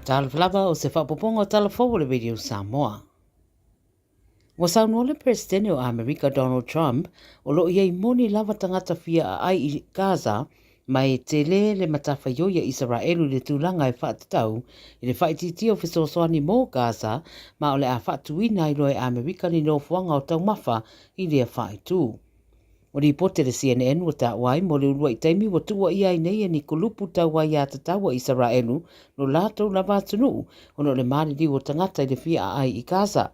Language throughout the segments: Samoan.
Talofa lava o se faaopoopoga o tala fou o le Radio Samoa. Ua saunoa le Peresetene o Amerika Donald Trump o lo o i ai moni lava tagata fia aai i Gaza ma e tele le matafaioi a Isaraelu i le tulaga e faatatau i le faaitiitia o fesoasoani mo Gaza ma o le a faatuina ai loa e Amerika ni nofoaga o taumafa i lea faaitu. Ua lipoti le CNN ua taua ai mo le uluai taimi ua tuuaia ai nei e ni kulupu tau aiatatau a Isaraelu lo latou lava atunuu ona o le maliliu o tagata i le fia aai i Gaza.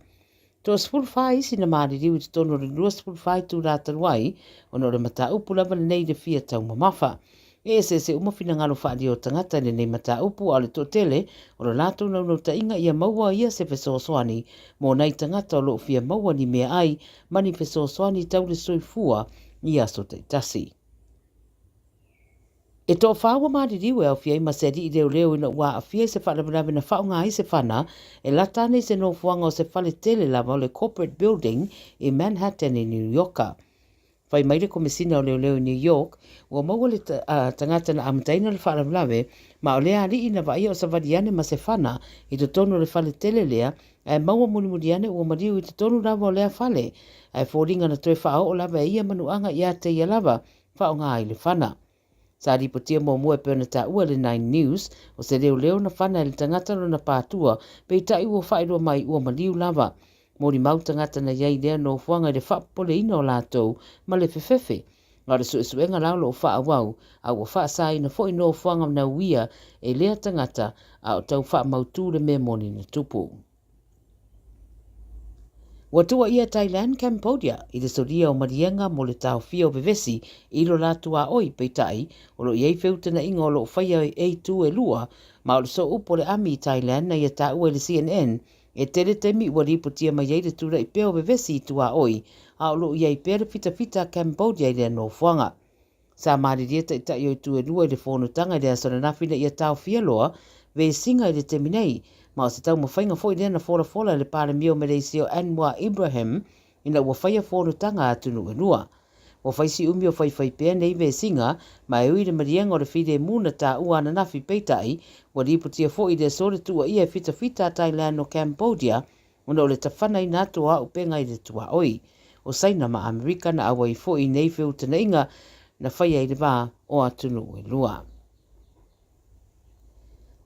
Toa 14 isi na maliliu i totonu o le 24 itulā talu ai ona o le mataupu lava lenei i le fia taumamafa. E eseese uma finagalo faaalia o tagata i lenei mataupu a o le toatele o lo latou naunautaiga ia maua ia se fesoasoani mo nai tagata o lo o fia maua ni meaai ma ni fesoasoani tau le soifua i aso taitasi. E toafa ua maliliu e aofia ai ma se alii leoleo ina ua aafia i se faalavelave na faaaoga ai se fana e lata ana i se nofoaga o se fale tele lava o le Corporate Building i Manhattan i New Ioka. Fai mai le Komesina o Leoleo i New York, ua maua le tagata na amataina le faalavelave, ma o lea alii na vaaia o savali ane ma se fana i totonu o le fale tele lea, ae maua mulimuli ane ua maliu i totonu lava o lea fale, ae foliga na toe faaoo lava e ia manuaga ia te ia lava faaaoga ai le fana. Sa lipotia muamua e pei ona taua e le Nine News, o se leoleo na fana e le tagata lona pātua, peitai ua faailoa mai ua maliu lava. Molimau tagata na i ai i lea nofoaga i le faapopoleina o latou ma le fefefe. A o le suesuega la o lo o faaauau, a ua faasaina foi nofoaga nauia e lea tagata a o tau faamautū le mea moni na tupu. Ua tuuaia Thailand Cambodia i le solia o maliega mo le taofia o vevesi i lo la tuaoi, peitai, o lo o i ai feutagaiga o lo o faia e itu e lua, ma o le sooupu o le ami i Thailand na ia taua i le CNN, e tele taimi ua lipotia mai ai le tulai pea o vevesi i tuaoi, a o lo o i ai pea le fitafita a Cambodia i lea nofoaga. Sa malilie taitai o itu e lua i le fonotaga i le aso ananafi ina ia taofia loa vesiga i le taimi nei, ma o se taumafaiga foi lea na folafola e le Palemia o Meleisia o Anwar Ibrahim ina ua faia fonotaga a atunuu e lua. Ua fai si umi o faifai pea nei vesiga, ma e ui i le maliega o le filemu na taua ananafi peitai, ua lipotia foi i le aso le tuuaia e fitafita a Thailand o Cambodia ona o le tafanaina atu o auupega i le tuaoi o Saina ma Amerika na auai foi i nei feutagaiga na faia i le va o atunuu e lua.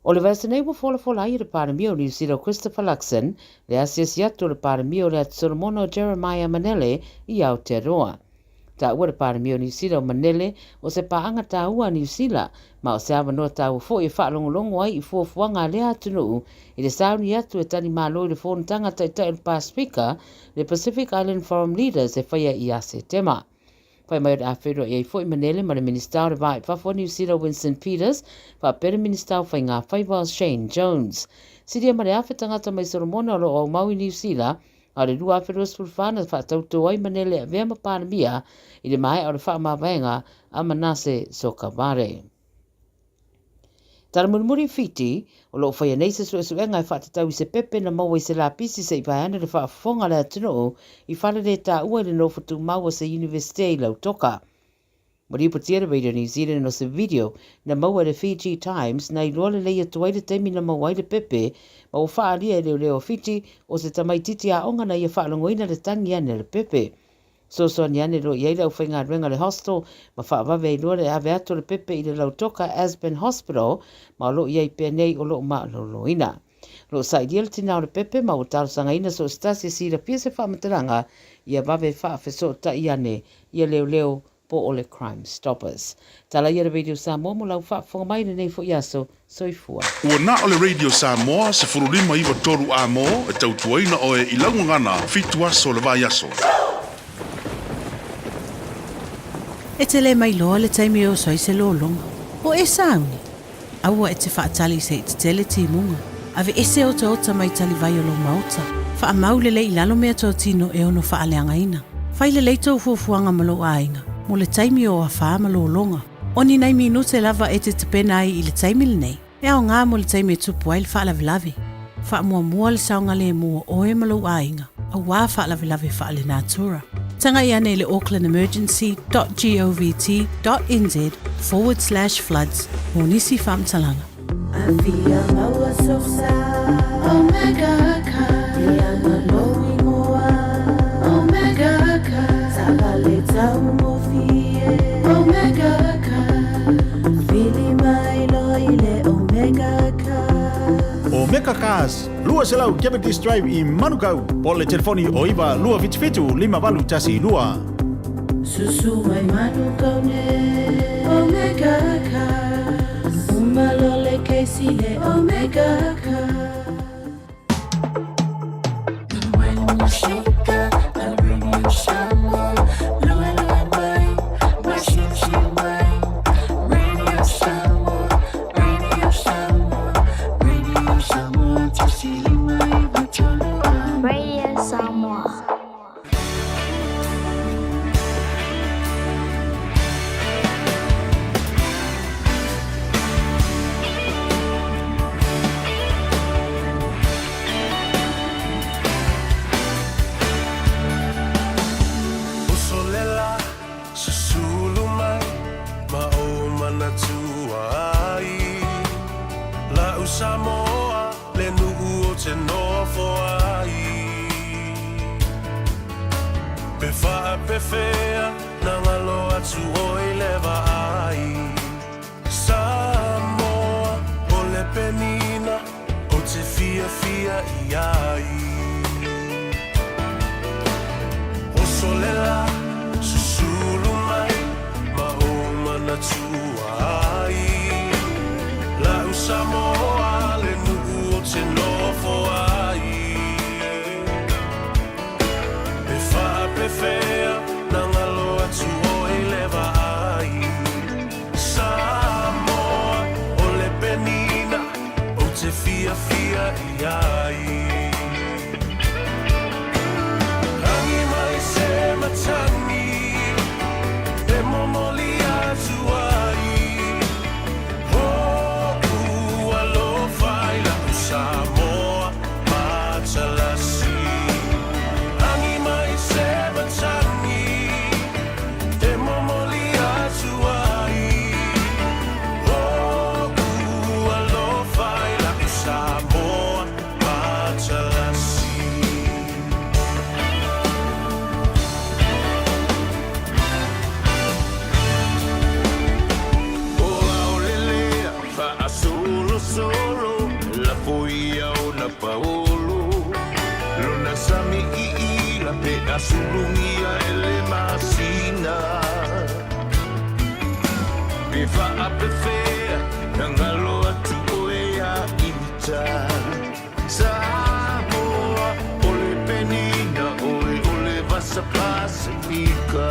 O le vaiaso nei ua folafola ai e le Palemia o Niu Sila o Christopher Luxon le asiasi atu o le Palemia o le Atu Solomona o Jeremiah Manele i Aotearoa. Taua le Palemia o Niu Sila o Manele o se paaga taua a Niu Sila, ma o se avanoa taua foi e faalogologo ai i fuafuaga a lea atunuu i le sauni atu e tali malo i le Fonotaga Taitai o le Pasefika, le Pacific Island Forum Leaders e faia ia Setema. Fai mai o le a feiloai ai foi Manele ma le Minisita o le Va i Fafo o Niu Sila Winston Peters faapea le Minisita o Faiga Faiva o Shane Jones. Silia ma le 1,000 tagata mai Solomona o lo o aumau i Niu Sila A o le 2024 na faatautō ai Manele avea ma Palemia i le maea o le faamavaega a Manase Sogavare. Tala mulimuli Fiti, o lo o faia nei se suesuega e faatatau i se pepe na maua i se lapisi se i vae ane le faafofoga a le atunuu i fale le taua i le nofo tumau a se Iunivesite i Lautoka. Ua lipotia le Radio New Zealand o se video na maua e le Fiji Times na iloa lelei atu ai le taimi na maua ai le pepe ma ua faaalia e leoleo a Fiti o se tamaititi aoga na ia faalogoina le tangi ane a le pepe. Fesoasoani ane loa i ai le aufaigaluega a le hostel ma faavave ai loa le ave atu o le pepe i le lautoka Aspen Hospital ma o lo o i ai pea nei o lo o maloloina. O lo o sailia le tina o le pepe ma ua talosagaina so o se tasi e silafia se faamatalaga ia vave faafesootai ane ia leoleo po o le Crime Stoppers. Tala ia le Radio Samoa mo lau faafofoga mai i lenei foi aso. Soifua. Ua na o le Radio Samoa 15 93 A-mo e tautuaina oe i lau gagana fitu aso o le vaiaso. E te le mailoa le taimi e oso ai se lologa. O e sauni? Aua e te faatali se i tetele timuga. Aveese otaota mai talivai o lou maota. Faamau lelei i lalo mea totino e ono faaleagaina. Fai lelei tou fuafuaga ma lou aiga mo le taimi o afā ma lologa. O ni nai minute lava e te tapena ai i le taimi lenei, e aoga mo le taimi e tupu ai le faalavelave. Faamuamua le saogalemu o oe ma lou aiga, auā faalavelave faalenatura. Tagai ane i le aucklandemergency dot govt dot nz forward slash floods mo nisi faamatalaga. Afia maua sou sa Omega Car Leaga lou igoa Omega Car Taavale taugofie Omega Car Vili mai loa i le Omega Car. Omega Cars, 200 Jeopardy Drive i Manukau, po o le telefoni o 9 277 5812. Susu mai Manukau nei Omega Cars Uma loa le kesi le Omega Cars. Radio Samoa. Uso lela, susulu mai, ma o manatua ai. La'u Samoa, le nu'u o te nofo ai. Pe faapefea, na galo atu oi le vaai. Samoa, o le penina, o te fiafia i ai. Oso le la, susulu mai, ma o manatua ai. La'u Samoa, le nu'u o te nofo ai. Pe faapefea, na galo atu oi le vaai. Samoa, o le penina, o te fiafia i ai. Agi mai se matagi, e momoli atu ai. Ho'u alofa i la'u Samoa matalasi. Agi mai se matagi, e momoli atu ai. Ho'u alofa i la'u Samoa matalasi. O aolelea faasolosolo lafo ia ona paolo lona sami iila pe asulugia e le masina pe faapefea na galo atu oe ia ita Samoa o le penina oe o le vasa Pasifika.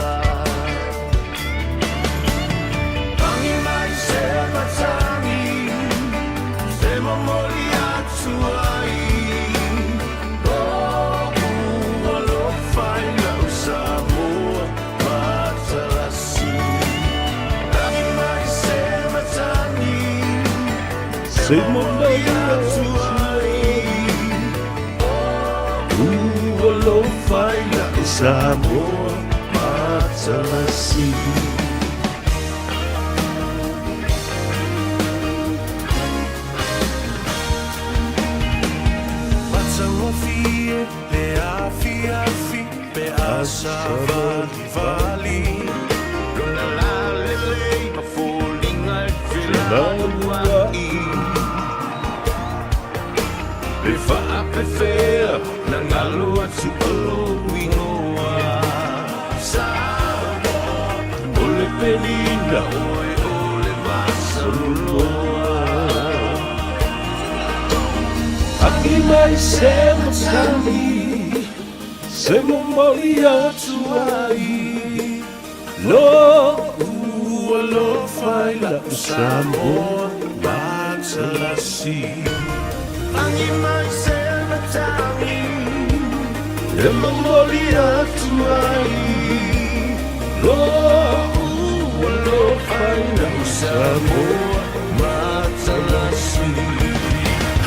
Agi mai se matagi, se momoli atu ai. O'u alofa i lau Samoa matalasi. Agi mai se matagi, se momoli atu ai. O'u alofa i lau Samoa matalasi. Matagofie le afiafi pe a savalivali. Lona lalelei ma foliga e felalua'i Pe faapefea na galo atu o lou igoa Samoa o le penina oe o le vasaluloa Agi mai se matagi, se momoli atu ai. Lo'u alofa i la'u Samoa matalasi. Agi mai se matagi E momoli atu ai. Lo'u alofa i la'u Samoa matalasi.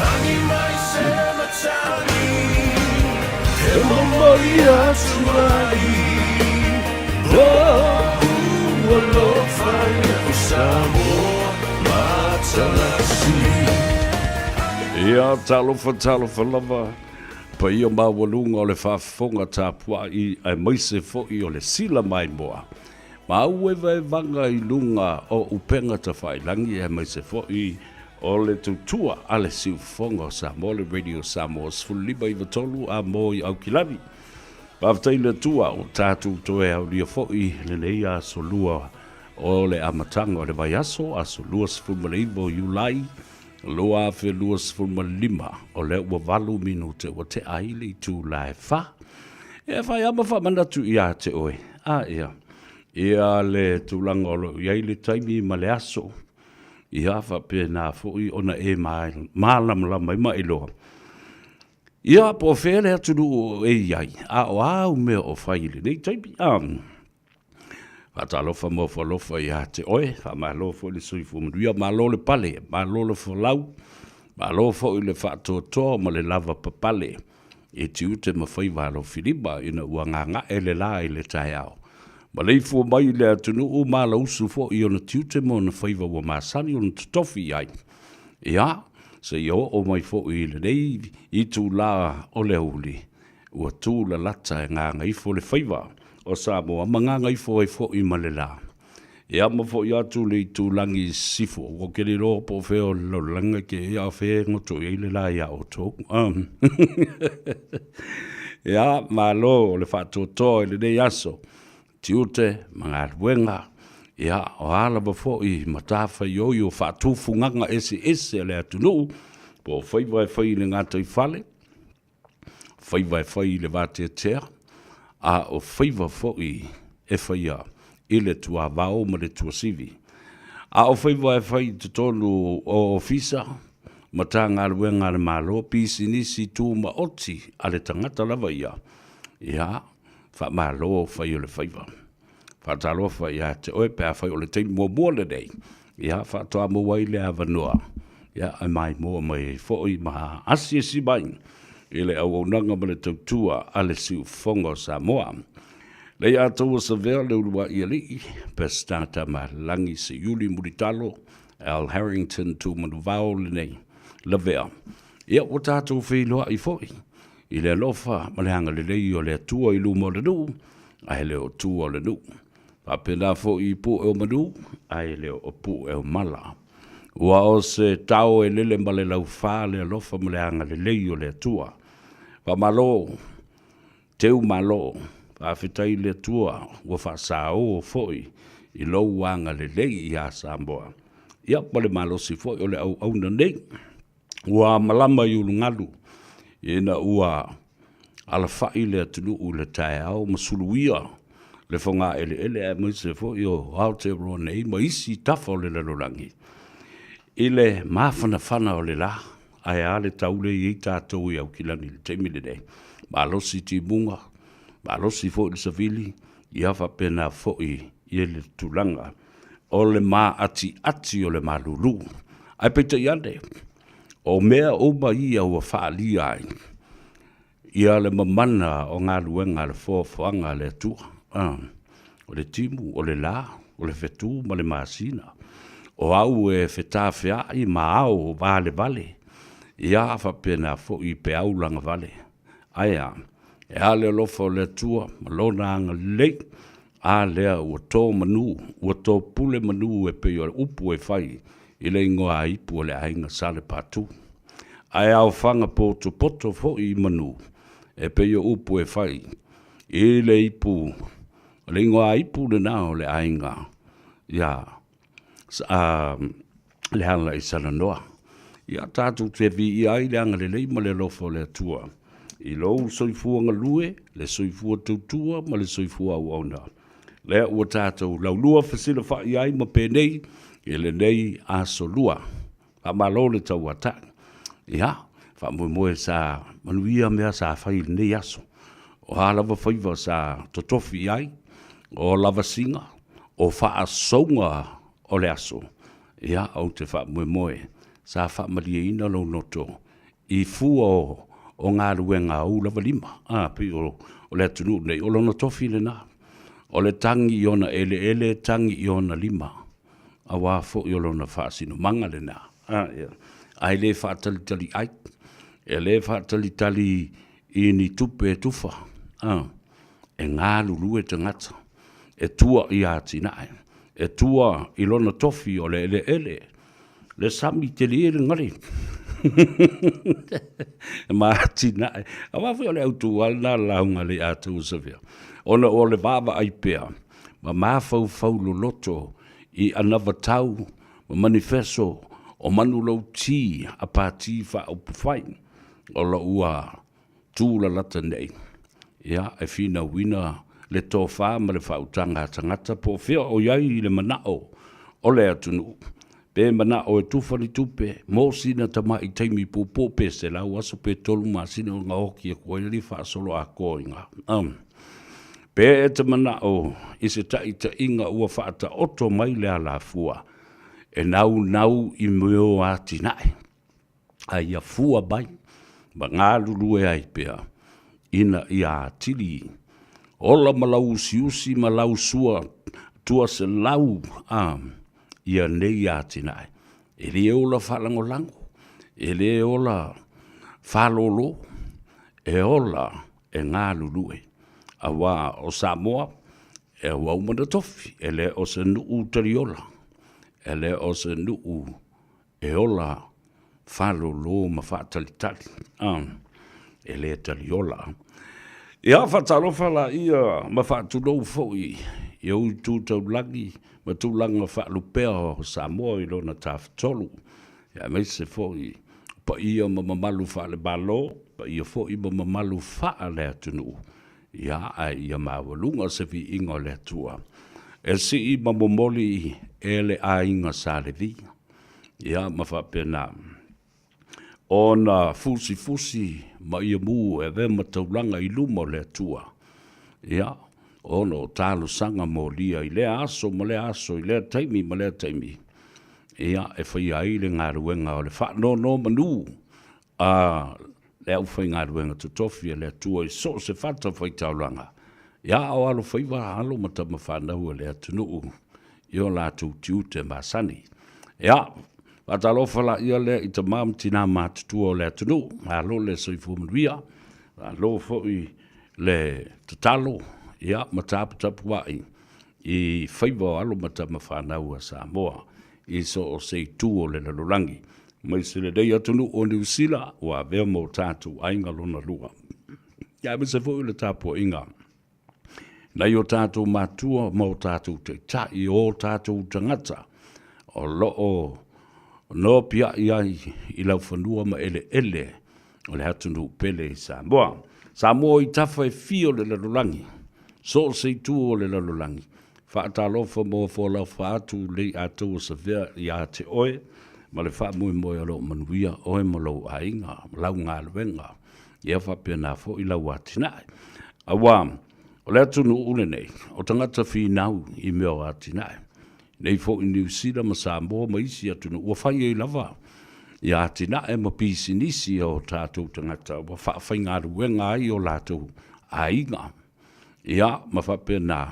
Agi mai se matagi, e momoli atu ai. Lo'u alofa i la'u Samoa matalasi. Ia, talofa, talofa lava, paia maualuga o le faafofoga tapuai aemaise foi o le sila maimoa. Ma au evaevaga i luga o upega tafailagi aemaise foi o le tautua a le siufofoga o Samoa, le Radio Samoa 15 93 a mo i Aukilani. Faafetai i le Atua ua tatou toe aulia foi lenei aso lua o le amataga o le vaiaso, aso 29 o Iulai 2025, o lea ua 8 minute ua tea ai le itula e 4. E fai lava ma faamanatu ia te oe, a ia, ia le tulaga o lo o i ai le taimi ma le aso, ia faapena foi ona e malamalama ai ma iloa. Ia, po o fea le atunuu o e i ai, a o a au mea o fai i lenei taimi, a. Faatalofa ma ofo alofa ia te oe, faamalo foi le soifua manuia, malo le pale, malo le folau, malo foi le faatoatoa ma le lava papale i tiute ma faiva alofilima ina ua gaga'e le la i le taeao. Maleifua mai i le atunuu ma alausu foi i ona tiute ma ona faiva ua masani ona totofi i ai. Ia, seia oo mai foi i lenei itula o le aoauli, ua tu lalata e gagaifo le faiva o Samoa ma gagaifo ai foi ma le la. E ama foi atu le itulagi i sisifo, ua ou te le iloa po o fea o le lalolagi ke a o fea e goto i ai le la iā outou. Ia, malo o le faatoatoa i lenei aso, tiute ma galuega, ia, o a lava foi matafaioi o faatufugaga eseese a le atunuu, po o faiva e fai i le gataifale, faiva e fai i le vateatea, a o faiva foi e faia i le tuavao ma le tuasivi. A o faiva e fai i totonu o ofisa, Matagaluega a le Malo, pisinisi tumaoti a le tagata lava ia, ia, faamalo fai o le faiva. Faatalofa ia te oe pe afai o le taimi muamua lenei, ia faatoa maua ai le avanoa, ia e maimoa mai ai foi ma asiasi mai i le auaunaga ma le tautua a le siufofoga o Samoa. Leiataua Savea le uluai alii, Peseta Tamalagi Seiuli Mulitalo, Al Harrington Tumanuvao lenei lavea. Ia ua tatou feiloai foi i le alofa ma le agalelei o le Atua i luma o le nuu, ae le o tua o le nuu. Faapena foi i pue o manu, ae le o pue o mala. Ua o se tao e lele ma le laufa le alofa ma le agalelei o le Atua. Faamalo, teu malo, faafetai i le Atua ua faasao foi i lou agalelei iā Samoa. Ia, ma le malosi foi o le auauna nei. Ua malama i ulugalu ina ua alafai le atunuu i le taeao ma suluia le fogaeleele aemaise foi o Aotearoa nei ma isi tafa o le lalolagi i le mafanafana o le la. Ae a le tau lea e i ai tatou i Aukilani i le taimi lenei? Malosi timuga, malosi foi le savili, ia faapena foi i le tulaga o le maatiati o le malulu. Ae peitai ane, o mea uma ia ua faaalia ai ia le mamana o galuega a le foafoaga a le Atua. O le timu, o le la, o le fetu ma le masina, o au e fetafeai ma ao valevale, ia faapena foi peau lagavale. Ae a? E a le alofa o le Atua ma Lona agalelei? A lea ua to manu, ua to pule manu e pei o upu e fai i le igoa ipu o le aiga Salepatu. Ae aofaga potopoto foi i manu e pei o upu e fai i le ipu, o le igoa ipu lena o le aiga ia Leala i Salanoa. Ia tatou te viia ai le agalelei ma le alofa o le Atua i lou soifua galue, le soifua tautua ma le soifua auauna. Lea ua tatou laulua fesilafai ai ma penei i lenei aso lua. Faamalo le tauatai. Ia, faamoemoe sa manuia mea sa fai i lenei aso. O a lava faiva sa totofi i ai, o lavasiga, o faasouga o le aso, ia, ou te faamoemoe sa faamalieina lou loto i fua o galuega a ou lava lima. A, pei o le atunuu nei, o lona tofi lena, o le tagi i ona eleele, tagi i ona lima, aua foi o lona faasinomaga lena. A, ia. Ae le faatalitali ai. E le faatalitali i ni tupe e tufa, a, e galulue tagata, e tua i atinae, e tua i lona tofi o le eleele, le sami tele le gale ma atinae. Aua foi o le autu lava lena lauga a le Atua Savea, ona o le vaavaai pea ma mafaufau loloto i anavatau ma manifeso o manulauti a Pati Faaupufai o lo ua tu lalata nei, ia, e finauina le tofa ma le faautaga a tagata po o fea o i ai le manao o le atunuu, pe manao e tufa ni tupe mo sina tamai taimi puupuu pe 100 aso pe 3 masina ona oki atu ai le faasoloatoa i ina. Pe e te manao i se taitaiga ua faataoto mai le alafua e naunau i mea o atinae, a ia fua mai ma galulue ai pea ina ia atili ola ma lau usiusi ma lau sua tuaselau a ia nei atinae. E le ola faalagolago, e le ola faalōlō, e ola e galulue, auā o Samoa e ua uma ona tofi, e le o se nuu taliola, e le o se nuu e ola faalōlō ma faatalitali, a, e le taliola. Ia, faatalofa laia ma faatulou foi i ou itu taulagi ma tulaga faalupea o Samoa i lona tafatolu, aemaise foi o paia ma mamalu faale-Malo, paia foi ma mamalu faale-atunuu, ia, ae ia maualuga se viiga o le Atua e sii ma momoli e le aiga Sa Levi, ia, ma faapena ona fusifusi ma ia mu e avea ma taulaga i luma o le Atua, ia, ona o talosaga molia i lea aso ma lea aso, i lea taimi ma lea taimi, ia, e faia ai le galuega o le faanonomanu a le aufaigaluega totofi a le Atua i so o se fatafaitaulaga, ia a o alofaiva alo ma tama fanau a le atunuu i o latou tiute masani. Ia, faatalofa laia lea i tama ma tina matutua o le atunuu, malo le soifua manuia, malo foi le tatalo, ia, ma taputapuai i faiva o alo ma tama fanau a Samoa i so o se itu o le lalolagi, aemaise lenei atunuu o Niu Sila ua avea ma o tatou aiga lona lua. Ia aemaise foi o le tapuaiga nai o tatou matua ma o tatou taitai, o tatou tagata o lo o nopiai ai i laufanua ma eleele o le atunuu pele i Samoa. Samoa i tafa e fia o le lalolagi, so o se itu o le lalolagi, faatalofa ma ofo alofa atu lei Atua Savea ia te oe ma le faamoemoe o lo o manuia oe ma lou aiga, ma lau galuega, ia faapena foi lau atinae. Aua o le atunuu lenei, o tagata finau i mea o atinae. Nei foi Niu Sila ma Samoa ma isi atunuu ua fai ai lava ia atinae ma pisinisi a o tatou tagata ua faafaigaluega ai o latou aiga, ia ma faapena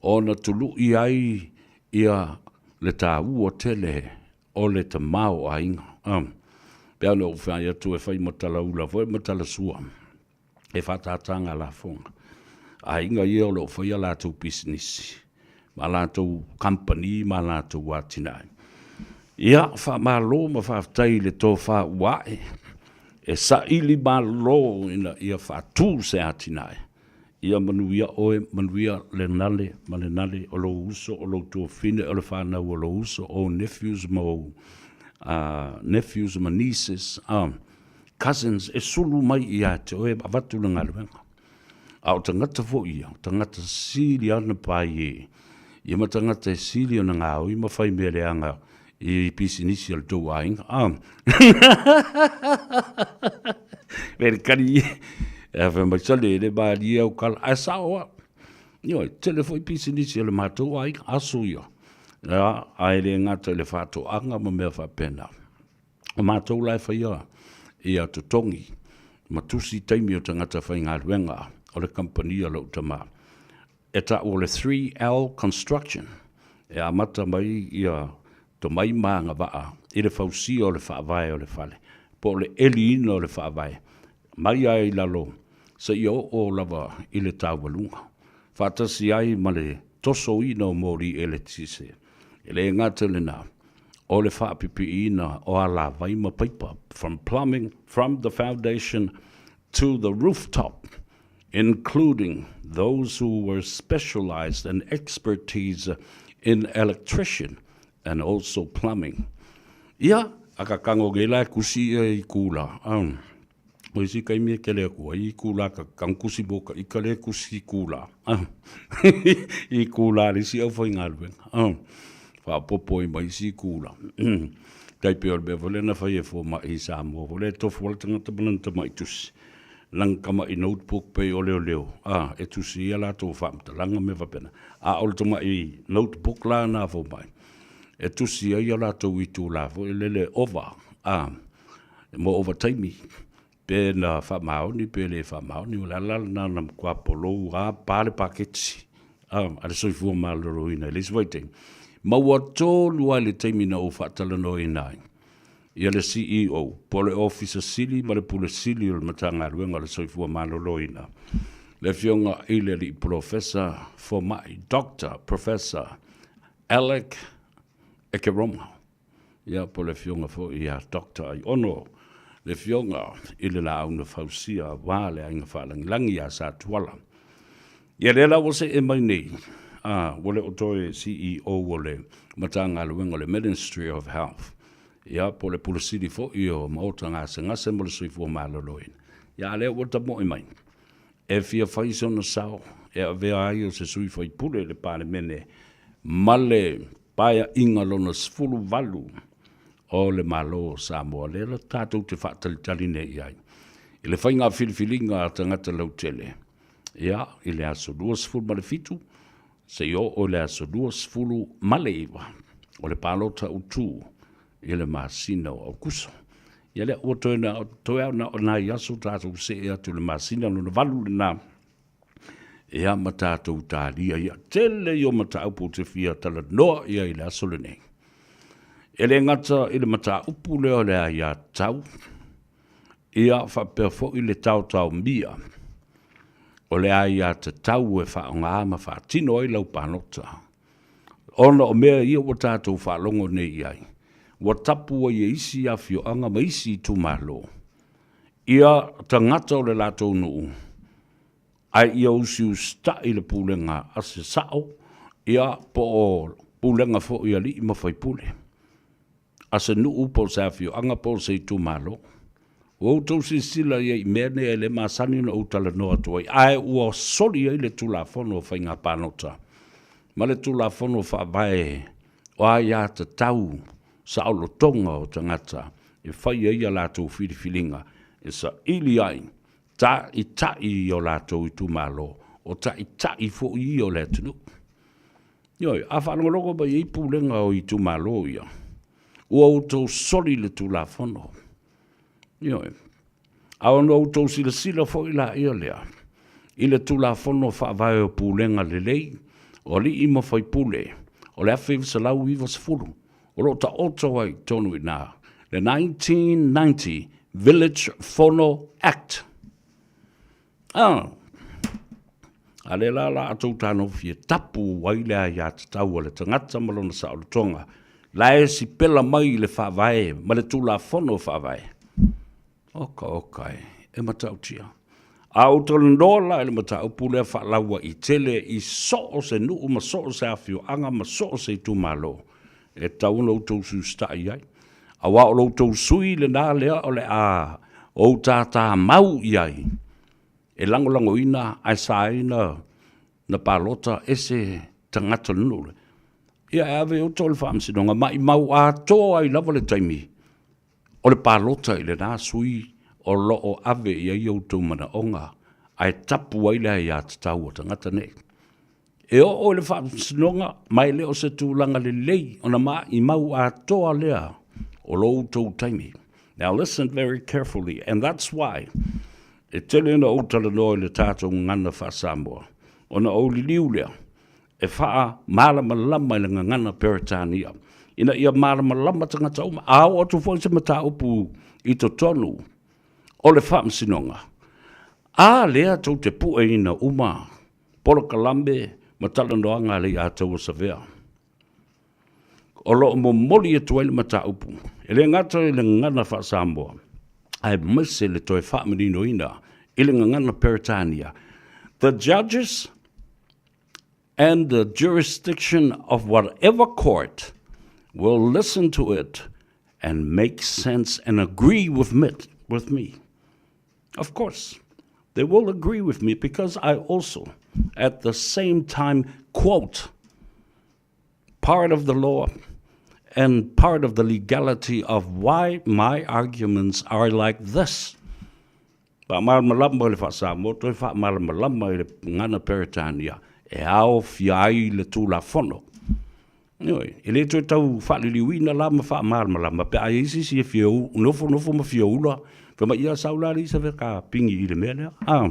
ona tului ai ia le taua tele o le tamaoaiga. Pei ona ou fai atu e fai ma talaula foi ma talasua. e faatātāga lafoga. Aiga ia o lo o faia latou pisinisi ma latou kamupani ma latou atinae. Ia, faamalo ma faafetai i le tofa ua ae e saili malo ina ia faatu se atinae. Ia manuia oe, manuia le nale ma le nale o lou uso, o lou tuafafine, o le fanau o lou uso, o ou nephews ma ou nephews ma nieces, cousins e sulu mai ia te oe avatu le galuega. A o tagata foi ia, o tagata sili ana pai e, ia ma tagata e sili ona gaoi ma fai mea leaga i pisinisi a le tou aiga. Ah. Very kari. E fai mai sale le malie au kala. Ae sao au. Ioe, tele foi pisinisi a le matou aiga, aso ia. Ia, ae le gata i le faatoaga ma mea faapena. O matou la e faia ia totogi ma tusi taimi o tagata faigaluega o le kamupani a lou tama e tau o le 3L Construction e amata mai ia. tomai ma agavaa i le fausia o le faavae o le fale, po o le eliina o le faavae, mai lava i lalo seia oo lava i le taualuga, faatasi ai ma le tosoina o moli eletise. E le gata i lena, o le faapipiiina o alavai ma paipa, from plumbing, from the foundation to the rooftop, including those who were specialized and expertise in electrician and also plumbing. Ia, a ka kango ge la kusi ia i kula. Um, o isi kaimi e kele aku ai i kula ka kang kusi mo ka ika le kusi i kula. Um, i kula le si au whai ngaluenga. Um, whaapopo i mai isi kula. Tai pe o le mea fole na whai e fo mai i Samoa. Fole e tofu wala tangata mana tama i tusi. Lang kama i notebook pe o leo leo. Ah, e tusi ia latou faamatalaga mea faapena. A o le tamaʻi notebook la na fo mai, e tusi ai ia latou itulā foi lele ova, a, mo ovataimi, pe na faamaoni pe le faamaoni, o le ala lena na matua polou a pa le paketi, a, a le soifua maloloina i le isi vaitaimi. Ma ua tonu lava i le taimi na ou faatalanoaina ai ia le CEO, po o le Ofisa Sili ma le Pule Sili o le Matagaluega o le Soifua Maloloina, le Afioga i le Alii Polofesa Fomai, Doctor Professor Alec Ekeroma, ia po o le Afioga foi ia Doctor Aiono, le Afioga i le Laau na Fausia aua le Aiga Faalagilagi ia Satuala. Ia lea la ua see mai nei, a, ua le o toe CEO o le Matagaluega o le Ministry of Health, ia, po o le Pule Sili foi o Maota Gasegase mo le Soifua Maloloina. Ia, a lea ua tamoe mai, e fia fai sona sao e avea ai o se sui faipule i le Palemene ma le Paeaiga lona 18 o le Malo o Samoa, lea la tatou te faatalitali nei i ai i le faiga filifiliga a tagata lautele. Ia, i le aso 27 seia oo i le aso 29 o le palota autu i le masina o Aokuso. Ia lea ua toe na, toe ao na o nai aso tatou see atu i le masina lona valu lena. Ia ma tatou talia ia tele i o mataupu ou te fia talanoa ia i le aso lenei. E le gata i le mataupu lea o le aiatatau, Ia faapea foi le taotaomia o le aiatatau e faaaoga ma faatino ai lau palota, ona o mea ia ua tatou faalogo nei i ai, ua tapu ai e isi afioaga ma isi itumalo ia tagata o le latou nuu, ae ia usiusitai le pulega a se sao, ia po o pulega foi a alii ma faipule. A se nuu po o se afioaga po o se itumalo. Ua outou silasila i ai i mea nei e le masani ona ou talanoa atu ai, ae ua soli ai le Tulafono o Faiga Palota ma le Tulafono Faavae o Aiatatau Saolotoga o Tagata e fai ai a latou filifiliga e saili ai taitai i o latou itumalo, o taitai foi ia o le atunuu. Ioe, a faalogologo mai ai pulega o itumalo ia, ua outou soli le Tulafono. Ioe. A ona outou silasila foi laia lea i le Tulafono Faavae o Pulega Lelei o Alii ma Faipule o le 1990, o lo o taoto ai i totonu i ina le 1990 Village Fono Act. Ah, a lea la la tou tanofi e tapu ai le aiatatau a le tagata ma lona saolotoga, la e sipela mai i le faavae ma le Tulafono Faavae. Oka oka e, e matautia. A ou talanoa la i le mataupu lea faalauaitele i so o se nuu ma so o se afioaga ma so o se itumalo, e tatau ona outou usiusitai ai. Aua o lo outou sui lena lea o le a ou tātāmau i ai, e lagolagoina ae saina na palota e se tagata o le nuu lea. Ia e ave outou i le faamasinoga, maimau atoa ai lava le taimi o le palota i lena sui o lo o ave i ai outou manaoga ae tapu ai le aiatatau a tagata nei. E oo i le faamasinoga ma e le o se tulaga lelei ona maimau atoa lea o lo outou taimi. Now listen very carefully and that's why e tele ona ou talanoa i le tatou gagana faa-Samoa ona ou liliu lea e faamalamalama i le gagana Peretania. ina ia malamalama tagata uma. A oo atu foi se mataupu i totonu o le Faamasinoga, a lea tou te pueina uma polokalame ma talanoaga a Leiataua Savea. O lo o momoli atu ai le mataupu, e le gata i le gagana faa-Samoa, aemaise le toe faamaninoina i le gagana Peretania, The judges and the jurisdiction of whatever court will listen to it and make sense and agree with me, with me. Of course, they will agree with me because I also, at the same time, quote part of the law and part of the legality of why my arguments are like this. Faamalamalama i le faa-Samoa, toe faamalamalama i le gagana Peretania e aofia ai le Tulafono. Ioe, e le toe tau faaliliuina la ma faamalamalama pe a i ai se isi e fia nofonofo ma fia ula, fai mai, ia sau la alii save ka pingi i le mea lea. Ah,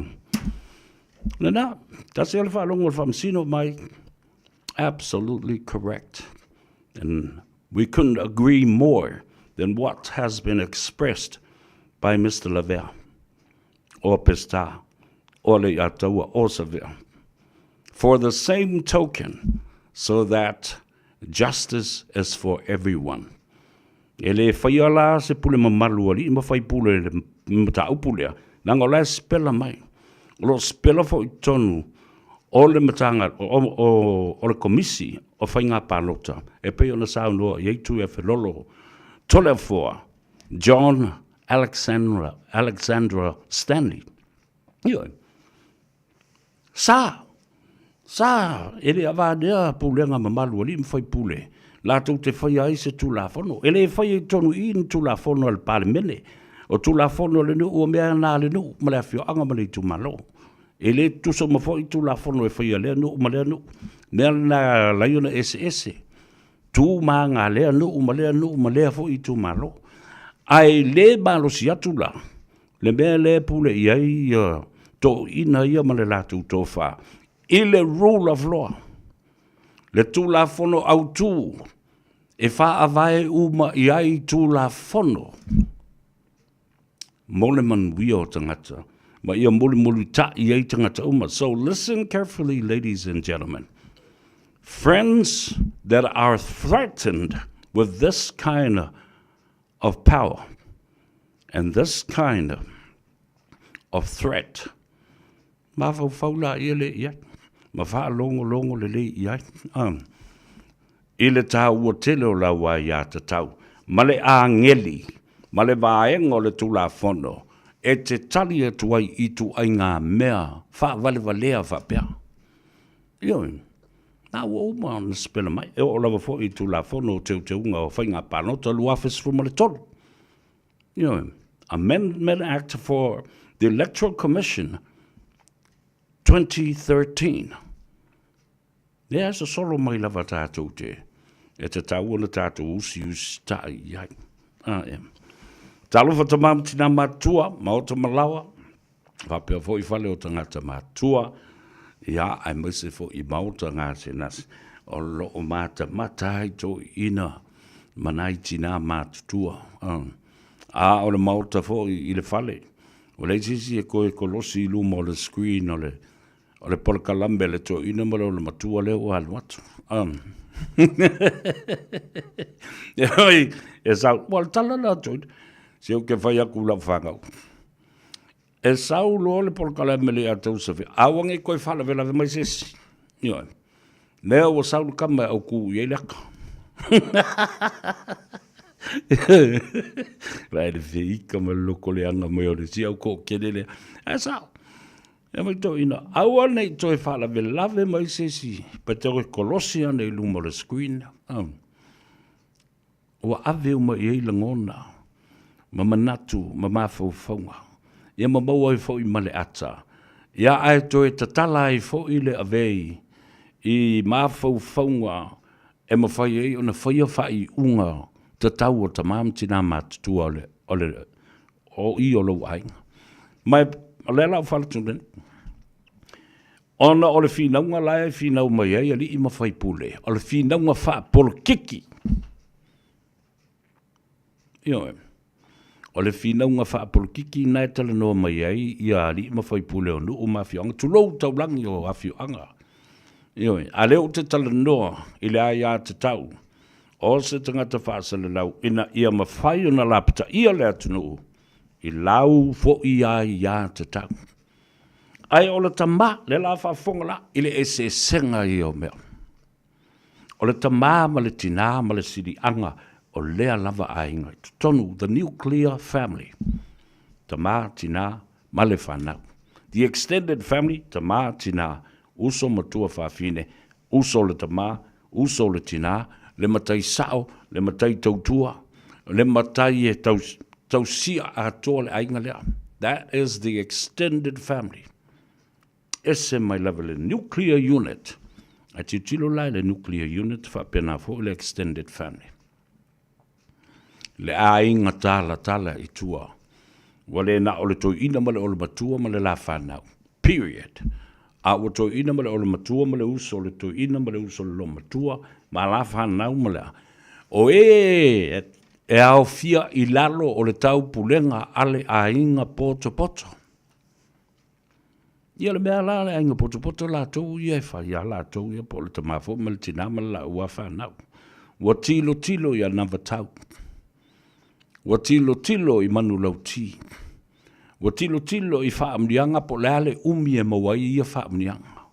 lena, tasi o le faalogo o le faamasino mai, absolutely correct. And we couldn't agree more than what has been expressed by Mr. Lavea, or Pesita, or Leiataua, or Savea. For the same token, so that justice is for everyone. E le faia la se pule mamalu a alii ma faipule i le mataupu lea, leaga o la e sipela mai. O lo o sipela foi i totonu o le matanga, o, o, o le Komisi o Faiga Palota e pei ona saunoa i ai Tuiafelolo Toleafoa John Alexandra, Alexandra Stanley. Ioe. Sa, sa, e le avanea pulega mamalu a alii ma faipule latou te faia ai se Tulafono. E le faia i totonu i i ni Tulafono a le Palemene. O Tulafono a le nuu, o mea na a le nuu ma le afioaga ma le itumalo. E le tutusa uma foi Tulafono e faia e lea nuu ma lea nuu. Mea na e ala ai ona eseese tu ma aga a lea nuu ma lea nuu ma lea foi itumalo. Ae le malosi atu la le mea lea e pule i ai ia toeaiina ia ma le latou tofa i le rule of law, le Tulafono Autu e faavae uma i ai Tulafono mo le manuia o tagata ma ia mulimulitai ai tagata uma. So listen carefully, ladies and gentlemen. Friends that are threatened with this kind of power and this kind of threat, mafaufau laia lea i ai, ma faalogologo lelei i ai, i le taua tele o lau aiatatau ma le ageli ma le vaega o le Tulafono e te tali atu ai i ituaiga mea faavalevalea faapea. Ioe, na ua uma ona sipela mai, e oo lava foi i Tulafono o Teuteuga o Faiga Palota 2013. Ioe, Amendment Act for the Electoral Commission 2013. Lea e sosolo mai lava tatou te, e tatau ona tatou usiusitai i ai. A, e. Talofa tamā ma tinā matutua, maota ma laoa, faapea foi fale o tagata matutua, ia, aemaise foi i maota gasenase, o lo o matamata ai toeaiina ma nai tinā matutua. A o le maota foi i le fale, ua leai se isi e toe kolosi i luma o le screen o le O le polokalame a le toeaina ma lona matua lea ua alu atu. E oi, e sau, ua le tala la toeaina, se ou te fai atu i lau fanau. E sau loa le polokalame le ia tou safia, aua ne i toe faalavelave mai se isi. Ioe. Lea ua sau le tama e autu i ai le ata. Vaai le feika ma le lokoleaga mai o le si au toatele lea. Ae sao. E mai toeaina, aua ne i toe faalavelave mai se isi, pe toe kolosi ane i luma o le screen. Ua ave uma i ai lagona ma manatu ma mafaufauga, ia ma maua ai foi ma le ata, ia ae toe tatala ai foi le avei i mafaufauga e mafai ai ona faia faaiuga tatau a tama ma tina matutua o le, o le, o i o lou aiga. Ma o lea la ua faaletonu nei, ona o le finauga la e finau mai ai alii ma faipule, o le finauga faapolokiki. Ioe. O le finauga faapolokiki na e talanoa mai ai ia alii ma faipule o nuu ma afioaga, tulou taulagi o afioaga. Ioe, a lea ou te talanoa i le aiatatau o se tagata faasalalau ina ia mafai ona lapataia le atunuu i lau foi aiatatau. Ae o le tama, lea la faafofoga la i le eseesega ia o mea. O le tama ma le tinā ma le siliaga o lea lava aiga i totonu, the nuclear family, tama, tinā ma le fanau. The extended family, tama, tinā, uso matua fafine, uso le tama, uso le tinā, le matai sao, le matai tautua, le matai e tausia atoa le aiga lea. That is the extended family. Ese mai lava le nuclear unit. A tilotilo la i le nuclear unit faapena foi le extended family. Le aiga talatala i tua. Ua le na o le toeaina ma le olematua ma le la fanau. Period. A ua toeaina ma le olematua ma le uso, le toeaina ma le uso le loomatua, ma la fanau ma le a. O e e aofia i lalo o le taupulega a le aiga potopoto. Ia le mea la le aiga potopoto latou ia e fai a latou ia po o le tama foi ma le tina ma le laua fanau. Ua tilotilo i anavatau. Ua tilotilo i manulauti. Ua tilotilo i faamanuiaga po o le a le umi e maua ai ia faamanuiaga.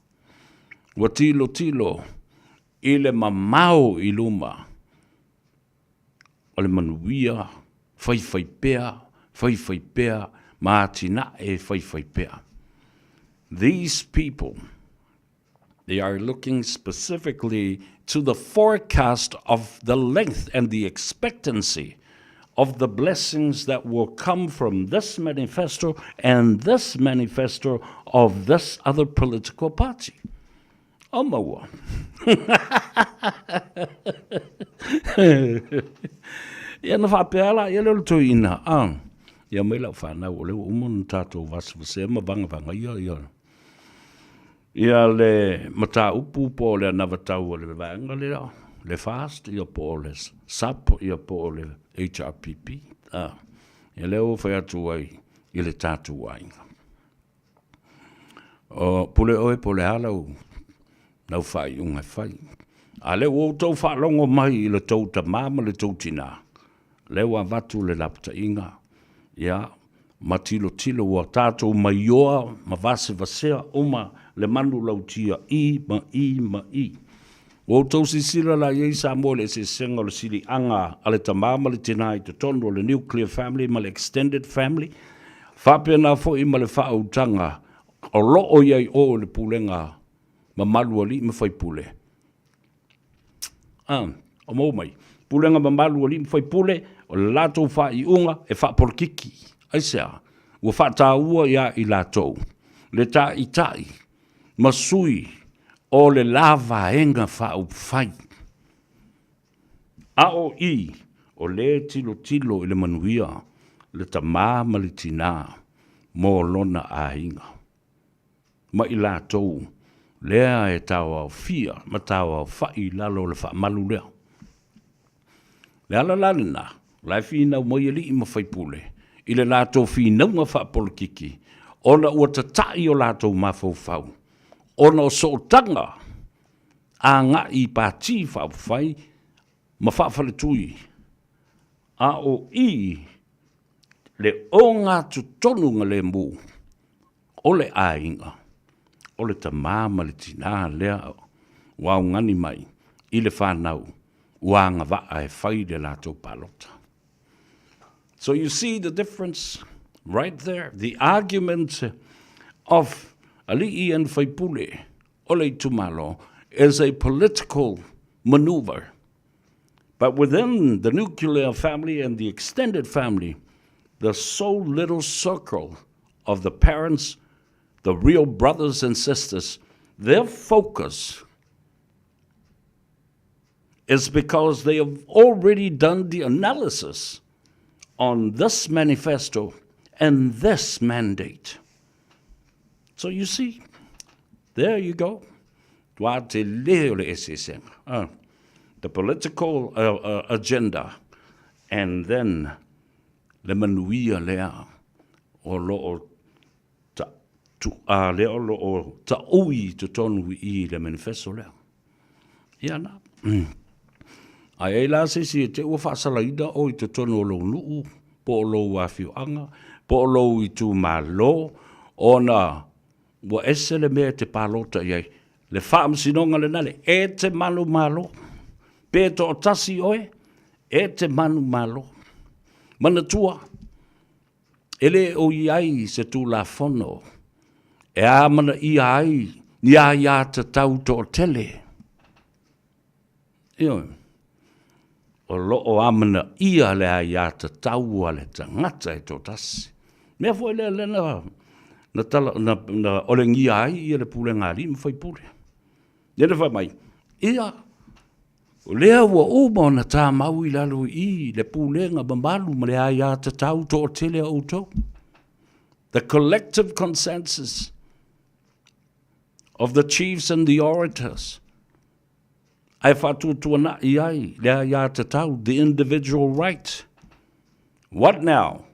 Ua tilotilo i le mamao i luma o le manuia faifaipea, faifaipea ma atinae faifaipea. These people, they are looking specifically to the forecast of the length and the expectancy of the blessings that will come from this manifesto and this manifesto of this other political party. O maua. Ia na faapea la, ia lea o le toeaina, a, ia mai lau fanau, o lea ua uma ona tatou vasevasea ma vagavagaia ia, ia le mataupu po o le anavatau a le vaega lea, le FAST, ia po o le SUP, ia po o le HRPP, a, ia lea ua fai atu ai i le tatou aiga. O pule oe po o le a lau, lau faaiuga e fai. A lea ua outou faalogo mai i le tou tama ma le tou tinā, lea ua avatu le lapataiga, ia, ma tilotilo ua tatou maioa ma vasevasea uma le manulautia i ma i ma i. Ua outou silasila la i ai Samoa i le eseesega o le siliaga a le tama ma le tina i totonu o le nuclear family ma le extended family, faapena foi ma le faautaga o lo o i ai o i le pulega mamalu a alii ma faipule. Ah, o maua mai. Pulega mamalu a alii ma faipule, o le latou faaiuga e faapolokiki. Aisea? Ua faataua ia i latou le taitai ma sui o le la Vaega Faaupufai. A o i, o lea e tilotilo i le manuia le tama ma le tinā mo lona aiga, ma i latou lea e taoaofia ma taoaofa'i i lalo o le faamalu lea. Le ala la lena, o la e finau mai alii ma faipule i le latou finauga faapolokiki ona ua tata'i o latou mafaufau ona o sootaga agai i pati faaupufai ma faafaletui, a o i le ogatotonu galemu o le aiga, o le tama ma le tinā lea ua augani mai i le fanau ua agavaa e fai le latou palota. So you see the difference right there, the argument of alii and faipule o le itumalo is a political maneuver. But within the nuclear family and the extended family, the so little circle of the parents, the real brothers and sisters, their focus is because they have already done the analysis on this manifesto and this mandate. So you see, there you go. Tua te le o le eseesega. The political agenda. And then le manuia lea o lo o ta, tu, a lea o lo o taui i totonu i i le manifesto lea. Ia na. Ae ai la se isi e te ua faasalaina o i totonu o lou nuu, po o lou afioaga, po o lou itumalo, ona ua ese le mea e te palota i ai. Le faamasinoga lena le e te manumalo. Pe toatasi oe, e te manumalo. Manatua, e le o i ai se Tulafono e amanaia ai ni aiatatau toatele. Ioe. O lo o amanaia le aiatatau a le tagata e toatasi. Mea foi lea lea na, na, tala, na, na olegia ai ia le pulega a alii ma faipule. Lea na fai mai, ia, o lea ua uma ona tamau i lalo i i le pulega mamalu ma le aiatatau toatele a outou. The collective consensus of the chiefs and the orators ae faatuatuana'i ai le aiatatau, the individual right. What now?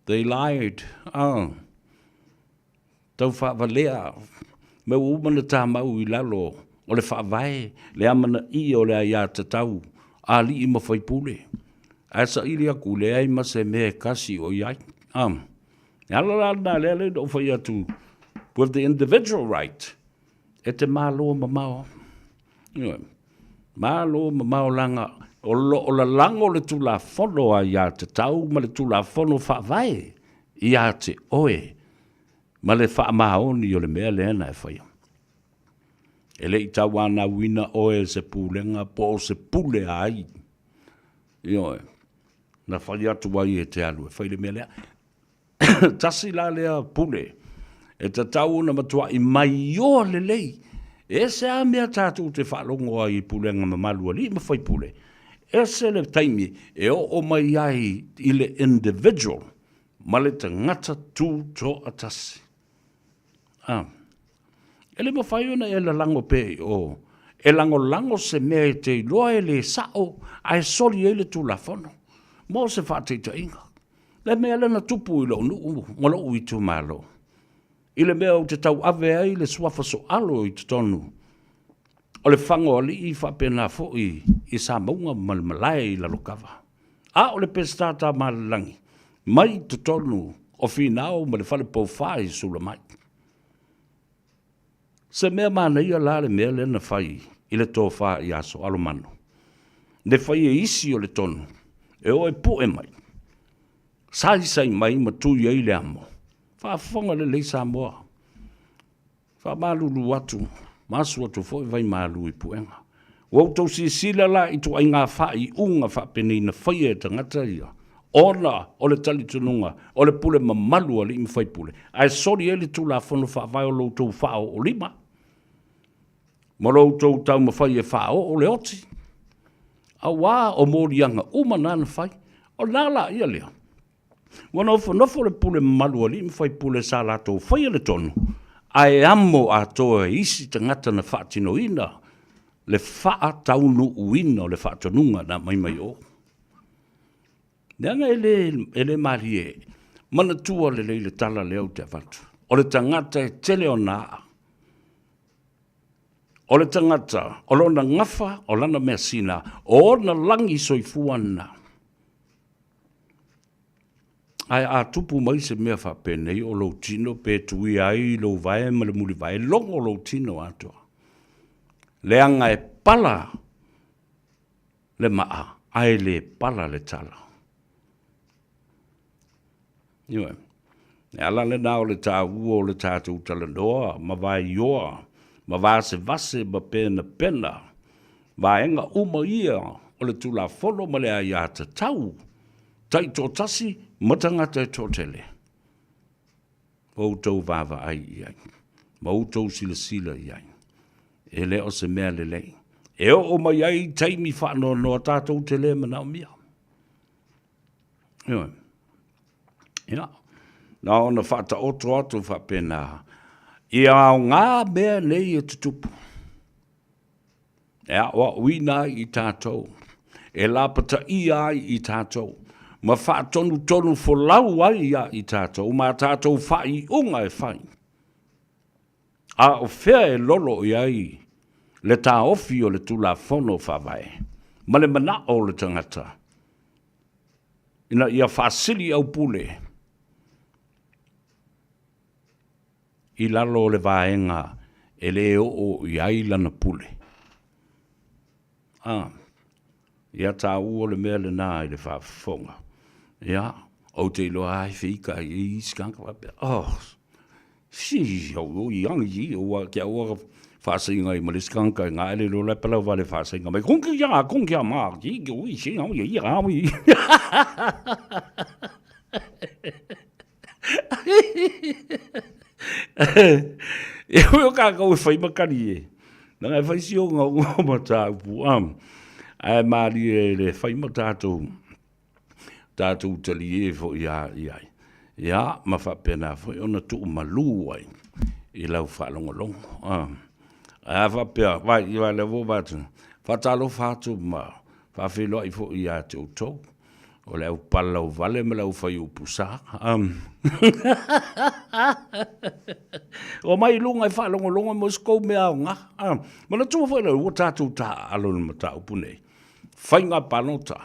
They lied. Oh. Tau faavalea, mea ua uma ona tamau i lalo o le faavae, le amanaia o le aiatatau a alii ma faipule. Ae saili aku, leai ma se mea e kasi o i ai. Um. E ala la lena lea lea na ou fai atu, with the individual right, e te malo mamao. Ioe. Malo mamao laga o lo o lalago le Tulafono aiatatau ma le Tulafono Faavae ia te oe ma le faamaoni o le mea lea na e faia. E le i tauanauina oe e se pulega po o se pule a ai. Ioe. Na fai atu ai e te alu e fai le mea lea. Tasi la lea pule e tatau ona matuai maioa lelei. E ese a mea tatou te faalogo ai i pulega mamalu alii ma faipule, ese le taimi e oo mai ai i le individual ma le tagata tutoatasi. A. E le mafai ona e lalago pea i o, e lagolago se mea e te iloa e le sao ae soli ai le Tulafono. Mo se faataitaiga, le mea lea na tupu i lou nuu ma lou itumalo, i le mea ou te tauave ai le suafa soalo i totonu o le Fagoalii faapena foi i Samauga ma le malae i Lalokava. A o le Peseta Tamaalelagi mai totonu o Finao ma le fale poufa i Sulamai. Se mea manaia la le mea lea na fai i le tofa ia Soalomano. Le fai e isi o le tonu e o e pue mai, saisai mai ma tui ai le amo. Faafofoga lelei Samoa. Faamalulu atu ma asu atu foi vaimalu i puega. Ua outou silasila la i ituaiga faaiuga faapenei na faia e tagata ia, ona o le talitonuga o le pule mamalu a alii ma faipule, ae soli ai le Tulafono Faavae o lo outou faaoolima ma lo outou taumafai e faaoo le oti, auā o moliaga uma na na fai. O lena la ia lea. Ua nofonofo le pule mamalu a alii ma faipule sa latou faia le tonu, ae amo atoa e isi tagata na faatinoina le faataunuuina o le faatonuga na aumai mai o. Leaga e le, e le malie, manatua lelei le tala lea ou te avatu. O le tagata e tele ona aa. O le tagata, o lona gafa, o lana measina, o ona lagi soifua na. Ae a tupu mai se mea faapenei o lou tino pe tuia ai lou vae ma le mulivae, logo lou tino atoa. Leaga e pala le maa, ae le pala le tala. Ioe. E ala lena o le taua o le tatou talanoa ma vaioa ma vasevase ma penapena vaega uma ia o le Tulafono ma le aiatatau taitoatasi ma tagata e toatele. Ua outou vaavaai i ai ma outou silasila i ai, e le o se mea lelei. E oo mai ai taimi faanoanoa tatou te le manaomia. Ioe. Ia, na ona faataoto atu faapena, ia aoga mea nei e tutupu, e aoaoina ai i tatou. e lapataia ai i tatou, ma faatonutonu folau ai iā i tatou ma a tatou faaiuga e fai. A o fea e lolo i ai le taofi o le Tulafono Faavae ma le manao o le tagata ina ia faasili aupule i lalo o le vaega e le oo i ai lana pule? A, ia taua le mea lena i le faafofoga. Ia, ou te iloa lava e feika ai i isi tagata faapea, oh, si, au i angi i, ua ke aua faasaiga ai ma le isi tagata i ngā ele lola e palau vale faasaiga mai, kong ki ya, kong kia ma, ki ki ui, si, au i, au i. E ui o kākou e whai makani e. Nanga e whai si o ngau ngau ma tāupu. Am. Ae mālie e le whai ma tātou, tātou tali e fo i a i ai. Ia, ma whapena fo i ona tuu malū ai i lau whaalongolongo. Am. Ae a whapea, vai, i vai le vō vātu, whatalofa atu ma whawheloai fo i a te outou. O le au palau vale ma le au whai upu sa. O mai lunga e whaalongolongo mo se kou mea o ngā. Mana tua whai lau, ua tātou tā alo ni mata upu nei. Whainga panota.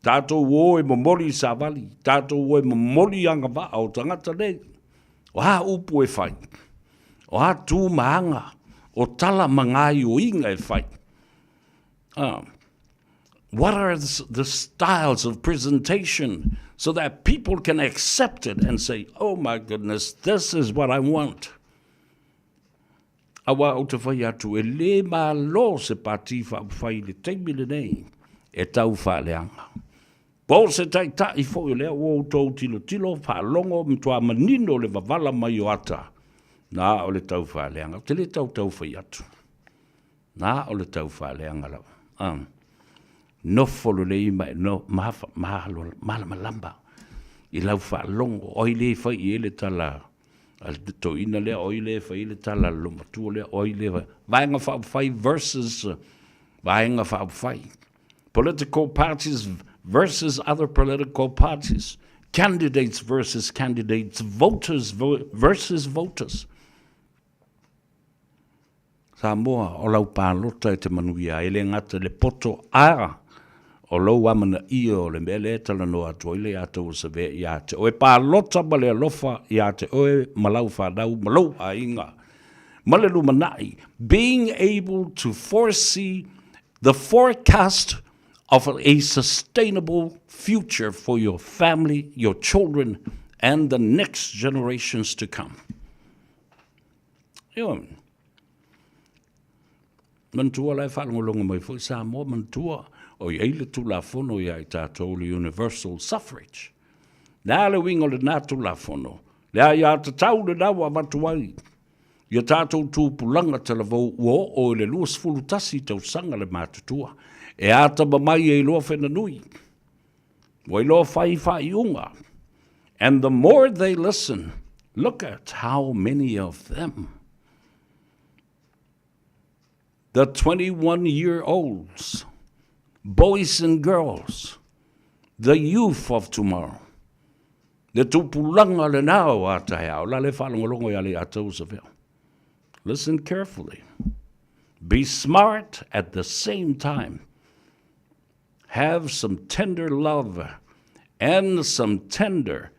Tātou o e momori i sāwali, tātou o e momori anga waa o tangata nei. O hā upu e whai. O hā tū maanga, o tala mangai o inga e whai. What are the styles of presentation so that people can accept it and say, oh my goodness, this is what I want. Aua ou te whai atu e lē mālō se pātī whaawhai le taimi lenei e tau whaaleanga. Po se taitai foi o lea ua outou tilotilo, faalogo, matua manino le wavala mai o ata, nā o le tau whaaleanga. Ou te le tau tau whai atu. Na o le tau faaleaga lava. A. Nofo lelei ma e no, mafa, mahalo, malamalama i lau faalogo, o ai le fai i ai le tala a le toeaina lea, o ai le fai i ai le tala a le loomatua lea, o ai le fai. Vaega Faaupufai versus Vaega Faaupufai. Political parties versus other political parties. Candidates versus candidates. Voters versus voters. Samoa, o lau palota e te manuia ai, e le gata i le poto a o lou amanaia o le mea lea e talanoa atu ai le iā tou o Savea iā te oe. Palota ma le alofa iā te oe ma lau whanau ma lou aiga ma le lumanai, being able to foresee the forecast of a sustainable future for your family, your children and the next generations to come. Ioe. Manatua la e faalogologo mai foi Samoa, manatua o i ai le Tulafono ia i tatou le Universal Suffrage. Le a le uiga o lena Tulafono? Le aiatatau lena ua avatu ai ia tatou tupulaga talavou ua oo i le 21 tausaga le matutua e atamamai e iloa fenanui. Ua iloa fai faaiuga. And the more they listen, look at how many of them, the 21-year-olds, boys and girls, the youth of tomorrow, le tupulaga lena o a taeao, la le faalogologo ia le atou Savea. Listen carefully. Be smart at the same time. Have some tender love and some tender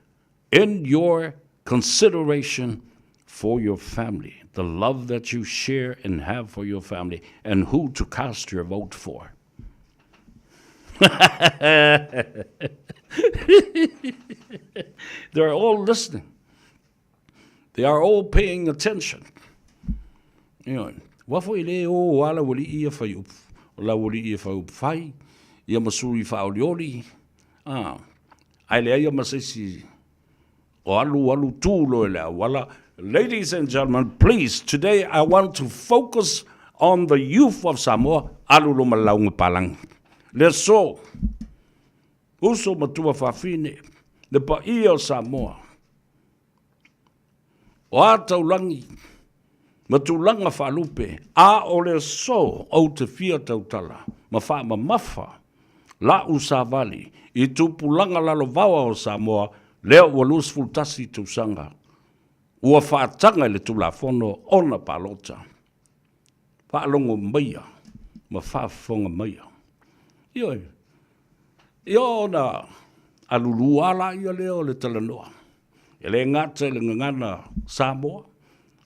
in your consideration for your family, the love that you share and have for your family, and who to cast your vote for. They're all listening. They are all paying attention. Ioe. Ua foi le o a laualii ia fai upu, o laualii e fai upu fai, ia ma sui faaolioli, a, ae leai ia ma se isi o alu alu tu loa i le auala. Ladies and gentlemen, please, today I want to focus on the youth of Samoa, alu loma lauga palagi. Le aso, uso matua fafine, le paia o Samoa, O a taulagi ma tulaga faalupe, a o le aso ou te fia tautala. ma faamamafa la'u savali i tupulaga lalovaoa o Samoa lea ua 21 tausaga ua faataga i le Tulafono ona palota. Faalogo maia ma faafofoga maia. Ioe. Ia ona alulua lava lea o le talanoa. E le gata i le gagana Samoa,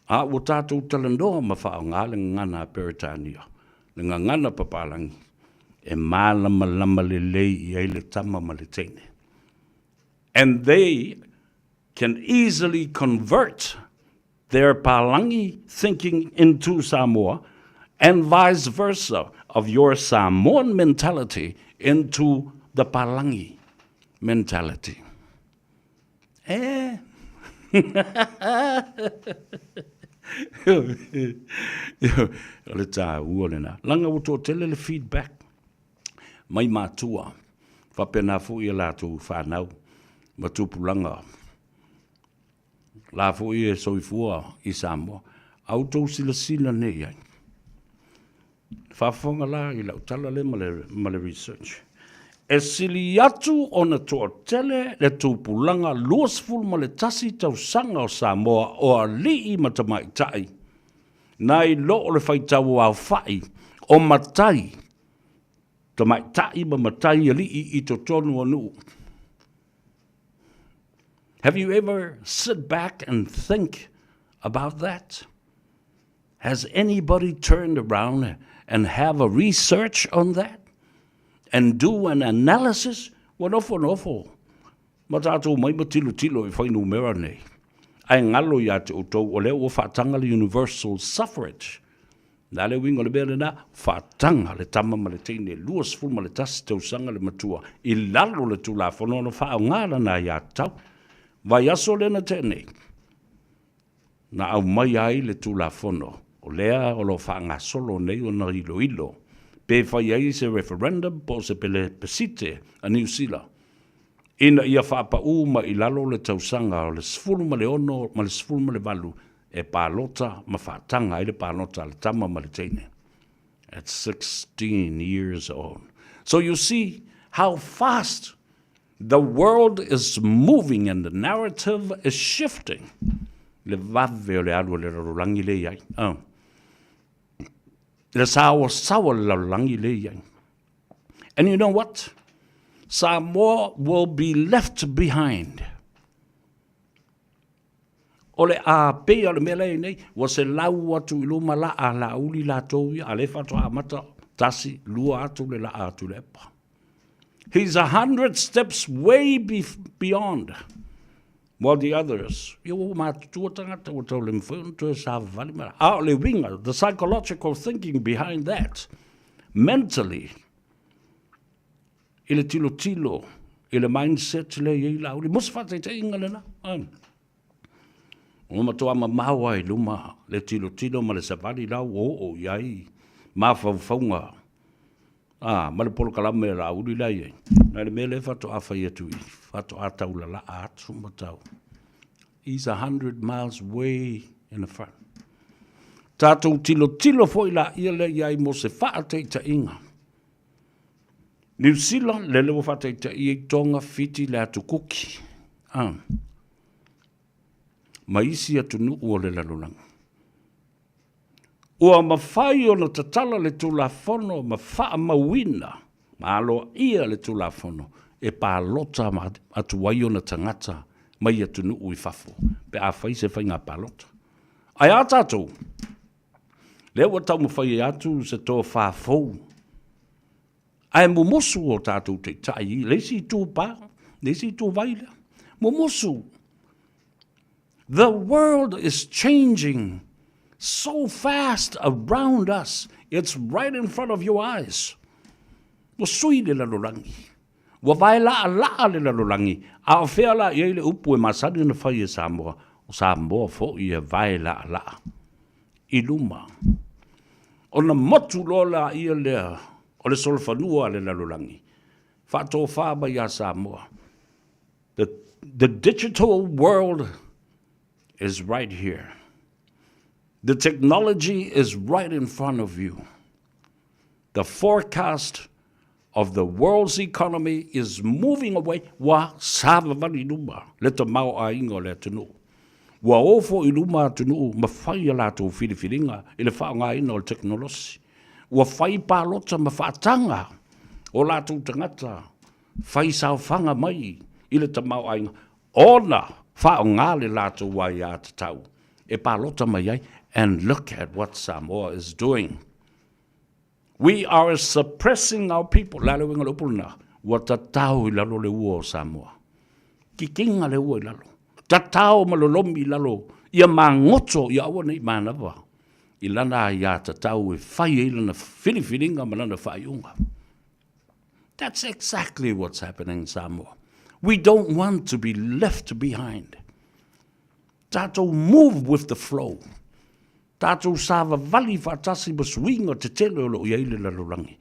a ua tatou talanoa ma faaaoga le gagana a Peretania, le gagana papalagi, e malamalama lelei i ai le tama ma le teine. And they can easily convert their Palangi thinking into Samoa and vice versa of your Samoan mentality into the Palangi mentality. Eh? O le tāua lena. Laga ua toatele le feedback mai matua faapena foi a latou fanau ma tupulaga la foi e soifua i Samoa. A outou silasila nei i ai. Faafofoga la i lau tala lea ma le research. E sili atu ona toatele le tupulaga 21 tausaga o Samoa o alii ma tamaitai nai lo o le faitau aofai o matai, tamaitai ma matai alii i totonu o nuu. Have you ever sit back and think about that? Has anybody turned around and have a research on that? And do an analysis? Ua nofonofo ma tatou mai ma tilotilo i fuainumera nei. Ae galo ia te outou o lea ua faataga le universal suffrage. O le a le uiga o le mea lena? Faataga le tama ma le teine 21 tausaga le matua i lalo o le Tulafono ona faaaoga lana aiatatau. Vaiaso lea na tea nei, na aumaia ai le Tulafono o lea o lo o faagasolo nei ona iloilo pe fai ai se referendum po o se pelepesite a Niu Sila ina ia faapau mai i lalo le tausaga o le 16 ma le 18 e palota ma faataga ai le palota a le tama ma le teine at 16 years old. So you see how fast the world is moving and the narrative is shifting. Le vave o le alu a le lalolagi lea i ai. Oh. Le saoasaoa le lalolagi lea i ai. And you know what? Samoa will be left behind. O le a pei o le mea lea nei, ua selau atu i luma la a Laauli latou ia, a lea faatoa amata tasi, lua atu le laa a Tuilaepa. He's 100 steps way beyond while the others, ia ua matutua tagata ua tau le mafai ona toe savavali ma. A o le uiga, the psychological thinking behind that, mentally, i le tilotilo, i le mindset lea i ai Laauli, mo se faataitaiga lena. Ua matua mamao lava i luma le tilotilo ma le savali la ua oo i ai mafaufauga a, ma le polokalame a Laauli la i ai. Na le mea lea faatoa fai atu i, faatoa taulalaa atu ma tau. He's 100 miles way in the front. Tatou tilotilo foi laia lea i ai mo se faataitaiga. Niu Sila, lele ua faataitai ai Tonga, Fiti, le Atu Kuki, a, ma isi atunuu o le lalolagi. Ua mafai ona tatala le Tulafono ma faamauina ma aloaia le Tulafono e palota atu ai ona tagata mai atunuu i fafo pe a fai se faiga palota. Ae a tatou? Lea ua taumafai atu se tofa fou. Ae mumusu o tatou taitai i le isi itu pa, le isi itu vai lea. Mumusu. The world is changing so fast around us. It's right in front of your eyes. Ua sui le lalolagi. Ua vae laalaa le lalolagi. A o fea la i ai le upu e masani ona fai e Samoa? O Samoa foi e vae laalaa i luma. Ona motu loa laia lea o le solofanua a le lalolagi, faatofa mai ia Samoa. The digital world is right here. The technology is right in front of you. The forecast of the world's economy is moving away, ua savavali i luma le tamaoaiga o le atunuu. Ua o foi i luma atunuu ma fai a latou filifiliga i le faaaogaina o le tekonolosi. Ua fai palota ma faataga o latou tagata fai saofaga mai i le tamaoaiga ona faaaoga le latou aiatatau e palota mai ai. And look at what Samoa is doing. We are suppressing our people. Le a le uiga o le upu lena? Ua tatao i lalo le ua o Samoa. Kikiga le ua i lalo. Tatao ma lolomi i lalo ia magoto ia aua ne i manava i lana aiatatau e fai ai lana filifiliga ma lana faaiuga. That's exactly what's happening in Samoa. We don't want to be left behind. Tatou move with the flow. Tatou savavali faatasi ma suiga tetele o lo o i ai le lalolagi.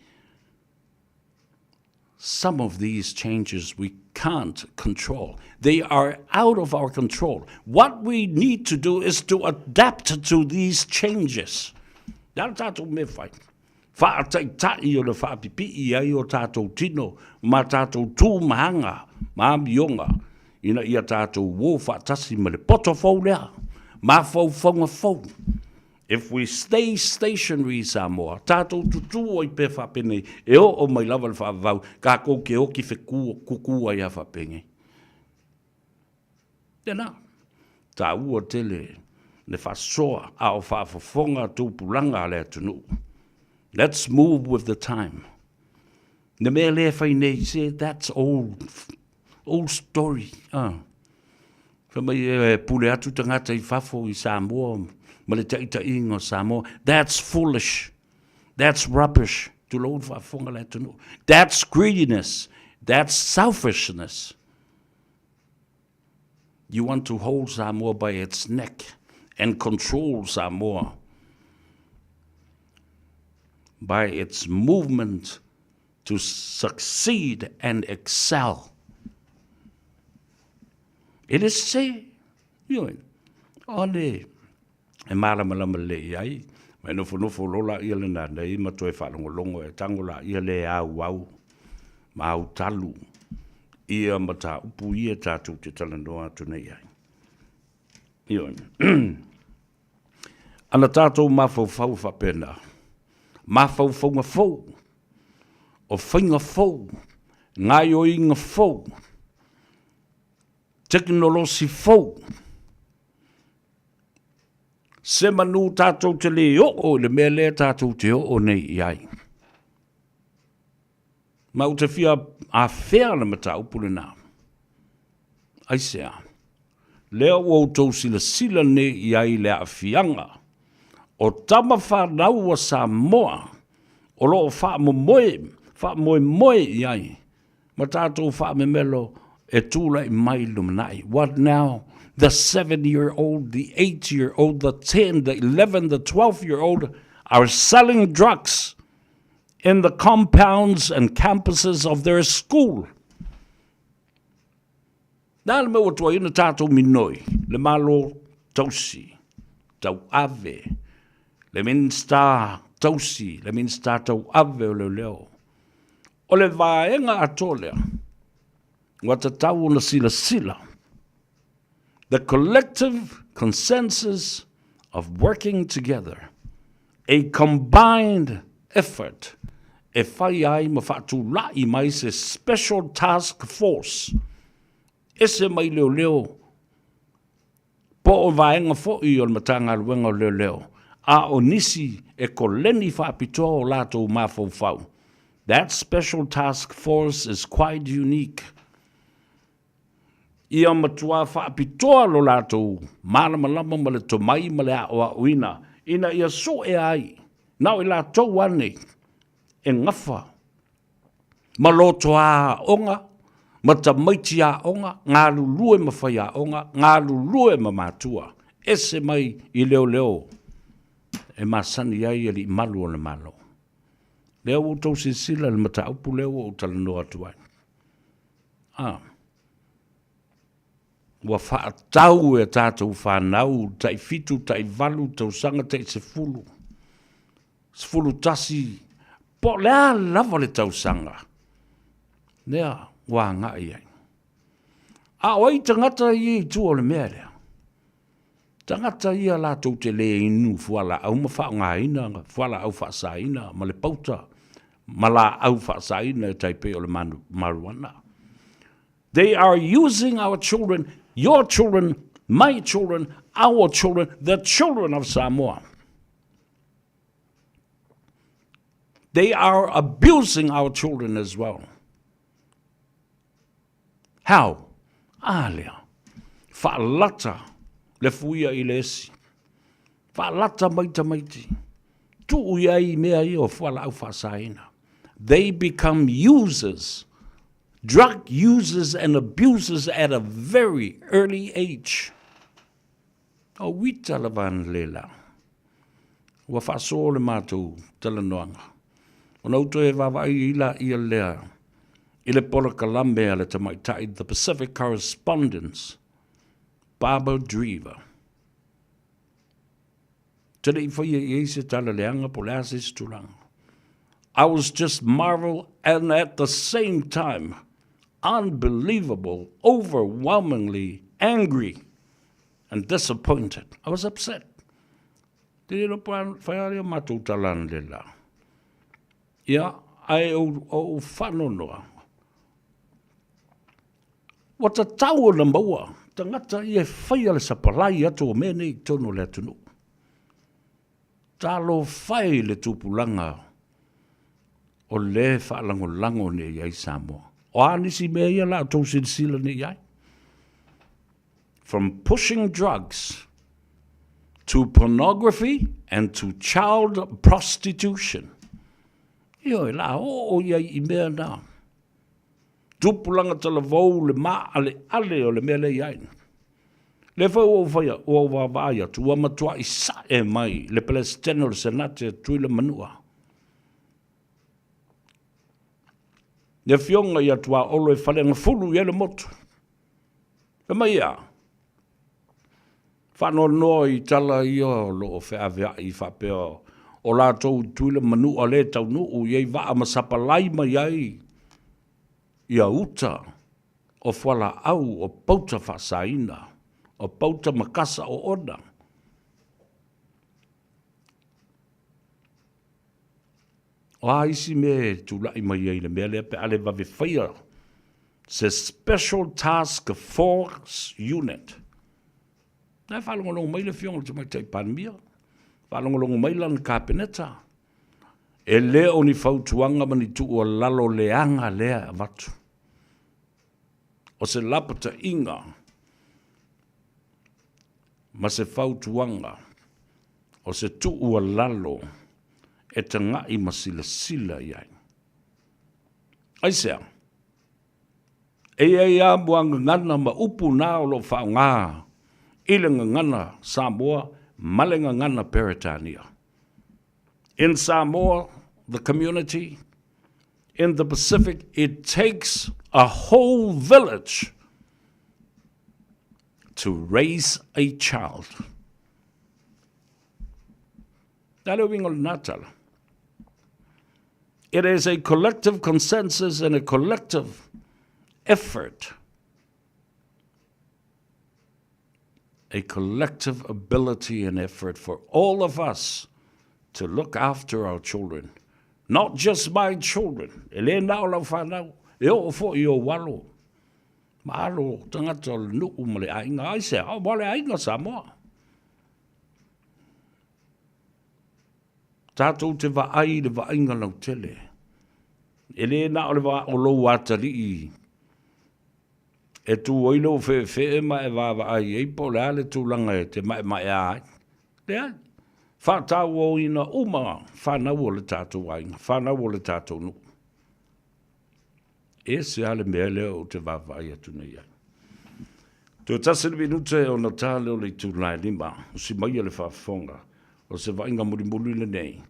Some of these changes we can't control. They are out of our control. What we need to do is to adapt to these changes. Le a le tatou mea fai? Faataitai o le faapipii ai o tatou tino ma tatou tu ma aga ma amioga ina ia tatou uō faatasi ma le poto fou lea, mafaufauga fou. If we stay stationary Samoa, tatou tutū ai pea faapenei, e oo mai lava le faavavau, tatou te oti fekū, kukū ai lava faapenei. Tēnā, tāua tele le faasoa a o faafofoga tupulaga a le atunuu. Let's move with the time. Le mea lea e fai nei, se that's old, old story. Ah. Fai mai e pule atu tagata i fafo i Samoa ma le taitaiga o Samoa. That's foolish. That's rubbish. Tulou le faafofoga le atunuu. That's greediness. That's selfishness. You want to hold Samoa by its neck and control Samoa by its movement to succeed and excel. E le sese, ioe, o le e malamalama lelei ai, ma e nofonofo loa laia le nanei ma toe faalogologo e tago laia le auau ma autalu ia mataupu ia tatou te talanoa atu nei ai. Ioe. Ana tatou mafaufau faapena, mafaufauga fou, o faiga fou, gaoioiga fou, tekonolosi fou, se manu tatou te lē oo i le mea lea tatou te oo nei i ai. Ma ou te fia afea le mataupu lenā. Aisea? Lea ua outou silasila nei i ai i le aafiaga o tama fanau a Samoa o lo o faamomoe, faamoemoe i ai ma tatou faamemelo e tulai mai i le lumanai. What now? The 7-year-old, the 8-year-old, the 10, the 11, the 12-year-old are selling drugs in the compounds and campuses of their school. Le a le mea ua tuai ona tatou minoi le Malo tausi, tauave, le Minisita tausi, le Minisita tauave o Leoleo. O le vaega atoa lea, ua tatau ona silasila the collective consensus of working together, a combined effort e fai ai ma faatulai mai se special task force ese mai leoleo po o vaega foi o le Matagaluega o Leoleo, a o nisi e koleni faapitoa o latou mafaufau. That special task force is quite unique. Ia matua faapitoa lo latou malamalama ma le tomai ma le aʻoaʻoina ina ia suʻe ai na o i latou ane e gafa ma lotoa aoga ma tamaiti aoga, galulue ma faiaoga, galulue ma matua, ese mai i leoleo e masani ai alii malu o le Malo. Lea ua outou silasila i le mataupu lea ua ou talanoa atu ai. A. Ua faatau e a tatou fanau tai 7, tai 8 tausaga, tai 10, 11. Po o le a lava le tausaga lea ua agai ai. A o ai tagata ia i tua o le mea lea? Tagata ia latou te le inu fualaau ma faaaogaina fualaau faasaina ma le pauta ma laau faasaina e tai pei o le marijuana. They are using our children, your children, my children, our children, the children of Samoa. They are abusing our children as well. How? A lea. Faalata le fuia i le esi. Faalata mai tamaiti. Tuu i ai mea ia o fualaau faasaina. They become users, drug users and abusers at a very early age. O uita lava lela. Ua faasoa le matou talanoaga. Ona ou toe vaavaai ai laia lea i le polokalame a le tamaitai The Pacific Correspondence, Barbara Dreaver. Te le i faia i ai se tala leaga po o le a se isi tulaga. I was just marvel and at the same time unbelievable, overwhelmingly angry and disappointed. I was upset. Te le lopo whai a leo mātou tala le la. Ia, ai o, o whanonoa. Ua tatau ona maua tagata ia e faia le sapalai atu o mea nei i totonu o le atunuu. Talofa e i le tupulaga o lea e faalagolago nei i ai Samoa. O a nisi mea ia la outou silasila nei i ai? From pushing drugs to pornography and to child prostitution. Ioe, la oo i ai i mea na. Tupulaga talavou le maaleale o le mea lea i ai. Lea foi ua ou faia, ua ou vaavaai atu, ua matuai sae mai le Peresetene o le Senate a Tutuila Manua. Le afioga ia Tuaolo e faleagafulu i ai le motu. Fai mai ia, faanoanoa i tala ia o lo o feaveai faapea o latou i Tutuila Manua le taunuu i ai vaa ma sapalai mai ai ia uta o fualaau o pauta faasaina, o pauta ma kasa oona. O a isi mea e tulai mai ai le mea lea pe a le vave faia se Special Task Force Unit. Na e faalogologo mai le Afioga i le Tamaitai Palemia, faalogologo mai lana Kapeneta, E le o ni fautuaga ma ni tuualalo leaga lea e avatu. O se lapataiga ma se fautuaga, o se tuualalo e tagai ma silasila i ai. Aisea? E i ai lava muagagana ma upu na o lo o faaaoga i le gagana Samoa ma le gagana Peretania. In Samoa, the community, in the Pacific, it takes a whole village to raise a child. It is a collective consensus and a collective effort a collective ability and effort for all of us to look after our children. Not just my children. E le na o lau whanau, e oo foi i ou alo. Ma alo tagata o le nuu ma le aiga. Aisea, o mo le aiga Samoa. Tatou te vaai i le vaaiga lautele. E le na o le vaa o lou atalii e tū ai lou feefee ma e vaavaai ai po o le a le tulaga e te maemaea ai. Leai. Faatauaina uma fanau o le tatou aiga, fanau o le tatou nuu. E ese lava le mea lea ou te vaavaai atu nei ai. Toe tasi le minute ona ta lea o le itula e lima, usi maia le faafofoga o se vaaiga mulimuli lenei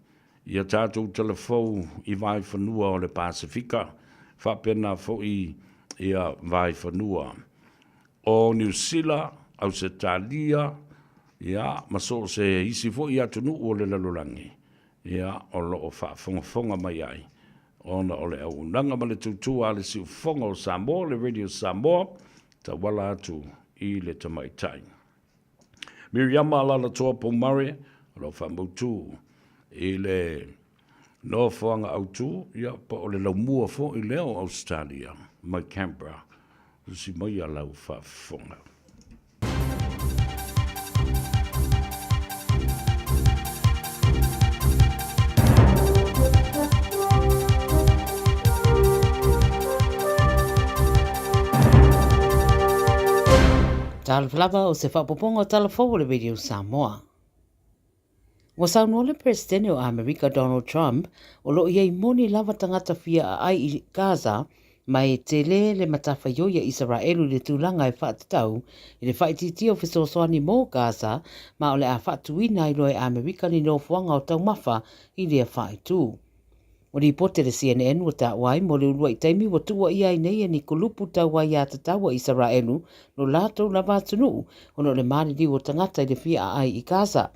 ia tatou talafou i vaefanua o le Pasefika, faapena foi ia vaefanua o Niu Sila, Ausetalia, ia, ma so o se isi foi atunuu o le lalolagi. ia, o lo o faafogafoga mai ai, ona o le auaunaga ma le tūtū a le siufofoga o Samoa, le Radio Samoa, tauala atu i le tamaitai. Miriama Alalatoa Pomare, o lo o faamautū i le nofoaga autu, ia, po o le laumua foi lea o Ausetalia, mai Canberra, tusi mai a lau faafofoga. Talofa lava o se faaopoopoga o tala fou o le Radio Samoa. Ua saunoa le Peresetene o Amerika Donald Trump o lo o i ai moni lava tagata fia aai i Gaza ma e tele le matafaioi a Isaraelu i le tulaga e faatatau i le faaitiitia o fesoasoani mo Gaza ma o le a faatuina ai loa e Amerika ni nofoaga o taumafa i lea faaitu. Ua lipoti le CNN ua taua ai mo le uluai taimi ua tuuaia ai nei e ni kulupu tau aiatatau a Isaraelu lo latou lava atunuu ona o le maliliu o tagata i le fia aai i Gaza.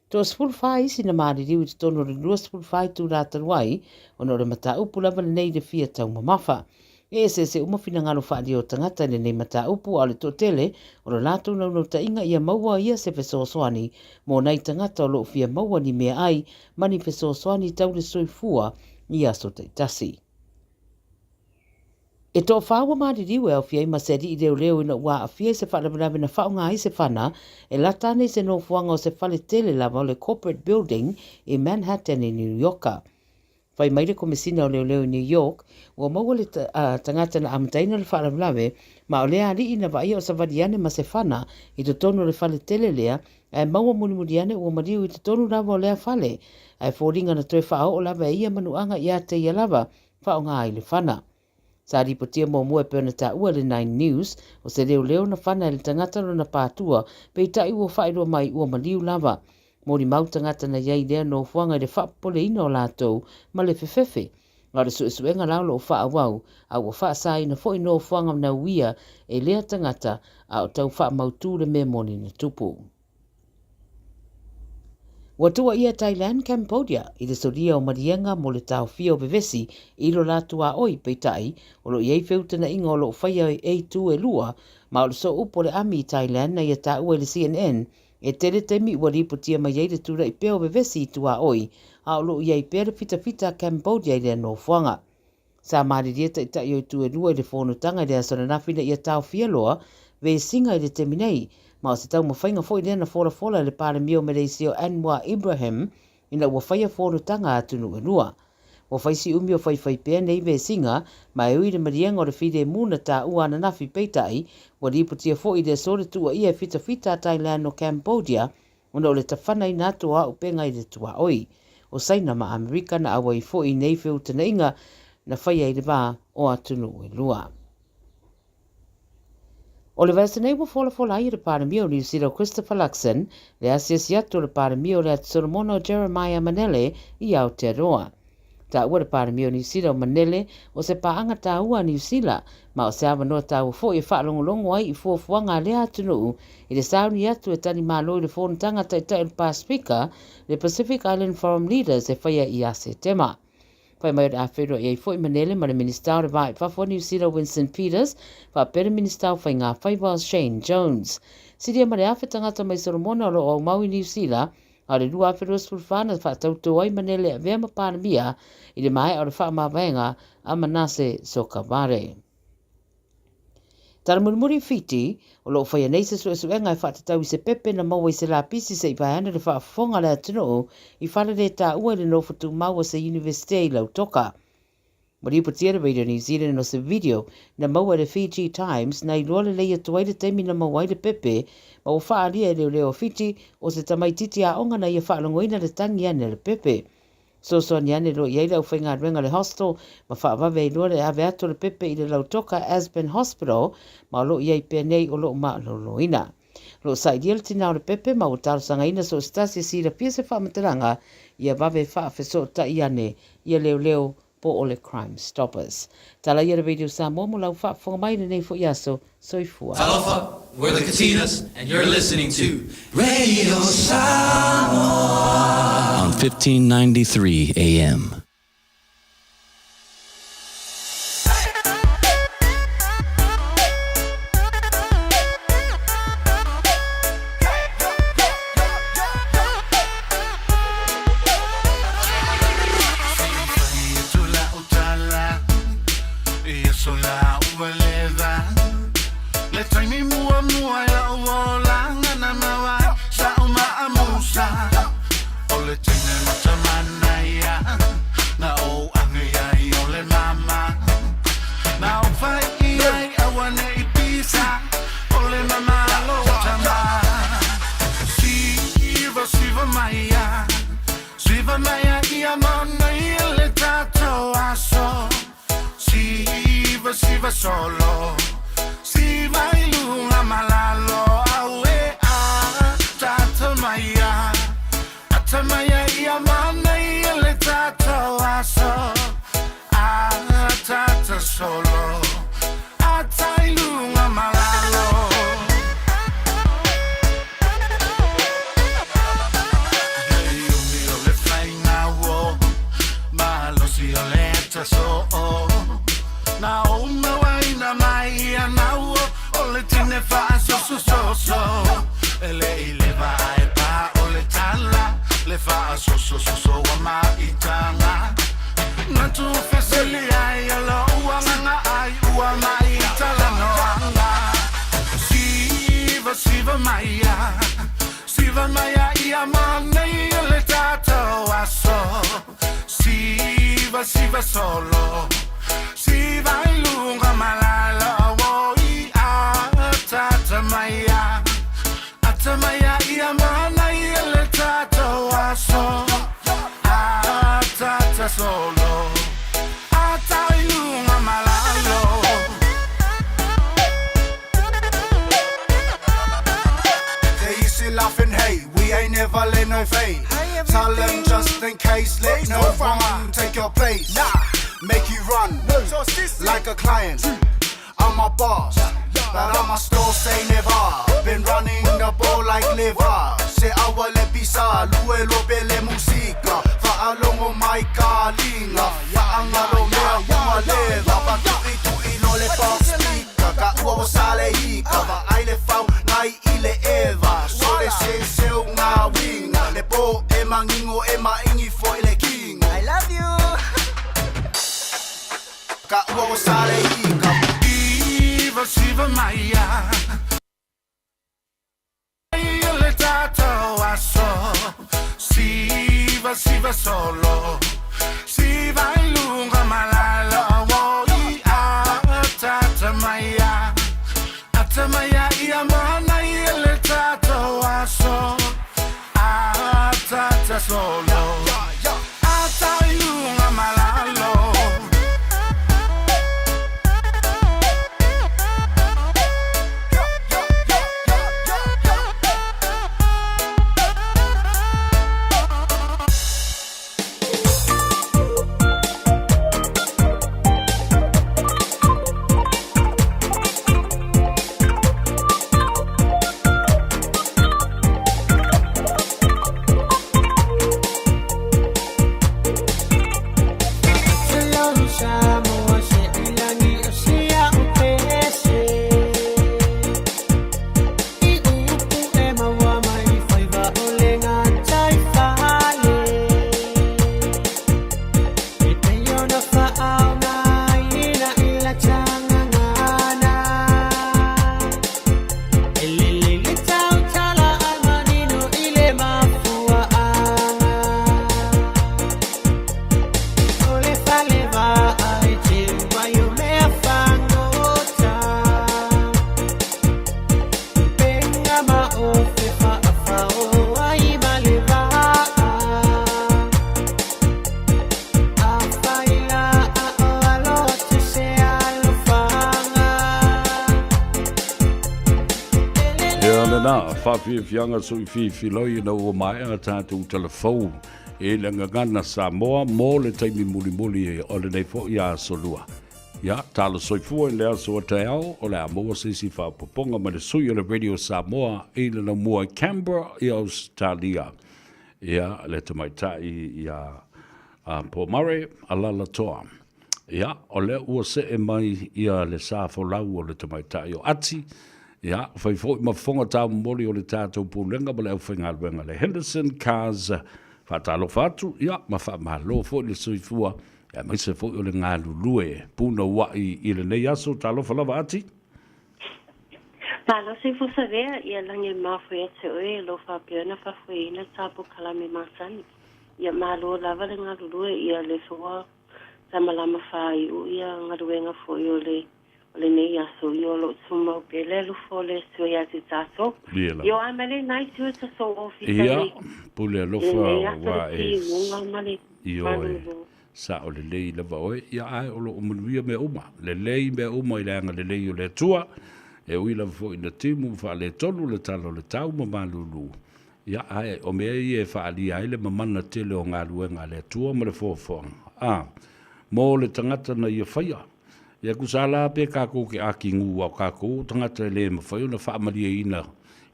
Toa 14 isi na maliliu i totonu o le 24 itulā talu ai ona o le mataupu lava lenei i le fia taumamafa. E eseese uma finagalo faaalia o tagata i lenei mataupu a o le toatele o lo latou naunautaiga ia maua ia se fesoasoani mo nai tagata o lo o fia maua ni meaai ma ni fesoasoani tau le soifua i aso taitasi. E toafa ua maliliu e aofia ai ma se alii leoleo ina ua aafia i se faalavelave na faaaoga ai se fana e lata ana i se nofoaga o se fale tele lava o le Corporate Building i Manhattan i New Ioka. Fai mai le Komesina o Leoleo i New York, ua maua le tagata na amataina le faalavelave, ma o lea alii na vaaia o savali ane ma se fana i totonu o le fale tele lea, ae maua mulimuli ane ua maliu i totonu lava o lea fale, ae foliga na toe faaoo lava e ia manuaga ia te ia lava faaaoga ai le fana. Sa lipotia muamua e pei ona taua e le Nine News, o se leoleo na fana e le tagata lona pātua, peitai ua faailoa mai ua maliu lava. Molimau tagata na i ai i lea nofoaga i le faapopoleina o latou ma le fefefe. A o le suesuega la o lo o faaauau, a ua faasaina foi nofoaga nauia e lea tagata a o tau faamautū le mea moni na tupu. Ua tuuaia Thailand Cambodia i le solia o maliega mo le taofia o vevesi i lo la tuaoi, peitai, o lo o i ai feutanaʻiga o lo o faia e itu e lua, ma o le sooupu o le ami i Thailand na ia taua i le CNN, e tele taimi ua lipotia mai ai le tulai pea o vevesi i tuaoi, a o lo o i ai pea le fitafita a Cambodia i lea nofoaga. Sa malilie taitai o itu e lua i le fonotaga i le aso ananafi ina ia taofia loa vesiga i le taimi nei, ma o se taumafaiga foi lea na folafola e le Palemia o Meleisia o Anwar Ibrahim ina ua faia fonotaga a atunuu e lua. Ua fai si umi o faifai pea nei vesiga, ma e ui i le maliega o le filemu na taua ananafi peitai, ua lipotia foi i le aso le tuuaia e fitafita a Thailand o Cambodia ona o le tafanaina atu o auupega i le tuaoi o Saina ma Amerika na auai foi i nei feutanaʻiga na faia i le va o atunuu e lua. O le vaiaso nei ua folafola ai e le Palemia o Niu Sila o Christopher Luxon le asiasi atu o le Palemia o le Atu Solomona o Jeremiah Manele i Aotearoa. Taua le Palemia o Niu Sila o Manele o se paaga taua a Niu Sila, ma o se avanoa taua foi e faalogologo ai i fuafuaga a lea atunuu i le sauni atu e tali malo i le Fonotaga Taitai o le Pasefika, le Pacific Island Forum Leaders e faia ia Setema. Fai mai o le a feiloai ai foi Manele ma le Minisita o le Va i Fafo a Niu Sila Winston Peters faapea le Minisita o Faigafaiva o Shane Jones. Silia ma le 1,000 tagata mai Solomona o lo o aumau i Niu Sila A o le 2024 na faatautō ai Manele avea ma Palemia i le maea o le faamavaega a Manase Sogavare. Tala mulimuli i Fiti, o lo o faia nei se suesuega e faatatau i se pepe na maua i se lapisi se i vae ane le faafofoga a le atunuu i fale le taua i le nofo tumau a se Iunivesite i Lautoka. Ua lipotia le Radio New Zealand o se video na maua e le Fiji Times na iloa lelei atu ai le taimi na maua ai le pepe ma ua faaalia e leoleo o Fiti o se tamaititi aoga na ia faalogoina le tangi ane a le pepe. Soasoani ane loa i ai le aufaigaluega a le hostel ma faavave ai loa le ave atu o le pepe i le lautoka Aspen Hospital ma o lo o i ai pea nei o lo o maloloina. O lo o sailia le tina o le pepe ma ua talosagaina so o se tasi e silafia se faamatalaga ia vave faafesootai ane ia leoleo po o le Crime Stoppers. Tala ia le Radio Samoa mo lau faafofoga mai i lenei foi aso. Soifua. Talofa! We're the Katinas, and you're listening to Radio Samoa on 1593 AM. Ia lena, faafiafiaga soifiafiloi ina ua maea tatou talafou i le Gagana Samoa mo le taimi mulimuli o lenei foi aso Lua. Ia, talo soifua i le aso a taeao, o le a maua se isi faaopoopoga mai le sui o le Radio Samoa i le laumua i Canberra i Ausetalia. Ia, le tamaitai ia Paul Murray, Alalatoa. Ia, o lea ua see mai ia le sa folau o le tamaitai o Ati, ia, fai foi ma fofoga taumomoli o le tatou Pulega ma le aufaigaluega le Henderson Cars. Faatalofa atu, ia, ma faamalo foi le soifua, aemaise foi o le galulue punouai i lenei aso. Talofa lava Ati. Malo soifua Savea, ia lagi e mafu ia te oe e lo faapea ona faafoeina ta polokalame masani. Ia malo lava le galulue, ia le foa sa malama faaiu ia galuega foi o le o lenei aso ia o lo o tumau pea le alofa o le Atua ia te tatou. Ia o a mai lenai itu e tatou ofisa Ia, pule alofa lenei aso le timuga ma le malolo. Sao lelei lava oe, ia ae o lo o manuia mea uma, lelei mea uma i le agalelei o le Atua, e ui lava foi ina timu ma faaletonu le tala o le tau ma malulu, Ia, ae o mea ia e faaalia ai le mamana tele o galuega a le Atua ma le foafoaga, a, mo le tagata na ia faia. Ia tusa la pe tatou te ati gū a o tatou o tagata e le mafai ona faamalieina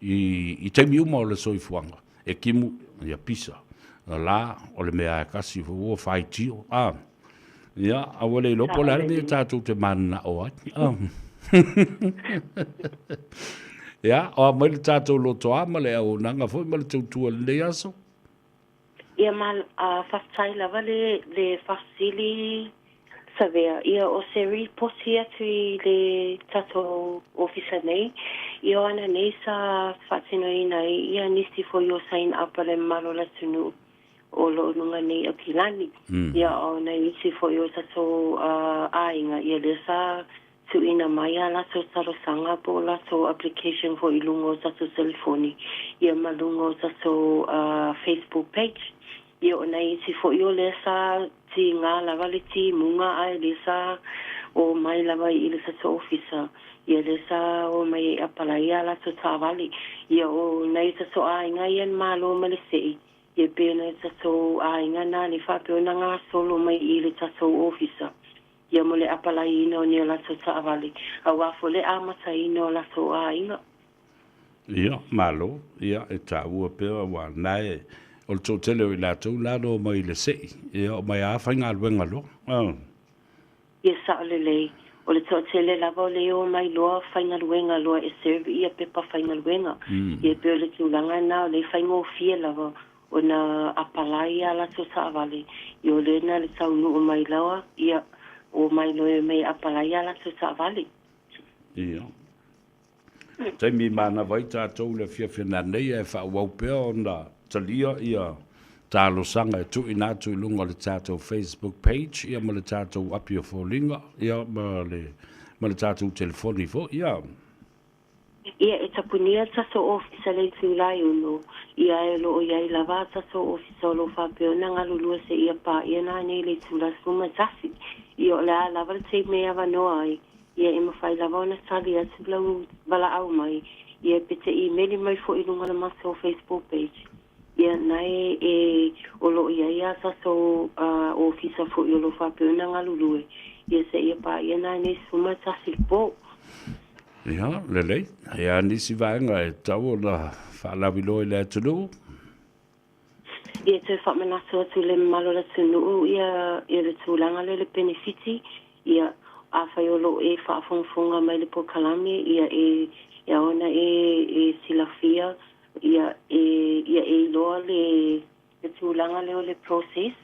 i, i taimi uma o le soifuaga, e timu, ia pisa, la, o le mea lava e tasi foi ua faitio, a. Ia, a ua le iloa po o le a le mea tatou te mananao ai. A. Ia, o a mai le tatou lotoa ma le auaunaga foi ma le tautua i lenei aso? Ia, ma, a, faafetai lava le, le faafesili Savea. Ia, o se ripoti atu i le tatou ofisa nei, ia o ana nei sa faatinoina ai ia nisi foi o sign up a le mamalu o le atunuu o lo o luga nei Aukilani. Ia o nai isi foi o tatou aiga, ia lea sa tuuina mai a latou talosaga po o latou application foi i luga o tatou telefoni, ia ma luga o tatou Facebook page. Ia o nai isi foi o lea sa tiga lava le timuga ae lea sa omai lava i le tatou ofisa, ia lea sa omai e apalai a latou taavale. Ia o nai tatou aiga ia na malo ma le sei, Ia pei ona tatou aiga na le faapea ona gasolo mai i le tatou ofisa, ia mo le apalaiina o ni o latou taavale, aua foi le amataina o latou aiga. Ia, malo, ia, e taua pea aua na e, o le toatele o i latou la na omai i le sei, ia, omai a faigaluega loa. Ah. Ia sao lelei, o le toatele lava o le omai loa faigaluega loa e serve ia pepa faigaluega. Ia pei o le tulaga lena o le faigofie lava ona apalai a latou taavale, ia o lena le taunuu mai loa, ia omai loa e omai e apalai a latou taavale. Ia. Taimi manava ai tatou i le afiafi nanei ae faaauau pea ona talia ia talosaga e tuuina atu i luga o le tatou Facebook page ia ma le tatou api o foliga ia ma le ma le tatou telefoni foi ia. Ia e tapunia tatou ofisa le itula e 6, ia e o lo o i ai lava a tatou ofisa o lo o faapea ona galulue seia paia nanei le itula 11. Ia o le a lava le taimi e avanoa ai, Ia e mafai lava ona tali atu lau valaau mai, ia pe te imeli mai foi i luga o le matou Facebook page. Ia na e e o lo o i ai a tatou ofisa foi o lo o faapea ona galulue, ia seia paia nanei 11 i le po. Ia, lelei. Ia nisi vaega e tatau ona faalauiloa i le atunuu. Ia toe faamanatu atu i le mamalu o le atunuu ia ia le tulaga lea i le penefiti, ia afai o lo o e faafogafoga mai i le polokalame, ia e e ao ona e e silafia ia e ia e iloa le le tulaga lea o le process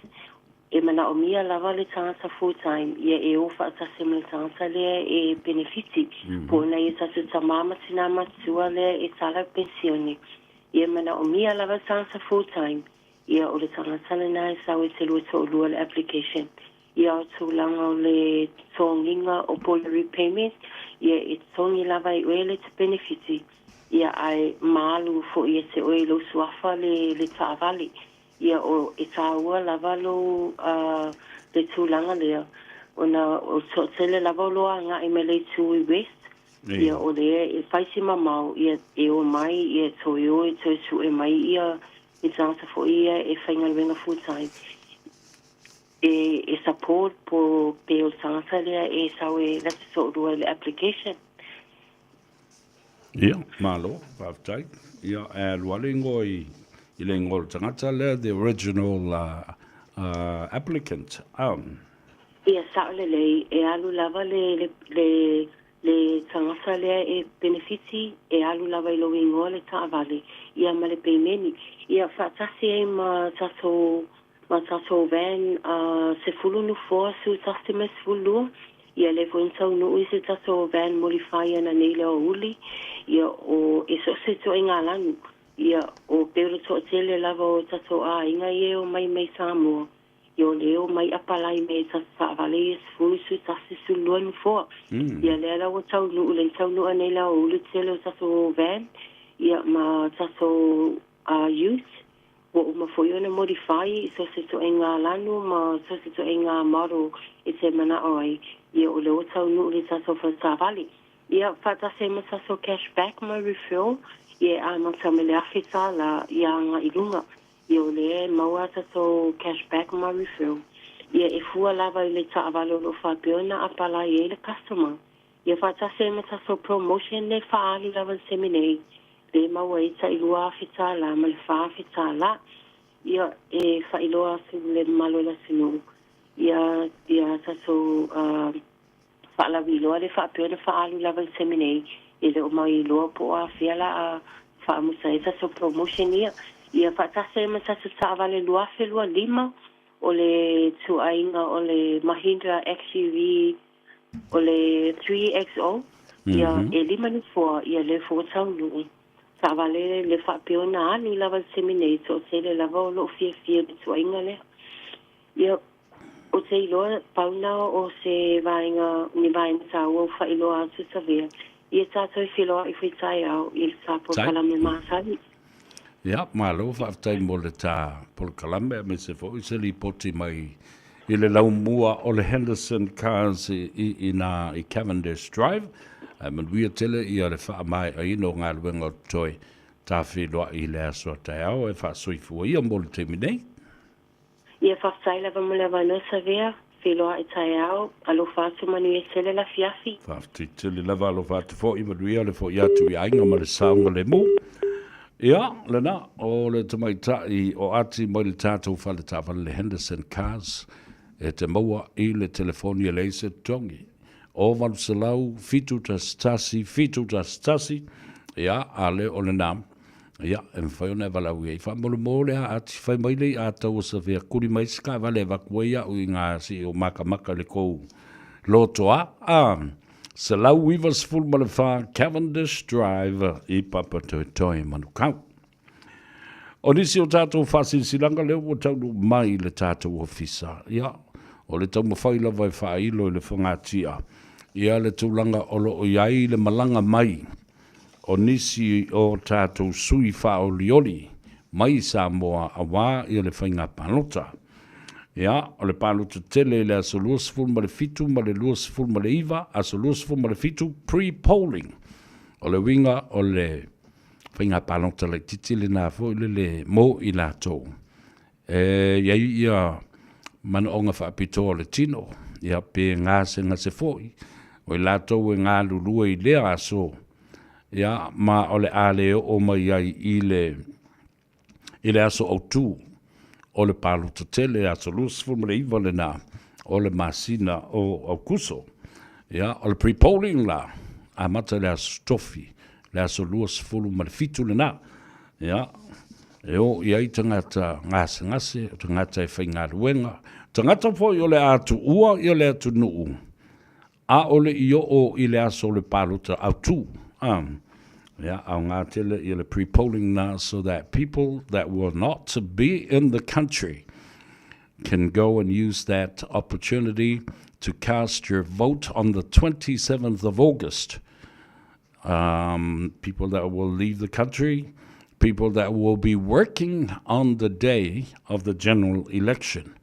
e manaomia lava le tagata full time ia e o faatasi ma le tagata lea e penefiti, po o nai o tatou tama ma tinā matutua lea e tala penisione. Ia manaomia lava tagata full time, ia o le tagata lena e sau e te lua toalua le application. Ia o tulaga o le totogiga o po o le repayment, ia e totogi lava e oe le te penefiti, ia ae ma alu foi ia te oe i lou suafa le le taavale. Ia o e taua lava lou le tulaga lea ona o le toatele lava o lo o agai mai le itu i West, ia o lea e fai si mamao ia e omai ia toe o e toe sue mai ia i tagata foi ia e faigaluega full time. E e support po pe o le tagata lea e sau e lata toalua i le application. Ia, malo, faafetai. Ia, e alu lava le igoa i, i le igoa o le tagata lea, the original uh, uh, applicant. Um. Ia, sao lelei, e alu lava le, le, le, le tagata lea e penefiti, e alu lava i lou igoa le taavale, ia ma le peimeni. Ia, faatasi ai ma tatou ma tatou van a 10 nofoa 11 ma 12, ia lea foi na taunuu i se tatou van molifai ananei le aoauli, ia o e so o se ituaiga lanu, ia o pei o le toatele lava o tatou aiga ia e omai mai Samoa, ia o lea e omai apalai mai i tatou taavale ia 10, 11, 12 nofoa. Ia lea la ua taunuu, lea na taunuu anei le aoauli le tele o tatou van, ia ma tatou youth, Ua uma foi ona modify i so o se ituaiga lanu ma so o se ituaiga model e te manao ai, ia o lea ua taunuu le tatou faletaavale. Ia, faatasi ai ma tatou cash back ma referral, ia e amata mai le $1,000 ia agai i luga. Ia o lea e maua a tatou cash back ma referral. Ia e fua lava i le taavale o lo o faapea ona apalai ai le customer. Ia faatasi ai ma tatou promotion lea e faaalu lava i le taimi nei, lea e maua ai tai $2,000 ma le $4,000. Ia, e faailoa atu i le mamalu o le atunuu, ia, ia tatou faalauiloa lea faapea ona faaalu lava i le taimi nei, e le o mailoa po o afea la a faamuta ai tatou promotion ia. Ia faatasi ai ma tatou taavale 2025, o le ituaiga o le Mahindra XUV O le 3XO, ia, e lima nofoa, ia lea foi ua taunuu. Taavale le faapea ona alu lava i le taimi nei, toatele lava o lo o fiafia i le tuuaiga lea. Ia, ou te iloa, pau na o se vaega, ni vaega taua ua faailoa atu Savea, ia tatou e feiloai foi taeao i le ta polokalame masani. Ia, malo faafetai mo le ta polokalame aemaise foi se lipoti mai i le laumua o le Henderson Cars i ina i Cavendish Drive. Ae manuia tele ia le faamaeaina o galuega o totoe ta feiloai i le aso a taeao e faasoifua ia mo le taimi nei. Ia faafetai lava mo le avanoa Savea, feiloai taeao, alofa atu manuia tele le afiafi. Faafetai tele lava alofa atu foi, manuia le foi atu i aiga ma le saogalemu. Ia, lena, o le tamaitai o Ati mai le tatou fale taavale le Henderson Cars, e te maua i le telefoni e leai se totogi. O 800 711 711, ia, a le o lena, ia, e mafai ona e valaau i ai. Faamolemole a Ati, fai mai le i'a tau o Savea, kuli mai se taavale e avatu ai au i ngā si o makamaka le kou lotoa, a. 194 Cavendish Drive i Papatoetoe, Manukau. O nisi o tatou faasilasilaga lea ua taunuu mai i le tatou ofisa, ia, o le taumafai lava e faailo i le fogatia ia le tulaga o lo o i ai le malaga mai o nisi o tatou sui faaolioli mai Samoa aua ia le faiga palota. Ia, o le palota tele i le aso 27 ma le 29, aso 27 pre-polling. O le uiga o le faiga palota laitiiti lena foi lele mo i latou. E i ai ia manaoga faapitoa o le tino, ia pe gasegase foi, o i latou e galulue i lea aso, ia ma o le a le oo mai ai i le i le aso autu o le palota tele, aso 29 lena o le masina o Aukuso. Ia, o le pre-polling la, amata i le aso Tofi, le aso 27 lena. Ia, e o i ai tagata gasegase, o tagata e faigaluega, tagata foi o le a tuua ia le atunuu, ʻAʻole i oo i le aso o le palota autu. Ia, aoga tele ia le pre-polling na so that people that will not to be in the country can go and use that opportunity to cast your vote on the 27th of August. People that will leave the country, people that will be working on the day of the general election.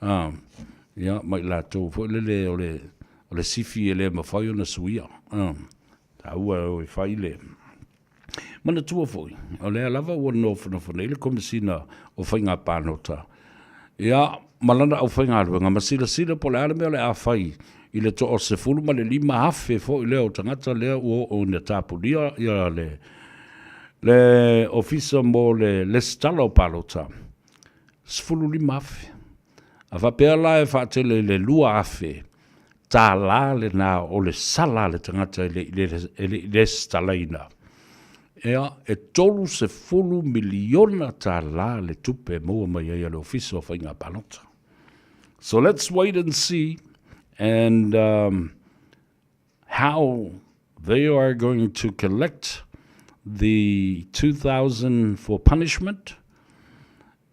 Ia, ma i latou foi lele o le, o le sifi e le mawhai ona suia. Taua e o e whai le. Manatua foi, o lea lava ua nofonofo nei le Komesina o Faiga Palota. Ia, ma lana aufaigaluega ma silasila po o le a le mea o le a fai i le 15,000 foi lea o tagata lea ua oo ina tapunia ia le le ofisa mo le lesitala o palota, 15,000. A faapea la e faatele i le $2,000 tala lena o le sala a le tagata e le i lesitalaina, ia, e $30 miliona tala le tupe e maua mai ai e le Ofisa o Faiga Palota. So let's wait and see and how they are going to collect the 2000 for punishment,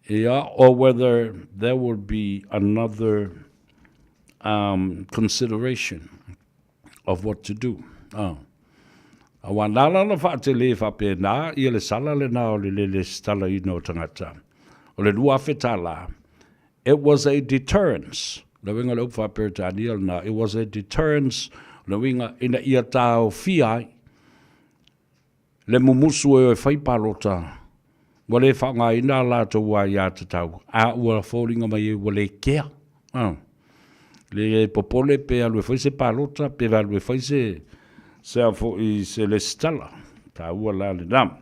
yeah, or whether there will be another consideration of what to do. Oh. Aua nā lana whaatele whapēnā ia le sala le nā o le lele stala ina o tangata. O le 2000 tālā. It was a deterrence. Le uiga o le upu faa-Peretania lena, it was a deterrence, o le uiga ina ia taofia ai le mumusu e o e fai palota, ua le faaaogaina a latou aiatatau, a ua foliga mai ai ua le kea. Le popole pe alu e fai se palota, pe alu e fai se, se a foi se lesitala. Taua la lena.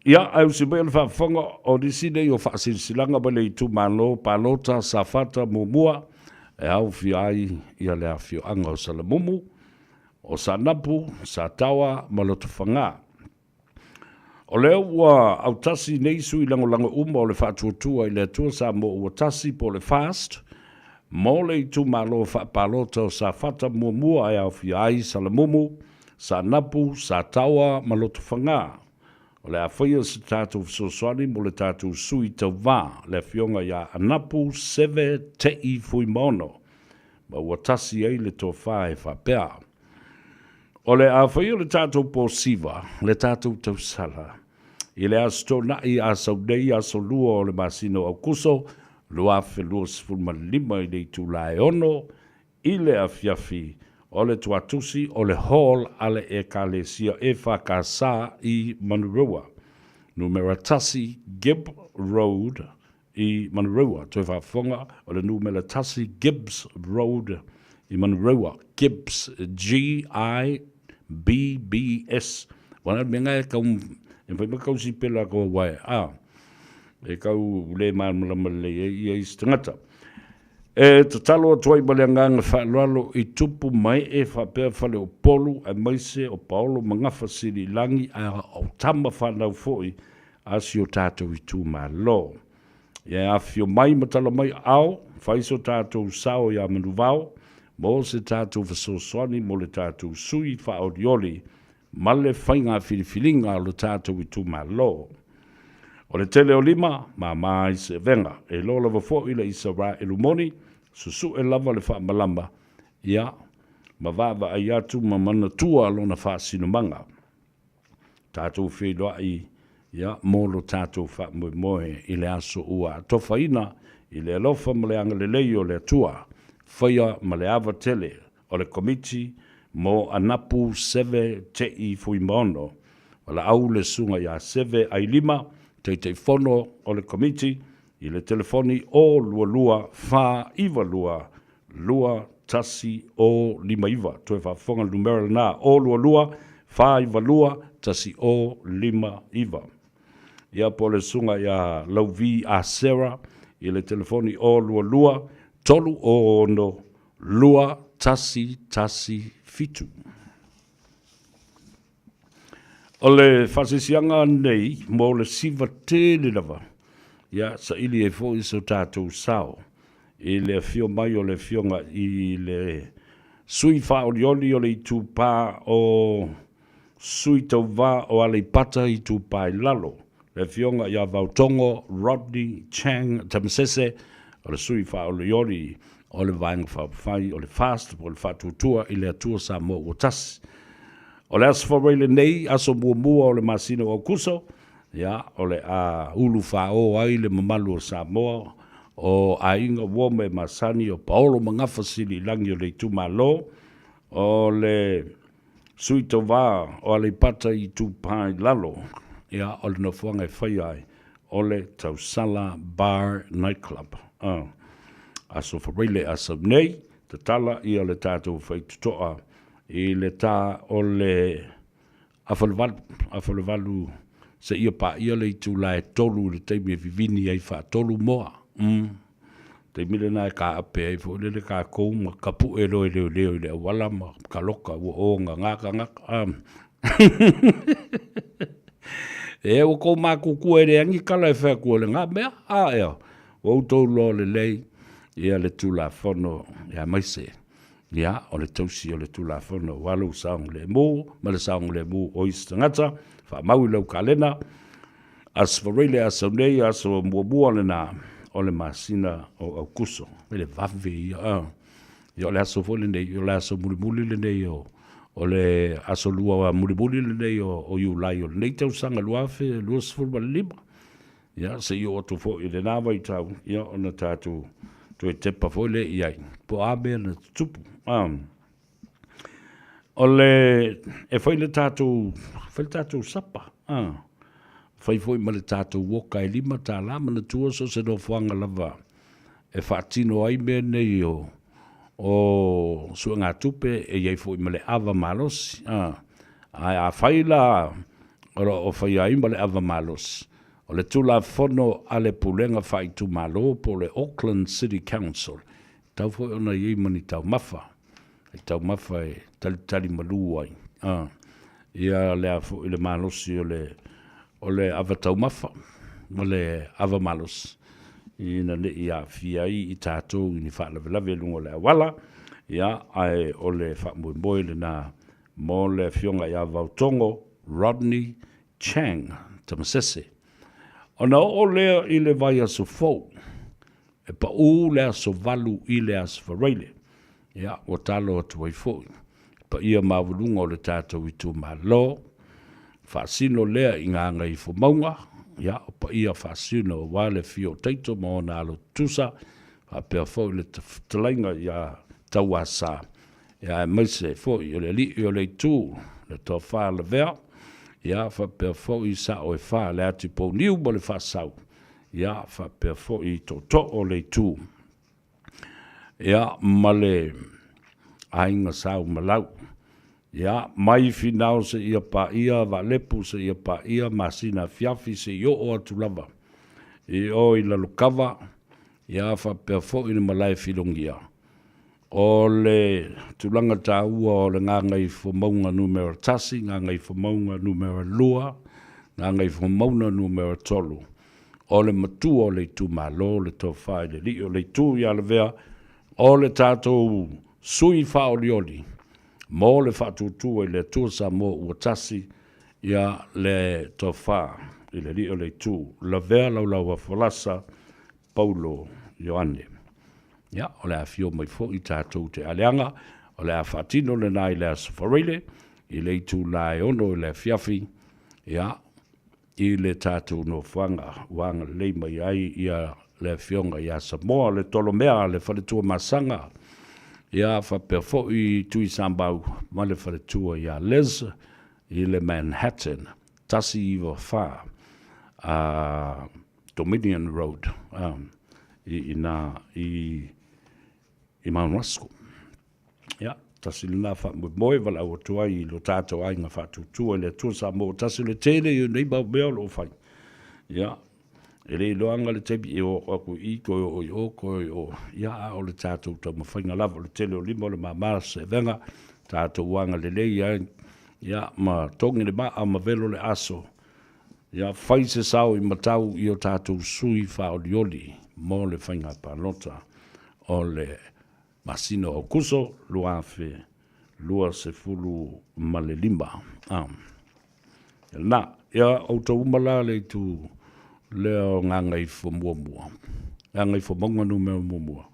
Ia, ae usi mai o le faafofoga o nisi nei o faasilasilaga mai le itumalo palota Safata muamua e aofia ai ia le afioaga o Salamumu, o Saanapu, Sataoa ma Lotofaga. O lea ua autasi nei sui lagolago uma o le Faatuatua i le Atua Samoa ua Tasi po o le FAST mo le itumalo faapalota o Safata muamua e aofia ai Salamumu, Saanapu, Sataoa ma Lotofaga. O le a faia se tatou fesoasoani mo le tatou sui tauva, le Afioga ia Anapu Seve Te'i Fuimaono, ma ua tasi ai le tofa e faapea, O le a faia le tatou posiva, le tatou tausala, i le Aso Toonai a sau nei, aso 2 o le masina o Aukuso, 2025 i le itula e 6 i le afiafi o le tuatusi o le Hall a le Ekalesia EFKS i Manurewa, numera 1 Gibb Road i Manurewa. Toe faafofoga, o le numera 1 Gibbs Road i Manurewa, Gibbs, G-I-B-B-S. Ua na mea ngai kau, e mawhai mai kau sipela kau wae, a, e kau le malamalama lelei ai ia isi tagata. E tatalo atu ai ma le agaga faaaloalo i tupu mae'e faapea Faleupolu aemaise o Paolo ma Gafa Siliilagi a o tama fanau foi a si o tatou itumalo. Ia e afifio mai ma tala mai ao, fai so tatou sao iā Manuvao mo se tatou fesoasoani mo le tatou sui faaolioli ma le faiga filifiliga o lo tatou itumalo. O le tele o lima, mama ai se avega. E iloa lava foi le Isaraelu moni, susu'e lava le faamalama, ia, ma vaavaai atu ma manatua lona faasinomaga. Tatou feiloai, ia, mo lo tatou faamoemoe i le aso ua atofaina i le alofa ma le agalelei o le Atua, faia ma le ava tele o le Komiti mo Anapu Seve Te'i Fuimaono, valaau le Susuga ia Seve Ailima, Taitaifono o le Komiti, i le telefoni o 22 492 21059. Toe faafofoga le numera lena, o 22 492 1059. Ia po o le Susuga ia Lauvi Asera i le telefoni o 22 306 2117. O le faaseseaga nei mo le siva tele lava, ia saili ai foi so tatou sao i le afio mai o le afioga i le sui faaolioli o le itupa o sui tauva o Aleipata Itupa i Lalo, le afioga ia Vaotogo Rodney Chang Tamasese, o le sui faaolioli o le Vaega Faaupufai o le FAST po o le Faatuatua i le Atua Samoa ua Tasi. O le Aso Faraile lenei, aso muamua o le masina o Aukuso, ia, o le a ulu faaō ai le mamalu o Samoa, o aiga uo ma e masani, o paolo ma gafa sili i lagi o le itumalo, o le sui tauva o Aleipata Itupa i Lalo, ia, o le nofoaga e faia ai o le Tausala Bar Night Club. Aso Faraile aso nei, tatala ia le tatou faitotoa i le tā o le afa le 8, afa le 8 seia paia le itula e 3 i le taimi e vivini ai faatolu moa. Taimi lena e kaape ai foi lele tatou ma tapue loa e leoleo i le auala ma taloka ua o gaga tagata. E ua tou matutua e leai ni tala e fai atu o lena mea, a ea, ua outou iloa lelei ia le Tulafono aemaise ia o le tausi o le Tulafono aua lou saogalemu ma le saogalemu o isi tagata. Faamau i lau kalena, Aso Faraile aso nei, aso muamua lena o le masina o Aukuso. E le vave ia, a. Ia o le aso foi lenei, o le aso mulimuli lenei o, o le aso lua mulimuli lenei o, o Iulai o lenei tausaga 2025. Ia, se i oo atu foi i lena vaitau, ia ona tatou toe tepa foi lea i ai, po o a mea na tutupu. A. O le, e fai le tatou, fai le tatou sapa, a, fai foi ma le tatou oka e $5, manatua so o se nofoaga lava e faatino ai mea nei o, o suegatupe e i ai foi ma le ava malosi, a. Ae afai la o lo o faia ai ma le ava malosi, o le Tulafono a le Pulega Faaitumalo po o le Auckland City Council, tatau foi ona i ai ma ni taumafa, e taumafa e talitali malu ai, a, ia le a foi le malosi o le, o le ava taumafa ma le ava malosi, ina ne i aafia ai i tatou i ni faalavelave i luga o le auala, ia, ae o le faamoemoe lena mo le Afioga ia Vaotogo Rodney Chang Tamasese. Ona oo lea i le vaiaso fou, E paʻū le aso 8 i le Aso Faraile, ia, ua talo atu ai foi le paia maualuga o le tatou itumalo, faasino lea i Gagaifomauga, ia, o paia faasino aua le afio o Taito ma ona alo tutusa, faapea foi le fetalaiga ia Tauasa, ia, aemaise foi o le alii o le itu, le Tofa Lavea, ia, faapea foi sao e fa, le Atipouniu ma le Faasau, ia faapea foi i tootoo o le itu, ia ma le aiga Sa Umalau, ia mai Finao seia paia Vaalepu seia paia Masina Afiafi seia oo atu lava i o i Lalokava, ia faapea foi le malae Filogia. O le tulaga taua o le Gagaifomauga Numera 1, Gagaifomauga Numera 2, Gagaifomauga Numera 3, o le matua o le itumalo, le tofa i le alii o le itu ia Lavea, o le tatou sui faaolioli mo le faatuatua i le Atua Samoa ua tasi, ia le tofa i le alii o le itu, Lavea Laulauafolasa Paulo Ioane. Ia, o le a afio mai foi tatou te aleaga, o le a faatino lena i le Aso Faraile, i le itula e 6 i le afiafi, ia, i le tatou nofoaga ua agalelei mai ai ia le Afioga ia Samoa, le Tolomea, le Faletua Masaga, ia faapea foi Tuisambau ma le Faletua ia Liz i le Manhattan 194 Dominion Road i ina i i Mount Roskill. Ia, tasi lena faamoemoe valaau atu ai i lo tatou aiga faatuatua i le Atua Samoa ua tasi, o le tele ia o nei mau mea o lo o fai. Ia, e le iloaga le taimi e oo atu i i, toe oo i o, toe i o. Ia, a o le tatou taumafaiga lava, o le tele o lima o le mama se avega, tatou agalelei ai, ia, ma togi le maa ma velo le aso. Ia fai se sao i matau i o tatou sui faaolioli mo le faiga palota o le masina o Aokuso 2025. A. Lena, ia outou uma la le itu lea o Gagaifo muamua, Gagaifomauga numera muamua,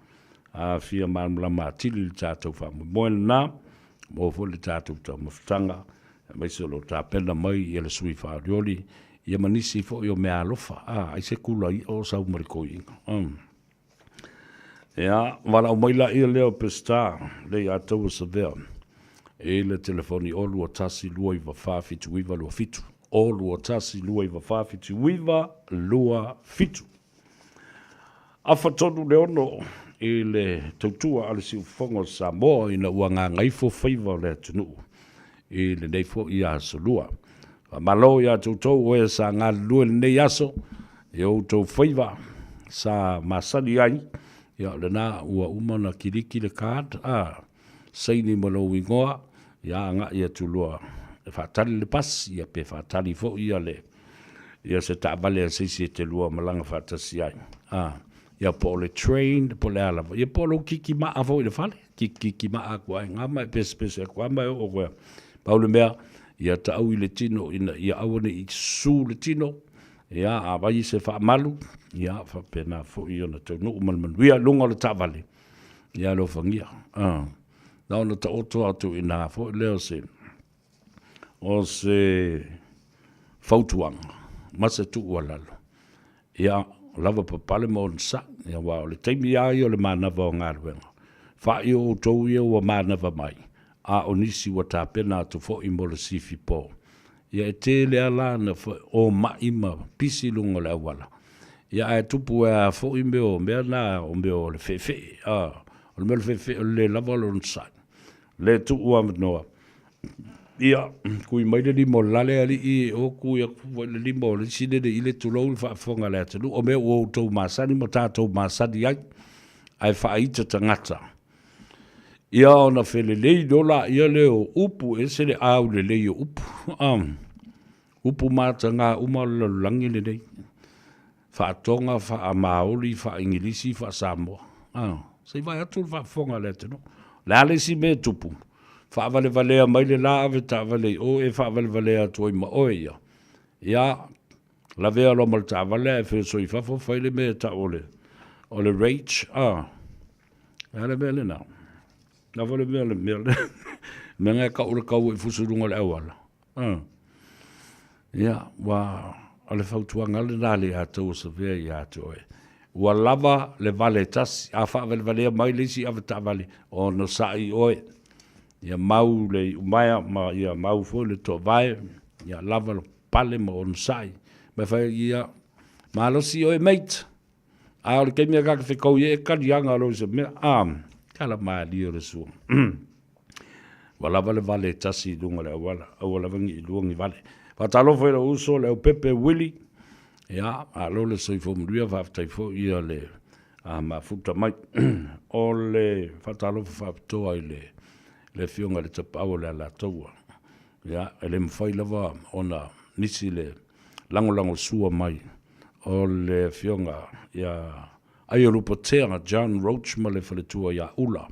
a fia malamalama atili le tatou faamoemoe lena, maua foi le tatou taumafataga aemaise o lo o tapena mai ia le sui faaolioli ia ma nisi foi o meaalofa. A, ai se kula i'a o sau ma le toeaina. Ia, valaau mai laia lea o Peseta le ia taua Savea i le telefoni o 21 294 7927, o 21 294 7927. Afa tonu le ono. i le tautua a le Siufofoga o Samoa ina ua gagaifo faiva o le atunuu i lenei foi aso lua. Faamalo ia te outou o e sa galulue i lenei aso i o outou faiva sa masani ai, ia o lena ua uma ona kiliki le card, a, saini ma lou igoa, ia agai atu loa e faatali le pasi, ia pe faatali foi ia le ia se taavale a se isi e te lua malaga faatasi ai. A, ia po o le train, po o le a lava, ia po o lou kiki maa foi i le fale, kiki kiki maa atu ai ngā ma e pesepese atu ai ma e oo koe. Pau le mea, ia taau i le tino ina ia aua ne i su le tino, ia a vai se faamalu, ia faapena foi ona taunuu ma le manuia i luga o le taavale, ia alofagia. Na ona taoto atu i ina foi lea o se o se fautuaga ma se tuualalo, ia lavapapale ma onosai, aua o le taimi lava ia o le manava o galuega, fa'i o outou ia ua manava mai, a o nisi ua tapena atu foi mo le sifipo. Ia e tele lava la ina oma'i ma pisi i luga o le auala, ia ae tupu ai lava foi mea o mea na o mea o le fe'efe'e, a, o le mea o le fe'efe'e o le le lava o le onosai, le tuu avanoa. Ia, kui mai le lima o le la le alii, o kui atu foi le lima o le isi lele i le tulou le faafofoga a le atunuu. O mea ua outou masani ma tatou masani ai, ae faaita tagata. Ia ona felelei loa laia lea o upu, e ese le aulelei o upu. Upu mataga uma o le lalolagi lenei. Faatoga, faa-Maori, faa-Igilisi, faa-Samoa. Se i vaai atu le faafofoga a le atunuu. O le a le isi mea e tupu? Faavalevalea mai le la ave taavale i o, e faavalevalea atu ai ma oe ia. Ia, lavea loa ma le taavale ae feoso i fafo fai le mea e tau o le, o le rage, a. O le a le mea lena? O le a foi le mea, le mea, le mea na e tau o le tau i fusu i luga o le auala. Ia, ua, o le fautuaga lena le ia tou o Savea ia te oe. Ua lava le vale e tasi, a faavalevalea mai le isi avetaavale, onosai oe. Ia mau le iumaea ma ia mau foi le toavae, ia lava le pale ma onosai. Ma e fai, ia, malosi oe mate. A o le taimi a ka fekau i e kaliaga lo se mea, a, kala malie o le sua. Ua lava le vale e tasi i luga o le auala, aua lava ne i lua ni vale. Faatalofa i lou uso Leaupepe Willie, ia, malo le soifua manuia, faafetai foi ia le mafuta mai. O le faatalofa faapitoa i le le Afioga i le Tapaau o le Alataua, ia, e le mafai lava ona misi le lagolagosua mai o le Afioga ia Aiolupotea John Roach ma le faletua ia Ula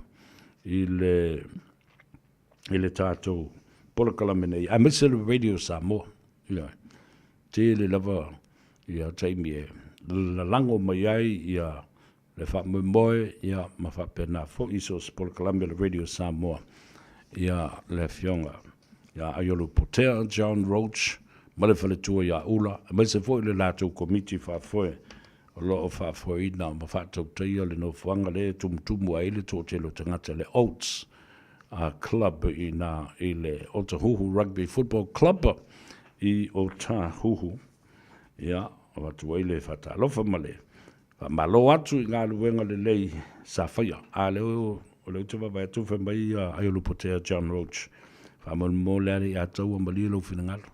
i le i le tatou polokalame nei, aemaise le Radio Samoa. Ioe. Tele lava ia taimi e lalago mai ai ia le faamoemoe ia ma faapena foi so o se polokalame o le Radio Samoa ia le Afioga ia Aiolupotea John Roach ma le faletua ia Ula, aemaise foi le latou komiti faafoe o lo o faafoeina ma faatautaia le nofoaga lea e tumutumu ai le toatele o tagata, le Oats Club i ina i le Otahuhu Rugby Football Club i Otahuhu. Ia, avatu ai le faatalofa ma le faamalo atu i galuega lelei sa faia. A lea o lea ou te vaavaai atu fai mai ia Aiolupotea John Roach, faamolemole ane ia taua malie lou finagalo.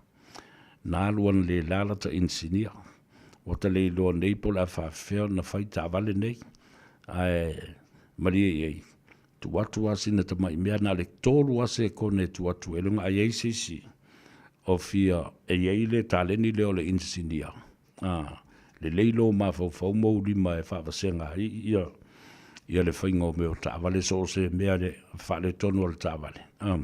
Na alu analeila lata inisinia. Ua ta le iloa nei po o le a faapefea ona fai taavale nei, ae malie i ai, tuu atu lava sina tamai mea, na o le 3 lava sekone e tuu atu ailoga a i ai se isi o fia e i ai le taleni lea o le inisinia, a, lelei lou mafaufau ma ou lima e faavasega ai ia ia le faiga o mea o taavale, so o se mea le faaletonu o le taavale. A.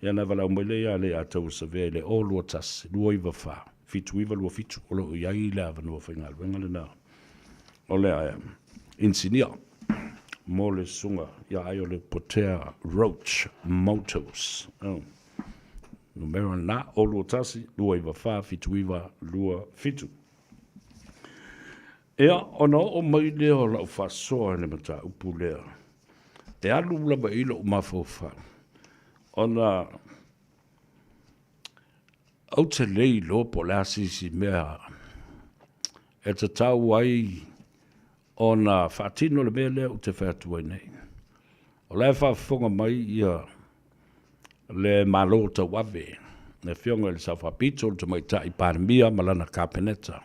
Ia ona valaau mai lea ia Leiataua Savea i le 021 294 7927, o lo o i ai le avanoa faigaluega lena o le inisinia mo le susuga ia Aiolupotea Roach Motors. Oh. Numera lena, 021 294 7927. Ia, ona oo mai lea o lau faasoa i le mataupu lea, e alu lava i lou mafaufau, ona ou te le iloa po o le a se isi mea e tatau ai. ona faatino le mea lea ou te fai atu ai nei. O la e faafofoga mai ia le Malo tauave, le Afioga i le Sao Faapito, le Tamaitai Palemia ma lana Kapeneta.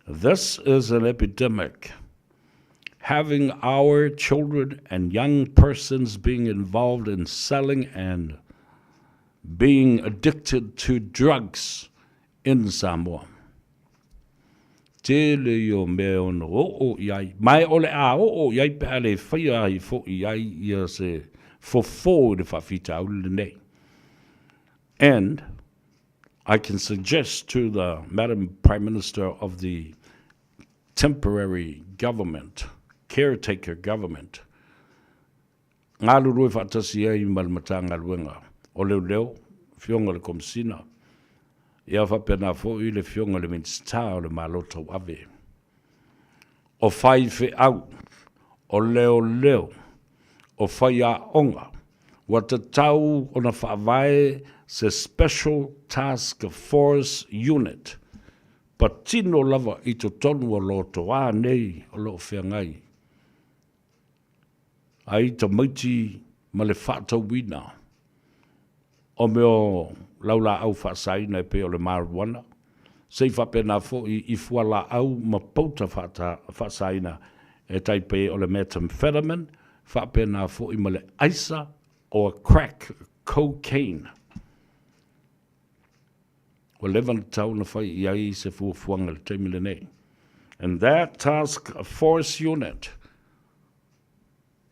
This is an epidemic. Having our children and young persons being involved in selling and being addicted to drugs in Samoa. Tele ia o mea e ono oo i ai, ma e o le a oo i ai pe a le faia ai foʻi ai ia se fofo i le faafitauli lenei. And I can suggest to the Madam Prime Minister of the temporary government, caretaker government, galulue faatasi ai ma le Matagaluega o Leoleo, Afioga i le Komesina, ia faapena foi le Afioga i le Minisita o le Malo Tauave, o faifeau, o leoleo, o faiaoga, ua tatau ona faavae se Special Task Force Unit patino lava i totonu o lotoa nei o lo o feagai ai tamaiti ma le faatauina o mea o laulaau faasaina e pei o le marijuana, se i faapena foi i fualaau ma pauta faasaina e tai pei o le methamphetamine, faapena foi ma le aisa or crack cocaine. Ua leva ona tatau ona fai i ai se fuafuaga i le taimi lenei. And that task force unit,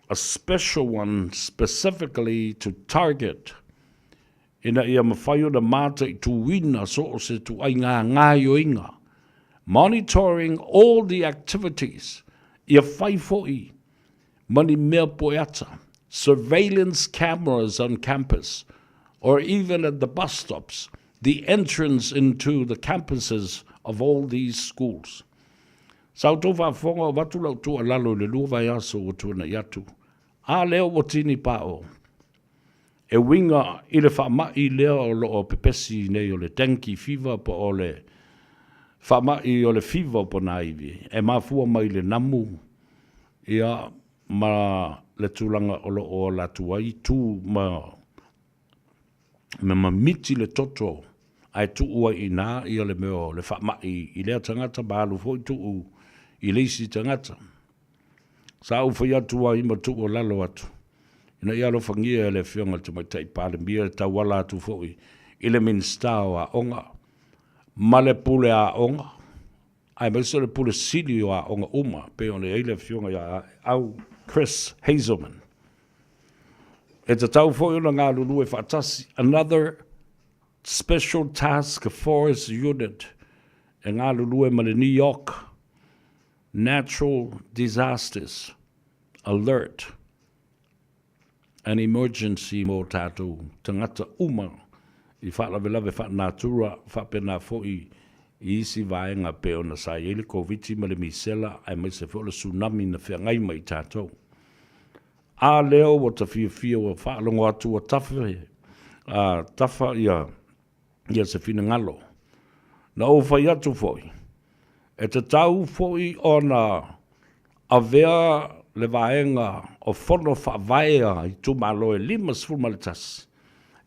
a special one specifically to target ina ia mafai ona mataituina so o se tuaiga gaoioiga, monitoring all the activities, ia fai foi ma ni mea poeata, surveillance cameras on campus or even at the bus stops, the entrance into the campuses of all these schools. Sa outou faafofoga o avatu lau tuualalo i le lua vaiaso ua tuanai atu, a lea ua tini paʻo e uiga i le faamai lea o lo o pepesi nei o le dengue fever po o le faamai o le fiva o ponaivi e mafua mai i le namu ia ma le tulaga o lo o ola atu ai tu ma ma mamiti le toto ae tuu ai i ina ia le mea o le faamai i lea tagata ma alu foi tuu i le isi tagata. Sa ou fai atu ai ma tuualalo atu ina ia alofagia e le Afioga i le Tamaitai Palemia e tauala atu foi i le Minisita o Aoga ma le Pule Aoga aemaise o le Pule Sili o Aoga uma pei ona i ai le Afioga ia Au Chris Hazelman. E tatau foi ona galulue faatasi another Special Task Force Unit e galulue ma le New York Natural Disasters Alert and Emergency mō tātou tagata uma i faalavelave faanatura faapena foi i isi vaega pei ona sa i ai le Koviti ma le misela aemaise foi o le tsunami na feagai mai i tātou. A lea ua ta fiafia ua faalogo atu ua tafa, a, tafa ia, ia se finagalo. Na ou fai atu foi, e tatau foi ona avea le vaega o fono faavae a itumalo e 51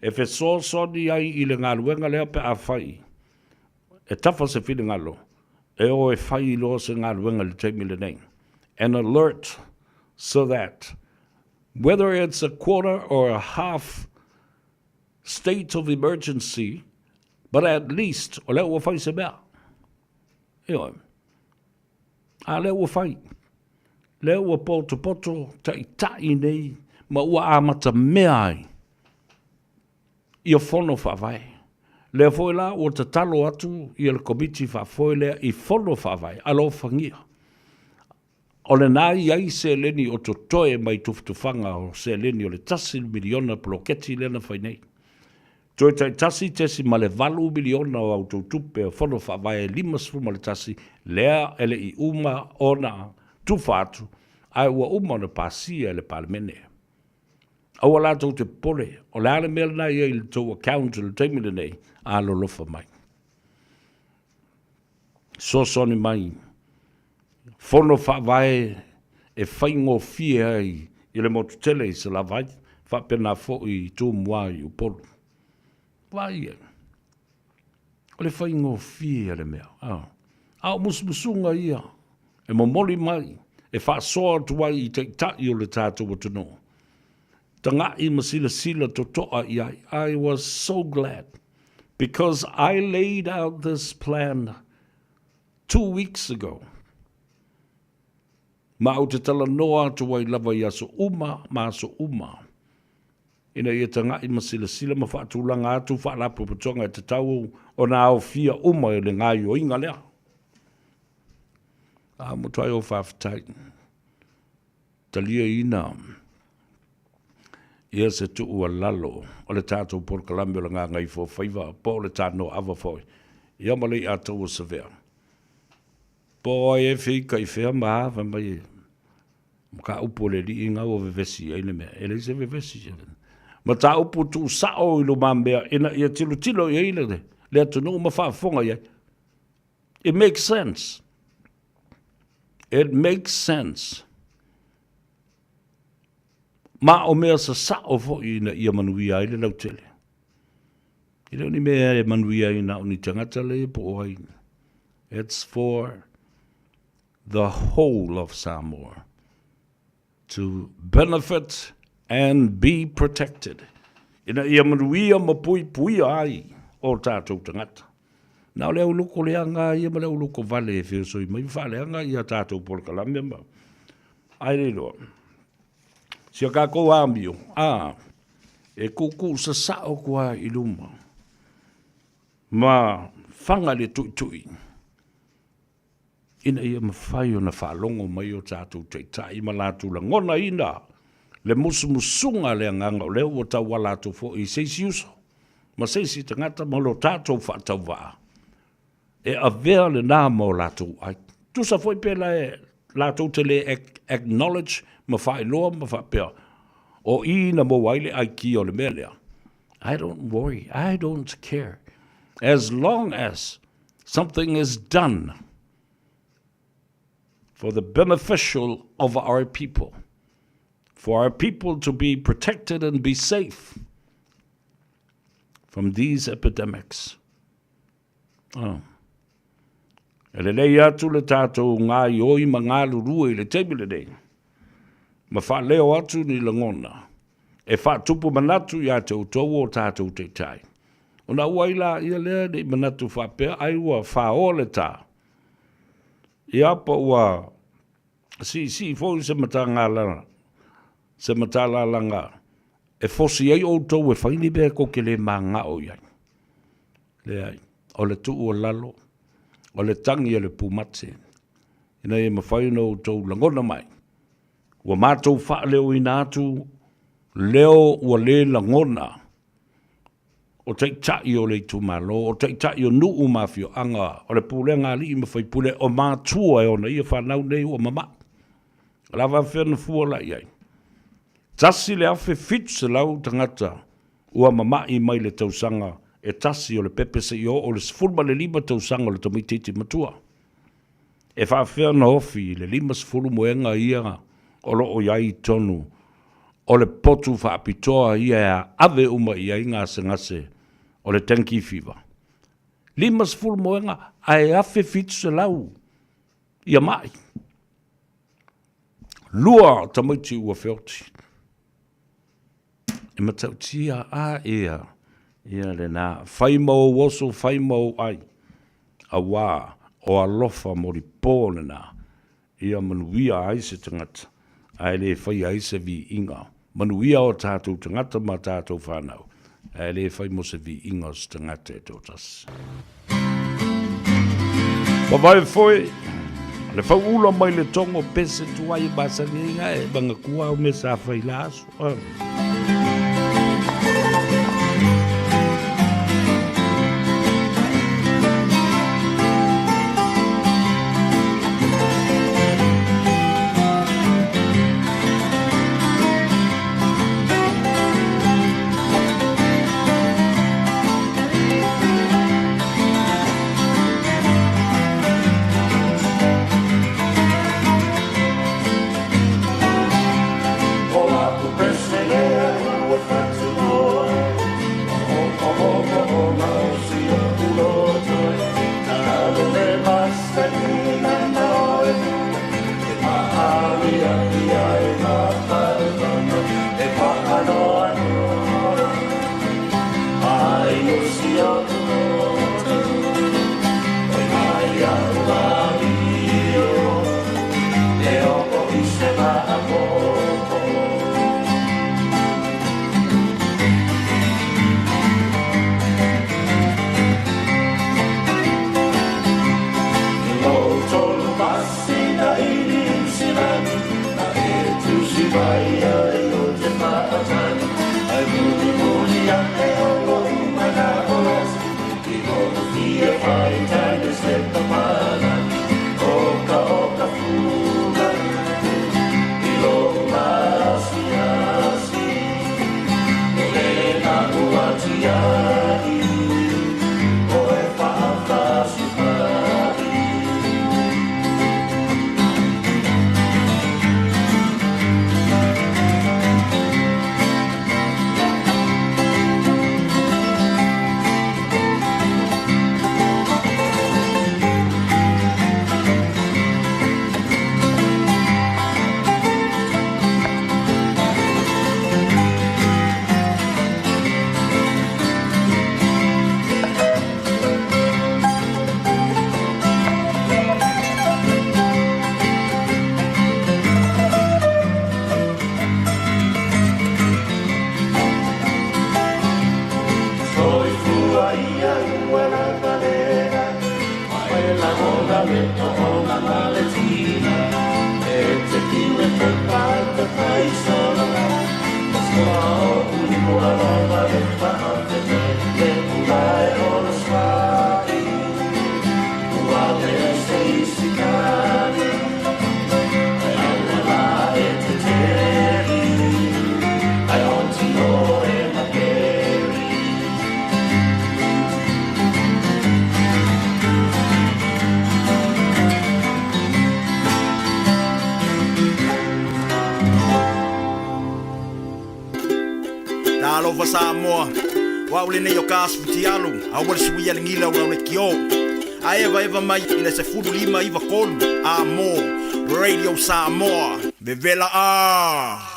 e fesoasoani ai i le galuega lea pe afai e tafa se finagalo e o e fai loa se galuega i le taimi lenei. An alert so that whether it's a quarter or a half state of emergency, but at least o lea ua fai se mea. Ioe. A lea ua fai. Lea ua potopoto taitai nei ma ua amata mea ai ia fono faavae. Lea foi la ua tatalo atu ia le Komiti Faafoe lea i fono faavae, alofagia. O lena e i ai seleni o totoe mai tufatufaga o seleni o le tasi miliona poloketi lea na fai nei. Toe tai 1.8 miliona o a outou tupe o fono faavae e 51 lea e le i uma ona tufa atu ae ua uma ona pasia e le Palemene. Aua la tou te popole, o le a le mea lena e i ai i le tou account i le taimi lenei, alolofa mai. Fesoasoani mai. Fono Faavae e faigofie ai i le motu tele i Salavai, faapena foi i Tumua i Upolu. Vaai i ai. O le faigofie o le mea. A o musumusuga ia e momoli mai e faasoa atu ai i taitai o le tatou atunuu. Taga'i ma silasila toto'a i ai. I was so glad because I laid out this plan 2 weeks ago. Ma ou te talanoa atu ai lava i aso uma ma aso uma ina ia taga'i ma silasila ma faatulaga atu faalapotopotoga e tatau ona aofia uma i le gaoioiga lea. A matuai ou faafetai. Taliaina ia se tuualalo o le tatou polokalame o le Gagaifomauga 4 po o le Tanoa foi. Ia ma le iataua savea. Po o ai e feika'i fea ma a fai mai mataupu o le alii ga ua vevesi ai le mea. E leai se vevesi. Mataupu tuusa'o i lumamea ina ia tilotilo i ai le atunuu ma faafofoga i ai. It makes sense. It makes sense. Ma o mea sasa'o fo'i ina ia manuia ai le lautele. E le o ni mea e manuia ai na o ni tagata le po o ai. It's for the whole of Samoa to benefit and be protected. Ina ia manuia ma puipuia ai o tatou tagata. Na o le au loko leaga ia ma le au loko vale e feosoi mai faaleaga ia tatou polokalame ma ai le iloa. Sia kākou amio, a, e kūkū sasao kua i luma. Ma faga le tuitui. Ina ia mafai ona faalogo mai o tatou taitai ma latou lagonaina le musumusuga a le Agaga o lea ua tauala atu foi i se isi uso ma se isi tagata ma lo tatou faatauvaa e avea lena ma o latou ai. Tusa foi pe la e latou te le acknowledge ma faailoa ma faapea o i na maua ai le aikia o le mea lea. I don't worry, I don't care. As long as something is done for the beneficial of our people, for our people to be protected and be safe from these epidemics. Oh. E lelei atu le tatou gaoioi ma galulue i le taimi lenei. Ma faaleo atu ni lagona. E faatupu manatu ia te outou o tatou taitai. Ona ua ai laia lea nei manatu faapea ai ua fāoa le tā. Ia po ua siisii foi se matagala se matalalaga e fosi ai outou e fai ni mea kou te le magao i ai. Leai, o le tuualalo, o le tagi a le pumate, ina ia mafai ona outou lagona mai. Ua matou faaleoina atu leo ua le lagona o taitai o le itumalo, o taitai o nuu ma afioaga, o le pulega a alii ma faipule, o matua e ona ia fanau nei ua mama'i. O le a faapefea ona fua la i ai? 1700 tagata ua mama'i mai le tausaga e tasi o le pepe seia oo i le 15 tausaga o le tamaitiiti matua. E faapefea ona ofi i le 50 moega ia o loo i ai i totonu o le potu faapitoa ia e ave uma i ai gasegase o le dengue fever. 50 moega ae 1700 ia mai. Lua tamaiti ua feoti. E matautia a ia ia lena fai ma ou oso fai ma ou ai auā o alofa molipo lena ia manuia ai se tagata ae le faia ai se viiga. Manuia o tatou tagata ma tatou fanau ae le fai mo se viiga o se tagata e toatasi. Mavae foi le fauula mai le togo pese tuai e masani ai ga e manatua au mea sa fai la aso. O au lenei o ka aso fitialu, aua le suia le gila o lau lekiō. A evaeva mai i le 15 93 A mo Radio Samoa. Vevela a!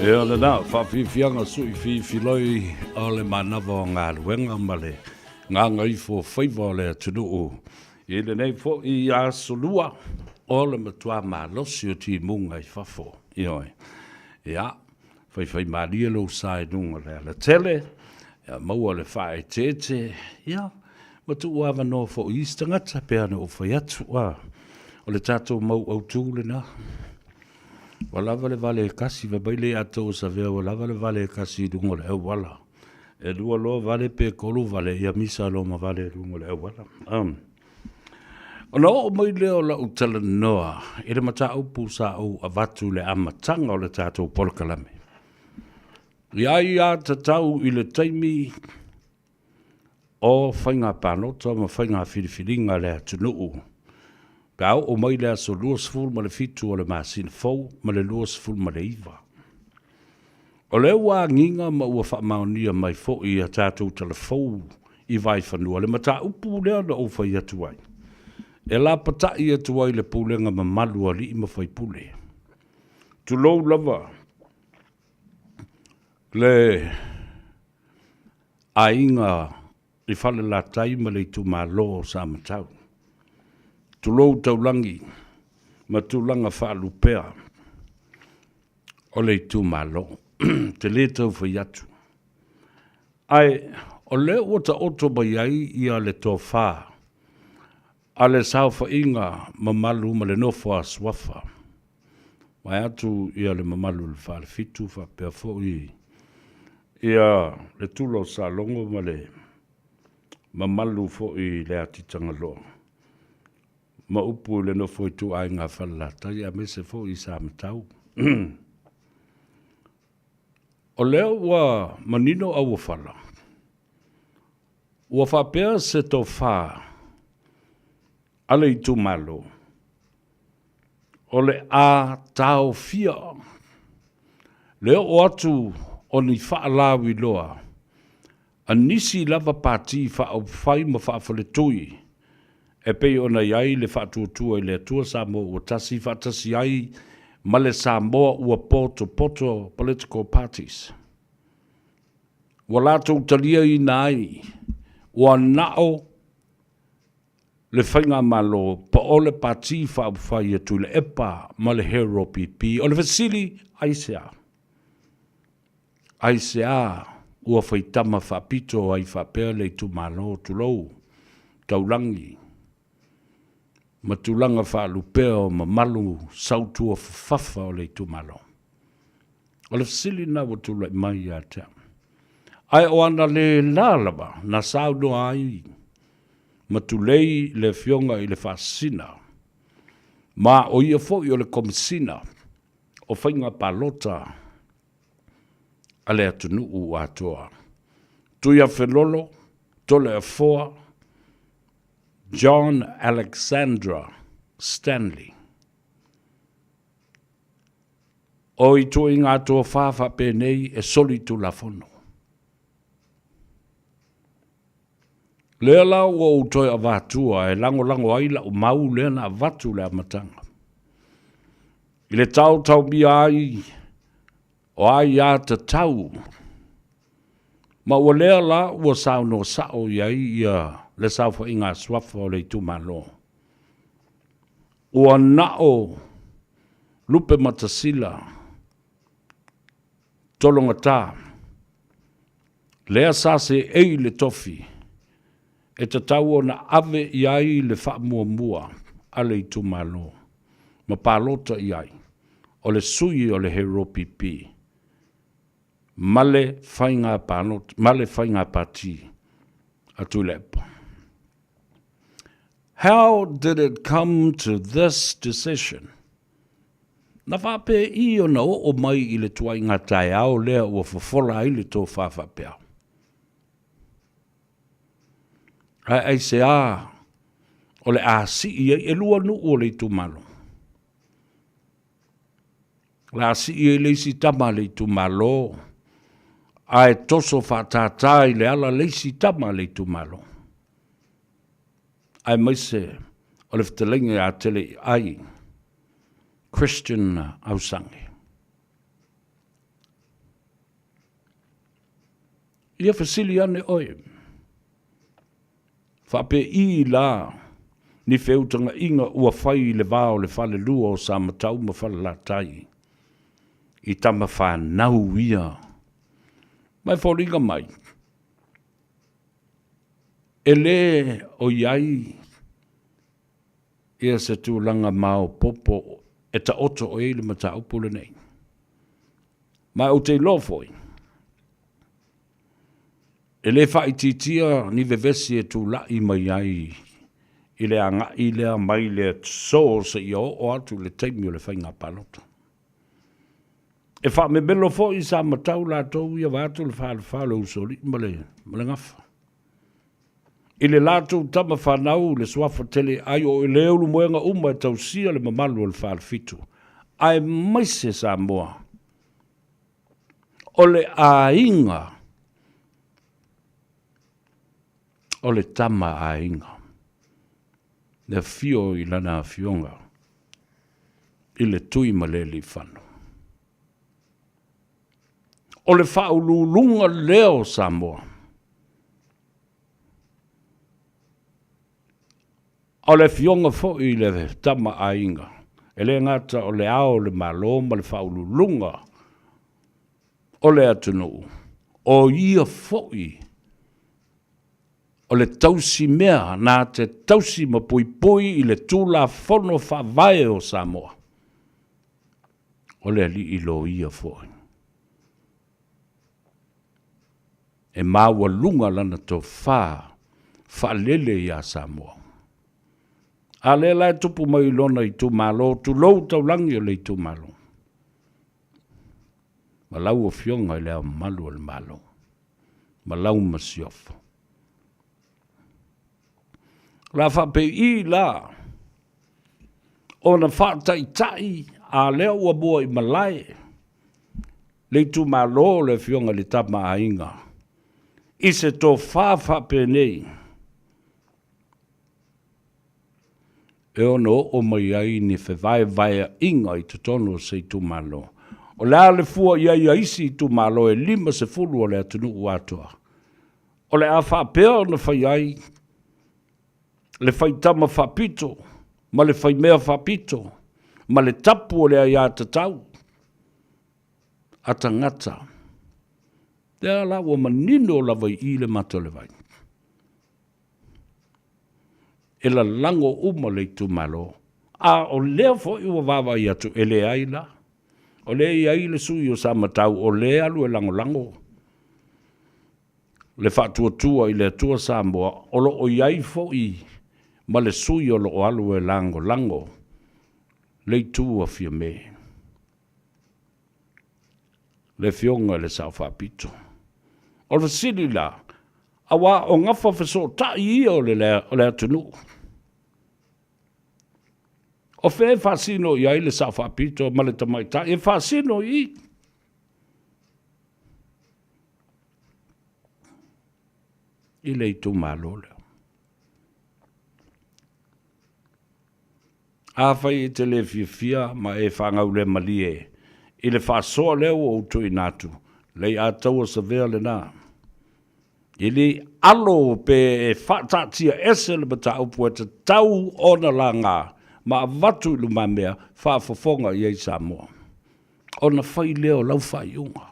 Ia lena, faafiafiaga suʻi fifiloi o le manava o galuega ma le gagaifo faiva o le atunuu i lenei foʻi asolua o le matuā malosi o timuga i fafo. Ioe. Ia, faifaimalie lou sa i luga o le alatele, ia maua le faaeteete, ia, ma tuu avanoa foʻi i isi tagata pe ana ou fai atu, a, o le tatou mau autū lenā. Ua lava le vale e kasi, fai mai le ia tou Savea ua lava le vale e kasi i luga o le auala. E lua loa vale pe tolu vale, ia misa loa ma vale i luga o le auala. Um. Ona oo mai lea o lau talanoa i le mataupu sa ou avatu i le amataga o le tatou polokalame. I ai a tatau i le taimi o faiga palota ma faiga filifiliga a le atunuu pe a oo mai le aso 27 o le masina fou ma le 29. O lea ua agiga ma ua faamaonia mai foi i a tatou talafou i Vaifanua le mataupu lea na ou fai atu ai, e lapatai atu ai le pulega mamalu a alii ma faipule. Tulou lava le aiga i Falelatai ma le itumalo o Samatau. Tulou taulagi ma tulaga faalupea. o le itumalo. Te lē tau fai atu. Ae o lea ua taoto mai ai ia le tofa a le saofaiga mamalu ma le nofo a Suafa. Vae atu ia le mamalu o le Falefitu faapea foi ia le Tula o Salogo ma le mamalu foi i le Atitagaloa ma upu i le nofo ituaiga Falelatai aemaise foi i Samatau. O lea ua manino auofala, ua faapea se tofa a le itumalo, o le a taofia le oo atu o ni faalauiloa a nisi lava pati faaupufai ma faafaletui e pei ona i ai le Faatuatua i le Atua Samoa Ua Tasi faatasi ai ma le Samoa Ua Potopoto Political Parties. Ua latou taliaina ai ua nao le Faigamalo po o le Pati Faaupufai a Tuilaepa ma le HRPP. O le fesili, aisea? Aisea ua faitama faapito ai faapea le itumalo, tulou, taulagi ma tulaga faalupea o mamalu sautua fafafa o le itumalo? O le fesili lena ua tulai mai ia te au. Ae o ana le la lava na saunoa ai ma tulei le Afioga i le Faasisina, ma o ia foi o le Komesina o Faiga Palota a le atunuu atoa. Tuiafelolo, Toleafoa, John Alexandra Stanley. O ituaiga tofa faapenei e solitulafono. Lea la ua ou toe avatua e lagolago ai lau mau lea na avatu i le amataga. I le taotaomia ai o aiatatau, ma ua lea la ua saunoa sao i ai ia le saofaiga a suafa o le itumalo. Ua nao Lupematasila Tologata, lea sa seei le tofi e tatau ona ave i ai le faamuamua a le itumalo ma palota i ai, o le sui o le HRPP ma le faiga palota, ma le faiga pati a Tuilaepa. How did it come to this decision? Na faapei ona oo mai i le tuaiga taeao lea ua fofola ai le tofa faapea? Ae aisea o le a sii ai elua nuu o le itumalo? O le a sii ai le isi tama a le itumalo, ae toso faatātā i le ala le isi tama a le itumalo. Aemaise o le fetalaiga ia Teleiai Christian Ausangi. Ia fesili ane oe. Faapei la ni feutagaiga ua fai i le va o le falelua o Samatau ma Falelatai i tama fanau ia. Ma e foliga mai, e le o i ai ia se tulaga maopoopo e taoto ai le mataupu lenei. Ma ou te iloa foi, E le faaitiitia ni vevesi e tulai mai ai i le agai lea mai le aso seia oo atu i le taimi o le faiga palota. E faamemelo foi sa matau latou ia vaeatu le falefa o le usoalii ma le, ma le gafa. I le latou tama fanau le suafa tele ai o Eleulumoega uma e tausia le mamalu o le Falefitu, aemaise Samoa. O le aiga o le tama aiga, le afio i lana afioga i le Tuimalealiifano. O le faauluuluga lea o Samoa. O le Afioga foi i le Tama Aiga, e le gata o le Ao o le Malo ma le Faauluuluga o le atunuu, o ia foi o le tausimea na te tausi ma puipui i le Tulafono Faavae o Samoa, o le alii loia foi. E maualuga lana tofa faalele ia Samoa. A lea la e tupu mai i lona itumalo, tulou taulagi o le itumalo, ma lau Afioga i Le Ao Mamalu o le Malo, ma lau Masiofo. O le a faapei la ona faataitai a lea ua mua i malae le itumalo o le Afioga i le Tama a Aiga i se tofa faapenei e ono oo mai ai ni fevaevaeaiga i totonu o se itumalo. O le a le fua i ai a isi itumalo e 50 o le atunuu atoa? O le a faapea ona fai ai le faitama faapito ma le faimea faapito ma le tapu o le aiatatau a tagata. Lea la ua manino lava i i le mata o le vai. E lalago uma le itumalo, a o lea foi ua vaavaai atu e leai la. O lea e i ai le sui o Samatau o lea e alu e lagolago le Faatuatua i le Atua Samoa, o lo o i ai foi ma le sui o lo o alu e lagolago le itu a Fiame, le Afioga i le Sao Faapito. O le fesili la, aua o gafa fesootai ia o le atunuu, o fea e faasino i ai le Sao Faapito ma le tamaitai e faasino i i? I le itumalo lea. Afai e te le fiafia ma e faagaulemalie i le faasoa lea ua ou tuuina atu, lei ataua savea lena. E le alo pe e faataatia ese le mataupu e tatau ona laga ma avatu i lumamea faafofoga i ai Samoa. Ona fai lea o lau faaiuga.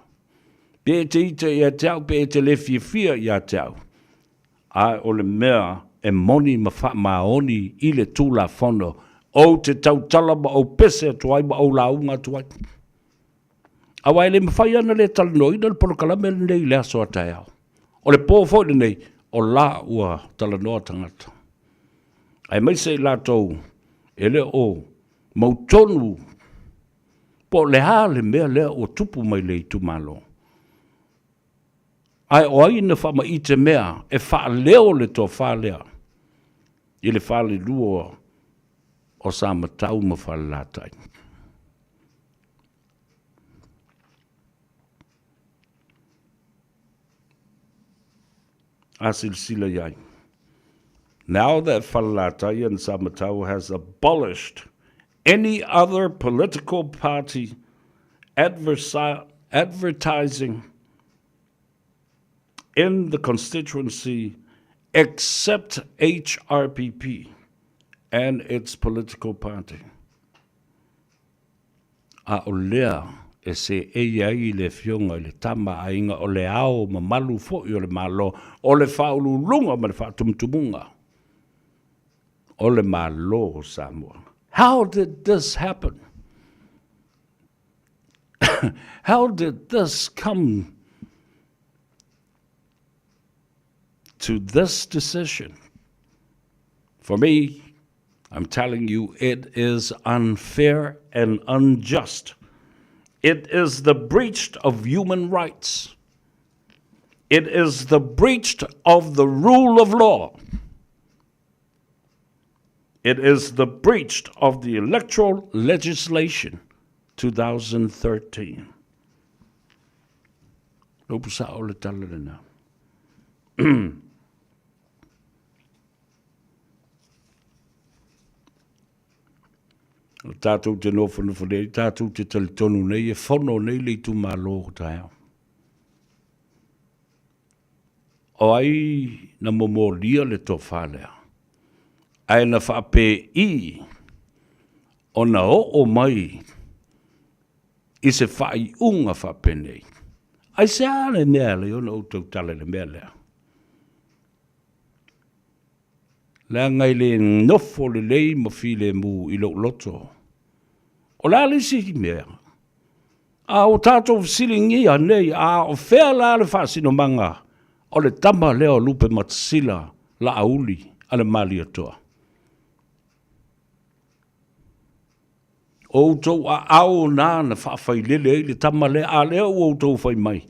Pe e te ita ia te au, pe e te le fiafia ia te au, a o le mea e moni ma faamaoni i le Tulafono, ou te tautala ma ou pese atu ai ma ou lauga atu ai. Aua e le mafai ona le talanoaina le polokalame lenei i le aso a taeao. O le po foi lenei, o la ua talanoa tagata. Aemaise i latou e le o mautonu po o le a le mea lea ua tupu mai le itumalo. Ae o ai na faamaite mea e faaleo le tofa lea i le falelua o Samatau ma Falelatai? A silasila i ai. Now that Falelatai and Samatau has abolished any other political party advertising in the constituency except HRPP and its political party. A o lea e seei ai le Afioga i le Tama a Aiga o le Ao mamalu foi o le Malo, o le faauluuluga ma le faatumutumuga o le Malo o Samoa. How did this happen? How did this come to this decision? For me, I'm telling you, it is unfair and unjust. It is the breach of human rights. It is the breach of the rule of law. It is the breach of the electoral legislation 2013. Lopu sa o le tala lena. O tātou te nofonofo nei, tātou te talitonu nei, e fono nei le itumalo o taeao. O ai na momolia le tofa lea, ae na faapei ona oo mai i se faaiuga faapenei. Aisea le mea e ala ai ona ou tautala i le mea lea? Leaga e le nofo lelei ma filemu i lou loto. O le a le isi mea? A ua tatou fesiligia nei, a o fea la le faasinomaga o le tama lea o Lupematasila Laauli a le Malietoa? O outou aao na na faafailele ai le tama lea, a lea ua outou fai mai,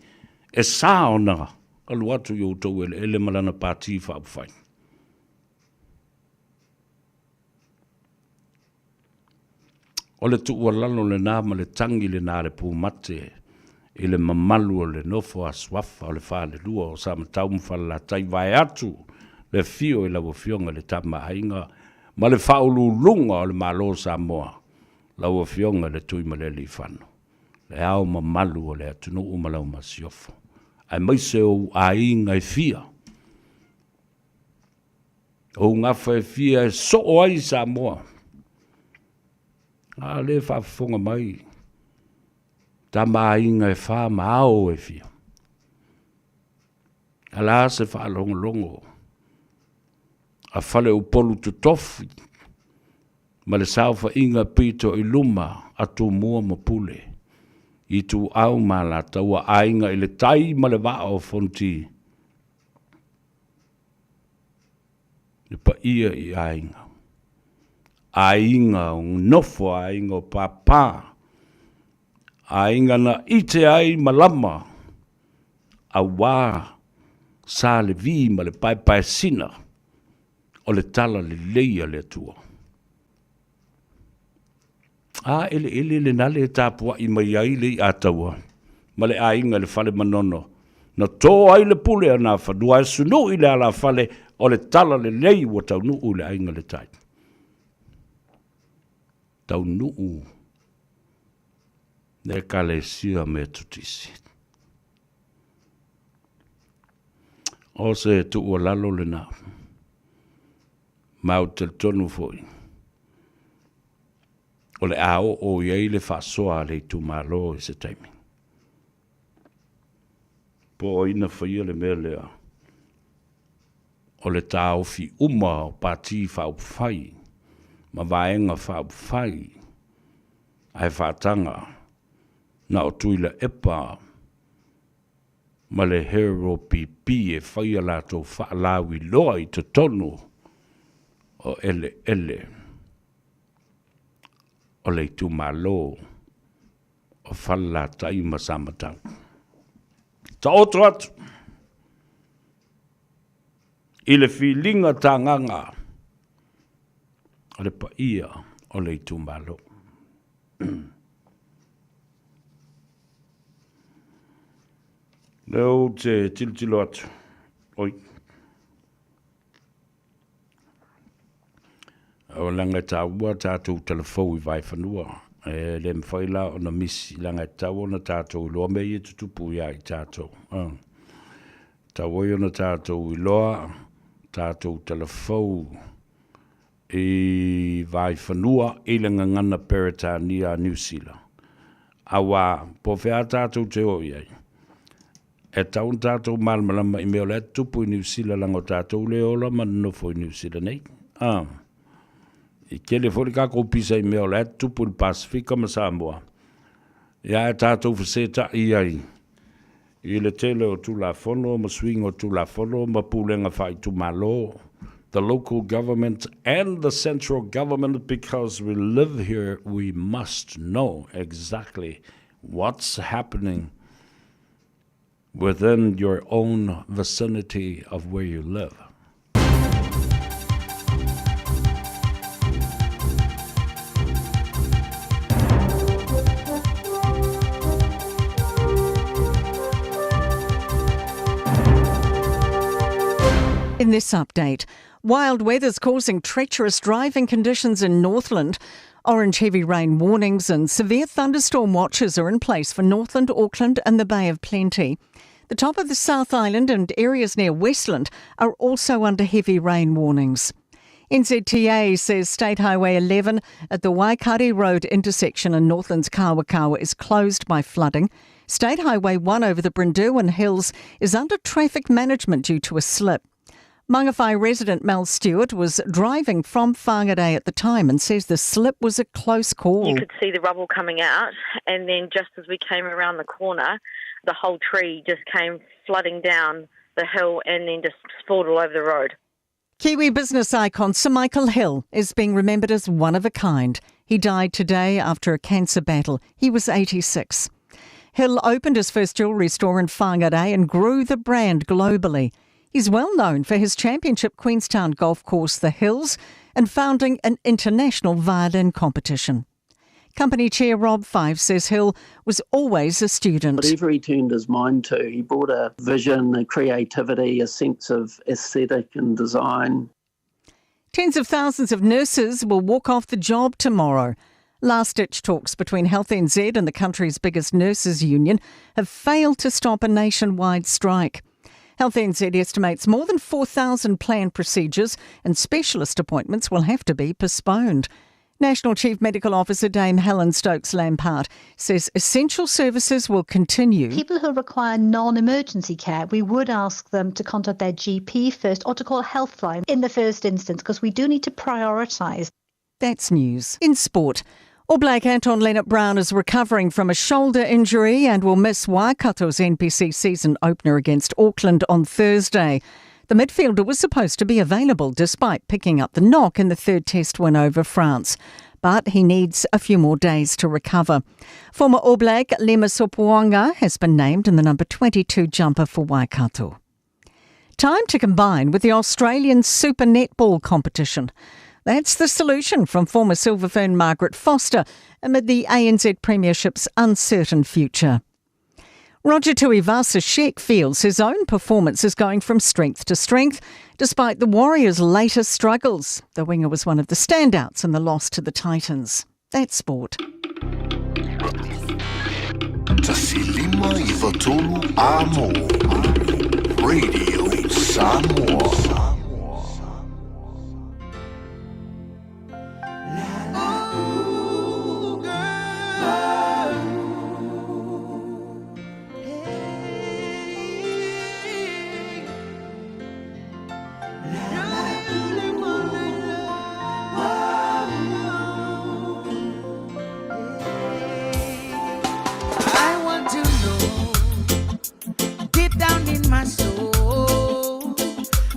e sa ona alu atu i outou eleele ma lana pati faaupufai. O le tuualalo lena ma le tagi lena a le pumate i le mamalu o le nofo a suafa o le falelua o Samatau ma Falelatai vaeatu le afio i lau Afioga i le Tama a Aiga ma le Faauluuluga o le Malo o Samoa, lau Afioga i le Tuimalealiifano, le Ao Mamalu o le atunuu ma lau Masiofo, aemaise ou aiga e fia. Ou gafa e fia e soo ai Samoa. A lea e faafofoga mai tama aiga e fa ma ao e fia. A la se faalogologo a Faleupolu totofi ma le saofaiga pito i luma a Tumua ma Pule, Ituau ma Alataua, Aiga i le Tai ma le Vaa o Fonoti, le paia i aiga, aiga o nofo, aiga o papa, aiga na ite ai malama aua Sa Levi ma le paepaesina o le tala lelei a le Atua. A eleele lena le tapuai mai ai le iataua ma le aiga i le fale Manono, na to ai le pule a Nafanua e sunui le alafale o le tala lelei ua taunuu i le aiga le tai. Taunuu le Ekalesia Metotisi. O se tuualalo lena. Ma ou te talitonu foi, o le a oo i ai le faasoa a le itumalo i se taimi. Po o ai na faia le mea lea, o le taofi uma o Pati Faaupufai ma Vaega Faaupufai ae faataga na o Tuilaepa ma le HRPP e fai a latou faalauiloa i totonu o eleele o le itumalo o Falelatai ma Samatau. Taoto atu i le filiga tagaga a le paia o le itumalo. Lea ou te tilotilo atu, oi, o leaga e taua tatou talafou i vaefanua. E le mafai la ona misi, leaga e tatau ona tatou iloa mea ia e tutupu ia i tatou. E tatau ai ona tatou iloa, tatou talafou i Vaifanua i le gagana Peretania a Niu Sila. Auā, po o fea tatou te o i ai, e tatau ona tatou malamalama i mea o la e tutupu i Niu Sila leaga o tatou lea e ola ma nonofo i Niu Sila nei. A, i tele foi le tatou pisa i mea o la e tutupu i le Pasefika ma Samoa, ia ae tatou feseta'i ai i le tele o Tulafono ma suiga o Tulafono ma pulega faaitumalo, the local government and the central government because we live here we must know exactly what's happening within your own vicinity of where you live. In this update, wild weather's causing treacherous driving conditions in Northland. Orange heavy rain warnings and severe thunderstorm watches are in place for Northland, Auckland, and the Bay of Plenty. The top of the South Island and areas near Westland are also under heavy rain warnings. NZTA says State Highway 11 at the Waikari Road intersection in Northland's Kawakawa is closed by flooding. State Highway 1 over the Brynderwyn Hills is under traffic management due to a slip. Mangawhai resident Mel Stewart was driving from Whangarei at the time and says the slip was a close call. You could see the rubble coming out, and then just as we came around the corner, the whole tree just came flooding down the hill and then just spilled all over the road. Kiwi business icon Sir Michael Hill is being remembered as one of a kind. He died today after a cancer battle. He was 86. Hill opened his first jewellery store in Whangarei and grew the brand globally. He's well known for his championship Queenstown golf course, The Hills, and founding an international violin competition. Company chair Rob Fyfe says Hill was always a student. Whatever he turned his mind to, he brought a vision, a creativity, a sense of aesthetic and design. Tens of thousands of nurses will walk off the job tomorrow. Last ditch talks between Health NZ and the country's biggest nurses union have failed to stop a nationwide strike. Health NZ estimates more than 4,000 planned procedures and specialist appointments will have to be postponed. National Chief Medical Officer Dame Helen Stokes Lampard says essential services will continue. People who require non emergency care, we would ask them to contact their GP first or to call Healthline in the first instance because we do need to prioritise. That's news. In sport, All Black Anton Lienert-Brown is recovering from a shoulder injury and will miss Waikato's NPC season opener against Auckland on Thursday. The midfielder was supposed to be available despite picking up the knock in the third test win over France. But he needs a few more days to recover. Former All Black Lima Sopoaga has been named in the number 22 jumper for Waikato. Time to combine with the Australian Super Netball competition. That's the solution from former Silver Fern Margaret Foster amid the ANZ Premiership's uncertain future. Roger Tuivasa-Sheck feels his own performance is going from strength to strength, despite the Warriors' latest struggles. The winger was one of the standouts in the loss to the Titans. That's sport. Tasi lima iva tolu a mo. Radio Samoa. I want to know deep down in my soul,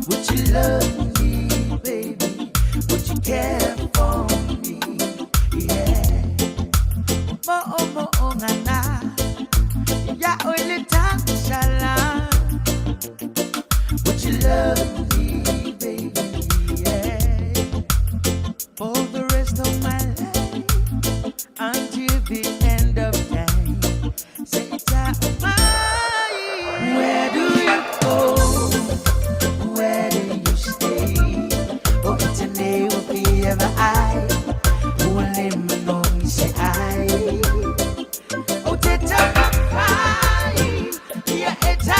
would you love me, baby? Would you care for me? Yeah. Mo oh, mo oh, ngana. Ya oile shala. Would you love me, baby? Yeah. For the rest of my life until the end of time. Say it's Where do you go? Where do you stay? Oh, it's a name will be ever I. Who will let me know me say I. Oh, teta papai, yeah, it's a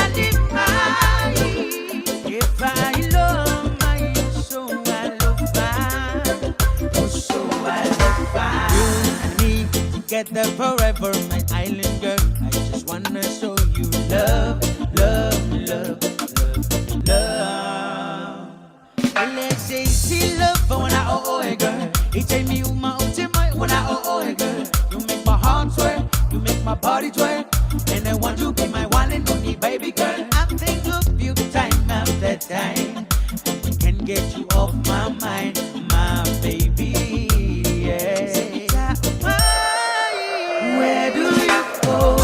If I love my so I love my, oh, so I love my. You and me together forever, my island girl. I just wanna show you love, love, love, love, love. Let's say see love when I oh oh hey girl. It take me uma ultimate when I oh oh hey girl. You make my heart swear, you make my body twirl, and I want you be my one and only baby girl. I think of you time after time, and I can get you off my mind, my baby. Yeah. Where do you go?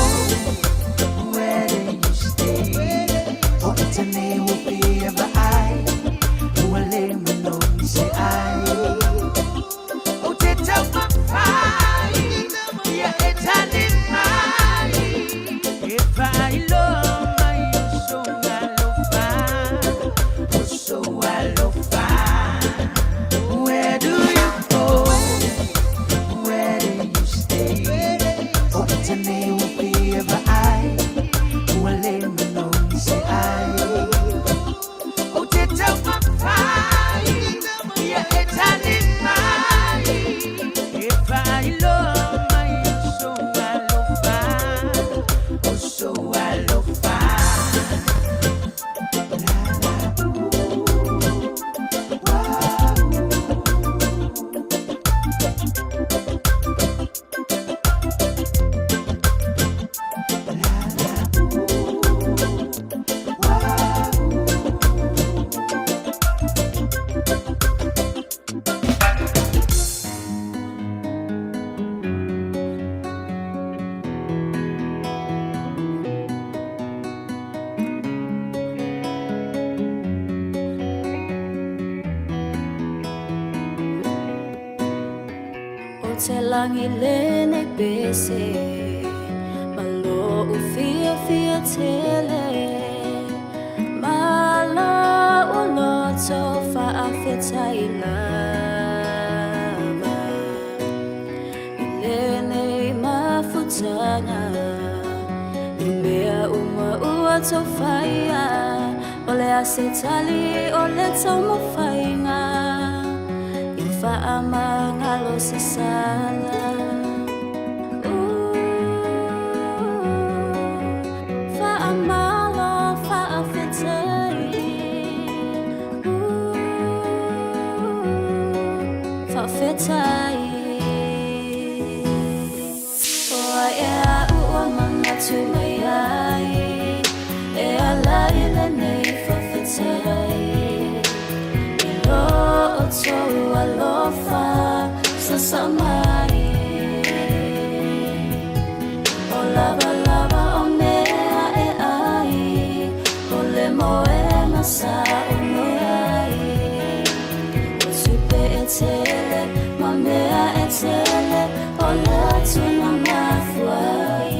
Where do you stay? Oh, it's a name will be ever I. Who will let me know me say I. Oh, teta papai, yeah, it's a If I love my so I love my, oh, so I love my. Where do you go? Where do you stay? Oh, it's a name will be ever I. Who will let me know me say I. Oh, teta papai, yeah, it's a If I love my so I love my, oh, te lagi lenei pese ma loʻu fiafia tele ma loʻu loto faafetai lava i lenei mafutaga i mea uma ua tou faia o le a se tali o le taumafaiga i faamagalo sasala Faamalo faafetai Faafetai O ai ea aʻu ua manatu mai ai E ala i lenei faafetai I lo outou alofa Sasa mai O lava lava o mea e ai O le moena sa o moe ai O tupe e tele ma mea e tele O le Atua na mafua ai.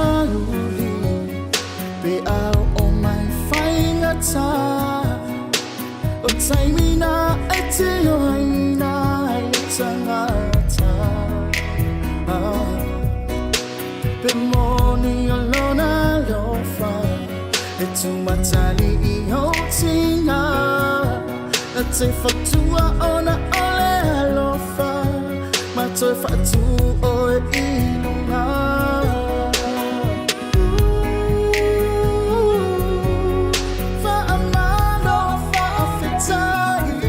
Faafitauli pe a oo mai faigata O taimi na e tino aina ai le tagata Pe moni o lona alofa E tumatalii ou tiga Na te faatua ona o le alofa Ma toe faatu oe i luga. Faamalo faafetai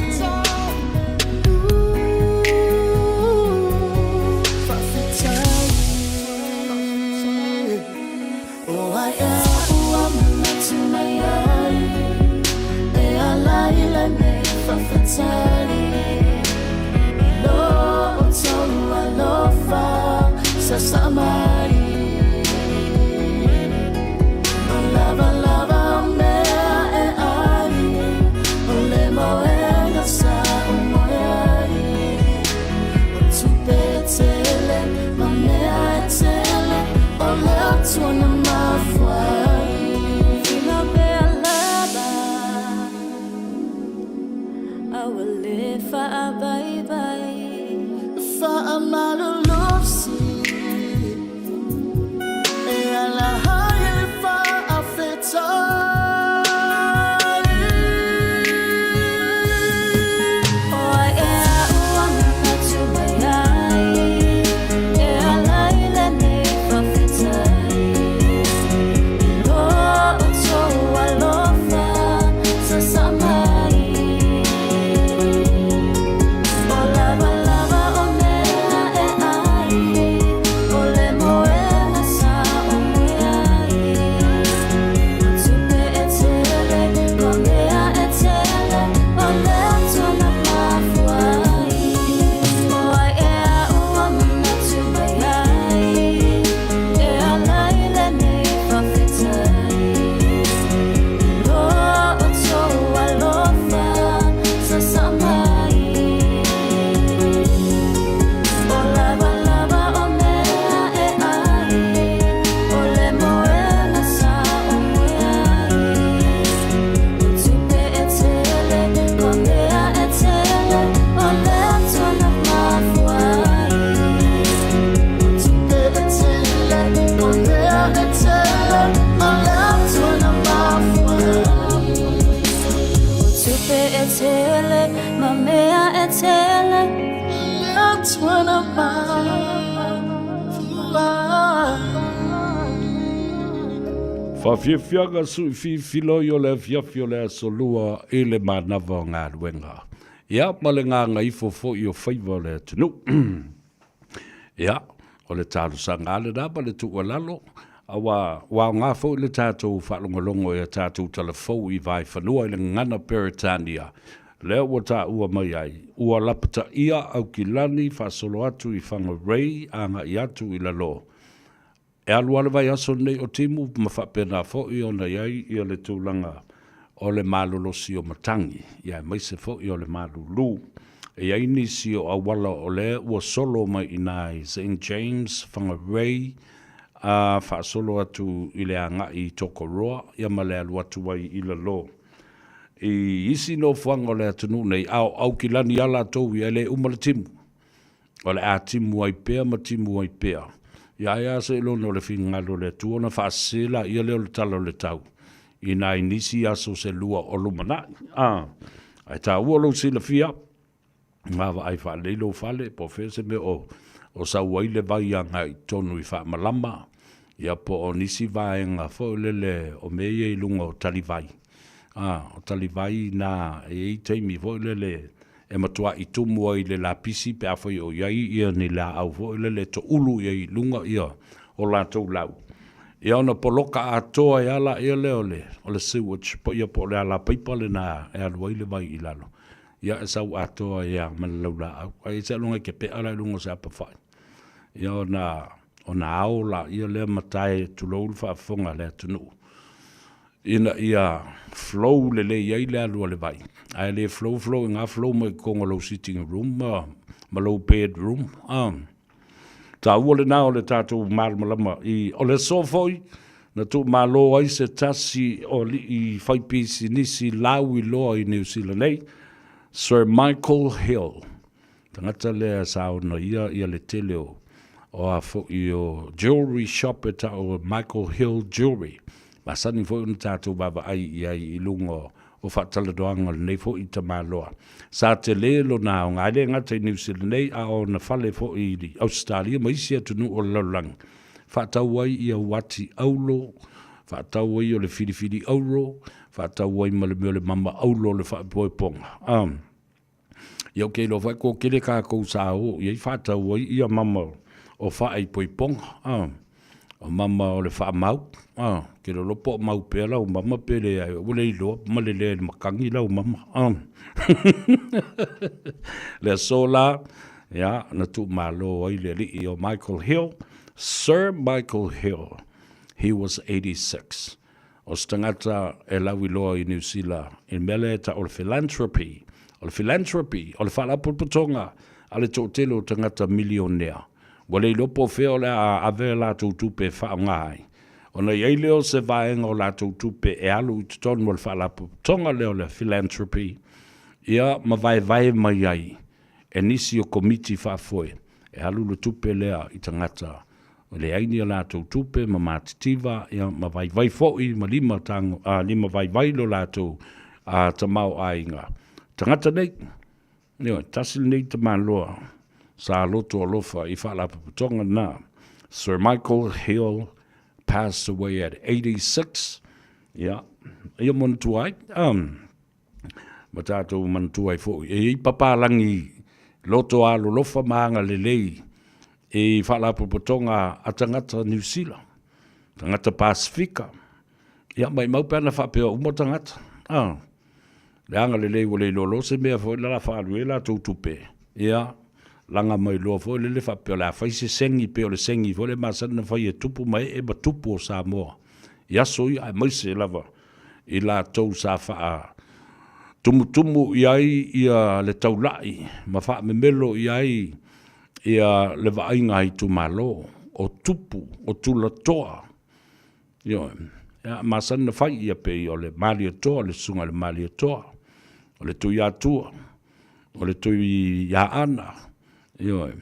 Faafetai O ai ea ua manatu mai ai E ala i lenei faafetai I lo outou alofa Sasa mai O lava lava o mea e ai O le moena sa ou moe ai O tupe e tele ma mea e tele O le Atua na mafua ai. Filo pea lava A ua le faavaivaI. Faamalolosi e ala ai i le faafetai. O ai ea ua manatu mai ai E ala i lenei faafetai I lo outou alofa Sasa mai O lava lava o mea e ai O le moena sa ou moe ai O tupe e tele ma mea e tele O le Atua na mafua ai O ai ea ua manatu mai ai E ala i lenei faafetai I lo outou alofa Sasa mai O lava lava o mea e ai O le moena sa ou moe ai O tupe e tele ma mea e tele O le Atua na mafua ai Tupe e tele ma mea e tele O le Atua na mafua ai. O tupe e tele ma mea e tele Le Atua na mafua ai. Faafiafiaga suʻi o le afiafi o le aso Lua i le manava o galuega. Ia, ma le gagaifo foʻi o faiva o le atunuu. Ia, o le talosaga a lenā ma le tuualalo, auā ua aogā foʻi le tatou faalogologo i a tatou talafou i vaefanua i le gagana Peretania, lea ua taua mai ai, ua lapataia Aukilani faasolo atu i Whangarei agaʻi atu i lalo. E alu lava le vaiaso lenei o timu ma faapena foi ona i ai ia le tulaga o le malolosi o matagi, ia aemaise foi o le malulu. E i ai nisi o auala o lea ua solo mai i ina i Saint James, Whangarei, a faasolo atu i le agai i Tokoroa, ia ma le alu atu ai i lalo i isi nofoaga o le atunuu nei, a o Aukilani lava latou ia e le uma le timu. O le a timu ai pea ma timu ai pea. Ia ai a seiloga o le finagalo o le Atua ona faasese laia lea o le tala o le tau i nai nisi aso se lua o lumanai. A, ae taua lou silafia, vaavaai faalelei lou fale, po o fea se mea o, o sau ai le vai agai i totonu i faamalama, ia po o nisi vaega foi lele o mea ia i luga o talivai. A, o talivai na e i ai taimi foi lele e matua'i tumu ai i le lapisi pe afai o i ai ni laau foi lele e toulu i ai i luga o latou lau, ia ona poloka atoa ai lava laia lea o le o le sewage po ia po o le alapaipa lena e alu ai le vai i lalo, ia e sau atoa ai lava ma le laulaau. Ae i ai seiloga e kepe'a la i luga o se apafai, ia ona ona ao laia lea ma tae tulou le faafofoga a le atunuu. ina ia flow lelei ai le alu a le vai, ae le flow flow i ga flow mai totonu o lou sitting room ma, ma lou bedroom. Ah. Taua lena o le tatou malamalama i, o le aso foi na tuumalo ai se tasi o alii faipisinisi lauiloa i Niu Sila nei, Sir Michael Hill. Tagata lea sa ona ia ia le tele o o a foi o jewelry shop e ta'u o Michael Hill Jewelry. Masani foi ona tatou vaavaai i ai i luga o faatalanoaga o lenei foi tamaloa. Sa tele lona aoga, e le gata i Niu Sila nei a o ona fale foi i Ausetalia ma isi atunuu o le lalolagi. Faatau ai ia uati auro, faatau ai o le filifili auro, faatau ai ma le mea o le mama auro o le faaipoipoga. Ia ou te iloa foi ko tele tatou sa o i ai faatau ai ia mama o faaipoipoga, a. O mama o le faamau, a. Ke lolo po o mau pea lau mama pe leai, ua le iloa ma le lea i le matagi lau mama, a. Le aso la, ia, na tuumalo ai le alii o Michael Hill, Sir Michael Hill, he was 86. O se tagata e lauiloa i Niu Sila i le mea lea e tau o le philanthropy. O le philanthropy, o le faalapotopotoga a le toatele o tagata milionea. Ua le iloa po o fea o le a ave a latou tupe e faaaoga ai, ona i ai lea o se vaega o latou tupe e alu i totonu o le faalapotopotoga lea o le philanthropy, ia ma vaevae mai ai e nisi o komiti faafoe e alu le tupe lea i tagata Ua leai ni a latou tupe ma matitiva, ia, ma vaivai foi ma lima tago, a, lima vaivai lo latou a, tamaoaiga. Tagata nei, ioe, tasi lenei tamaloa sa loto alofa i faalapotopotoga na. Sir Michael Hill passed away at 86, ia, ia manatua ai, um, ma tatou manatua ai foi. E i ai papalagi loto alolofa ma agalelei i faalapotopotoga a tagata Niu Sila, tagata Pasifika. Ia, maimau pe ana faapea uma tagata. Ah, le agalelei ua le iloa loa se mea foi la faaalu ai latou tupe. Ia, laga mai loa foi lele faapea o le a fai se segi pei o le segi foi lea e masani ona fai e tupu ma ee ma tupu o Samoa i aso ia, aemaise lava i latou sa faa tumutumu i ai ia le taula'i ma faamemelo i ai ia le vaaiga a itumalo, o tupu, o tulatoa. Ioe. Ia, masani na fai ia pei o le Malietoa, le susuga i le Malietoa, o le Tuiatua, o le Tuiaana, ioe.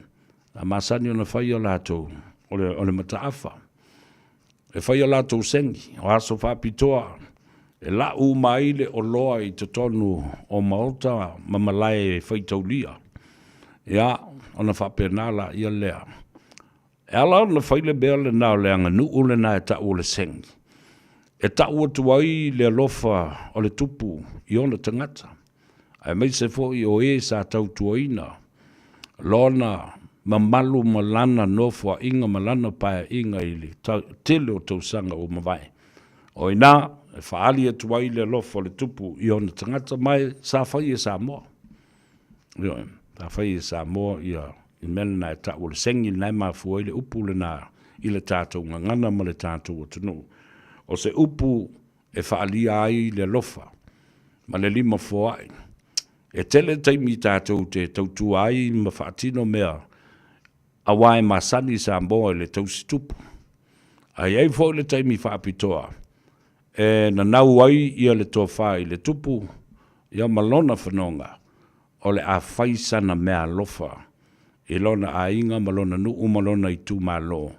A masani ona fai ia latou, o le, o le mataafa. E fai a latou segi, o aso faapitoa e lau uma ai le oloa i totonu o maota ma malae faitaulia. Ia, ona faapena laia lea. E ala ona fai le mea lena o le aganuu lena e tau o le segi, e tau atu ai le alofa o le tupu i ona tagata. aemaise foi o e sa tautuaina lona mamalu ma lana nofoaiga ma lana paeaiga i le tele o tausaga ua mavae. O i ina e faaali atu ai le alofa o le Tupu i ona tagata ma e sa fai e Samoa. Ioe, sa fai e Samoa ia i mea lena e tau o le segi lena e mafua ai le upu lena i le tatou gagana ma le tatou atunuu. O se upu e faaalia ai le alofa ma le lima foai. E tele taimi tatou te tautua ai ma faatino mea aua e masani Samoa i le tausi tupu. Ae i ai foi le taimi faapitoa e nanau ai ia le tofa i le tupu ia ma lona fanoga o le a fai sana meaalofa i lona aiga ma lona nuu ma lona itumalo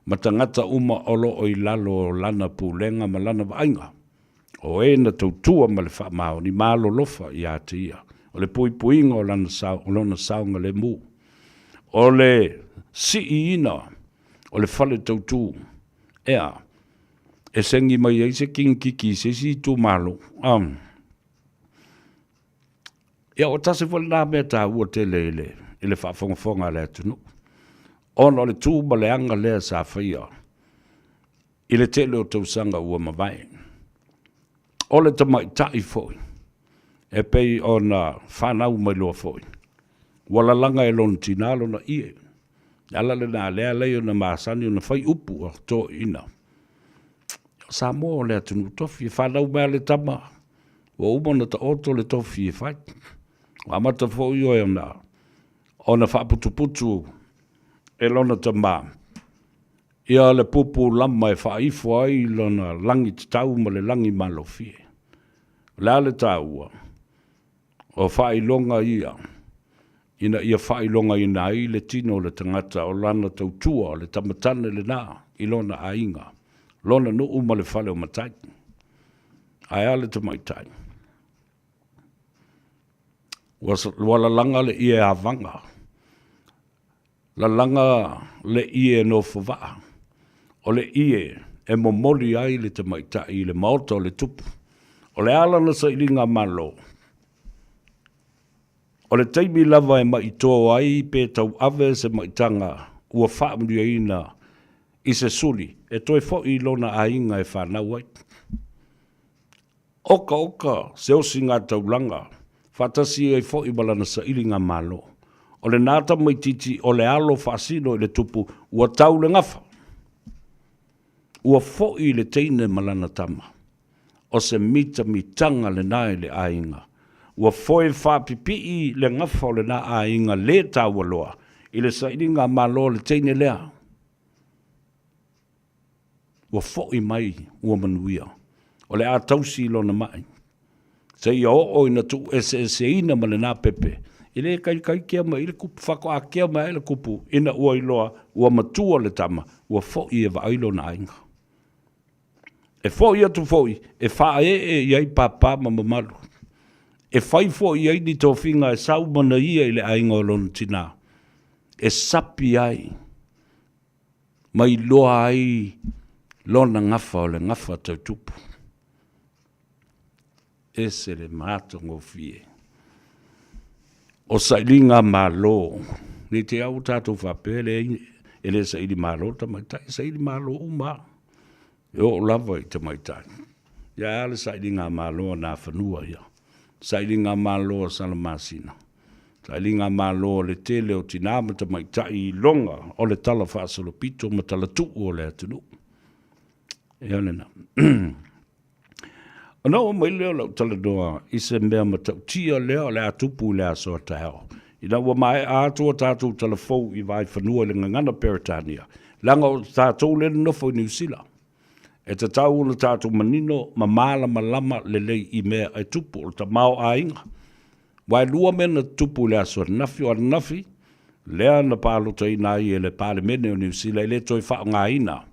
ma tagata uma o lo o i lalo o lana pulega ma lana vaaiga. O e na tautua ma le faamaoni ma alolofa ia te ia, o le puipuiga o lana sao, o lona saogalemu, o le si'iina o le fale tautu, ea, e segi mai ai se kigikiki i se isi itumalo. Um. Ia, o tasi foi lena mea taua tele i le, i le faafogafoga a le atunuu, ona o le tu ma le aga lea sa faia i le tele o tausaga ua mavae. O le tamaitai foi, e pei ona fanau mai loa foi, ua lalaga e lona tinā lona ie. Le ala lena lea alai ona masani ona fai upu a toeaiina. O Samoa o le atunuu tofi, e fanau mai lava le tama, ua uma ona taoto le tofi e fai. Ua amata foi oe ona, ona faaputuputu e lona tamā ia le pupu lama e faaifo ai lona lagi tatau ma le lagi malofie. O le a le taua? O faailoga ia ina ia faailogaina ai le tino o le tagata o lana tautua, o le tamatane lena i lona aiga, lona nuu ma le fale o matai. Ae a le tamaitai? Ua lalaga le ie avaga, lalaga le ie nofovaa, o le ie e momoli ai le tamaitai i le maota o le tupu. O le a lana sailiga malo? O le taimi lava e maʻi ai pe tauave se maʻitaga ua faamanuiaina i se suli e toe foʻi i lona aiga e fanau ai. Okaoka se osiga taulaga faatasi ai foi ma lana sailiga malo. O lena tamaitiiti o le alo faasino i le tupu ua tau le gafa, ua foʻi le teine ma lana tama. O se mitamitaga lena i le aiga. Ua foe faapipii le gafa o lena aiga lē taua loa i le sailiga malo a le teine lea. Ua foʻi mai ua manuia. O le a tausi i lona maʻi. Seia oo ina tuueseeseina ma lena pepe, e le kaikai kea mai i le kupu, faatoa kea mai ai le kupu ina ua iloa ua matua le tama, ua foʻi e vaai lona aiga. E foʻi atu foi e faaee i ai pāpā ma mamalu. E fai foi i ai ni tofiga e sau manaia i le aiga o lona tinā, e sapi ai ma iloa ai lona gafa o le gafa tautupu. Ese le matagofie. O sailiga malo, nei te au tatou faapea le e le saili malo tamaitai, saili malo uma lava. E oo lava i tamaitai. Ia a le sailiga malo a Nafanua ia, sailiga malo a Salamasina, sailiga malo a le tele o tinā ma tamaitai i loga o le tala faasolopito ma talatuu o le atunuu. Ia lena. Ona oo mai lea o lau talanoa i se mea matautia lea o le a tupu i le aso a taeao, ina ua maea atu a tatou talafou i Vaefanua i le gagana Peretania, leaga o tatou lea e nonofo i Niu Sila. E tatau ona tatou manino ma malamalama lelei i mea e tupu, o le tamaoaiga. Aua e lua mea na tutupu i le aso ananafi, o ananafi lea na palotaina ai e le Palemene o Niu Sila e le toe faaaogaina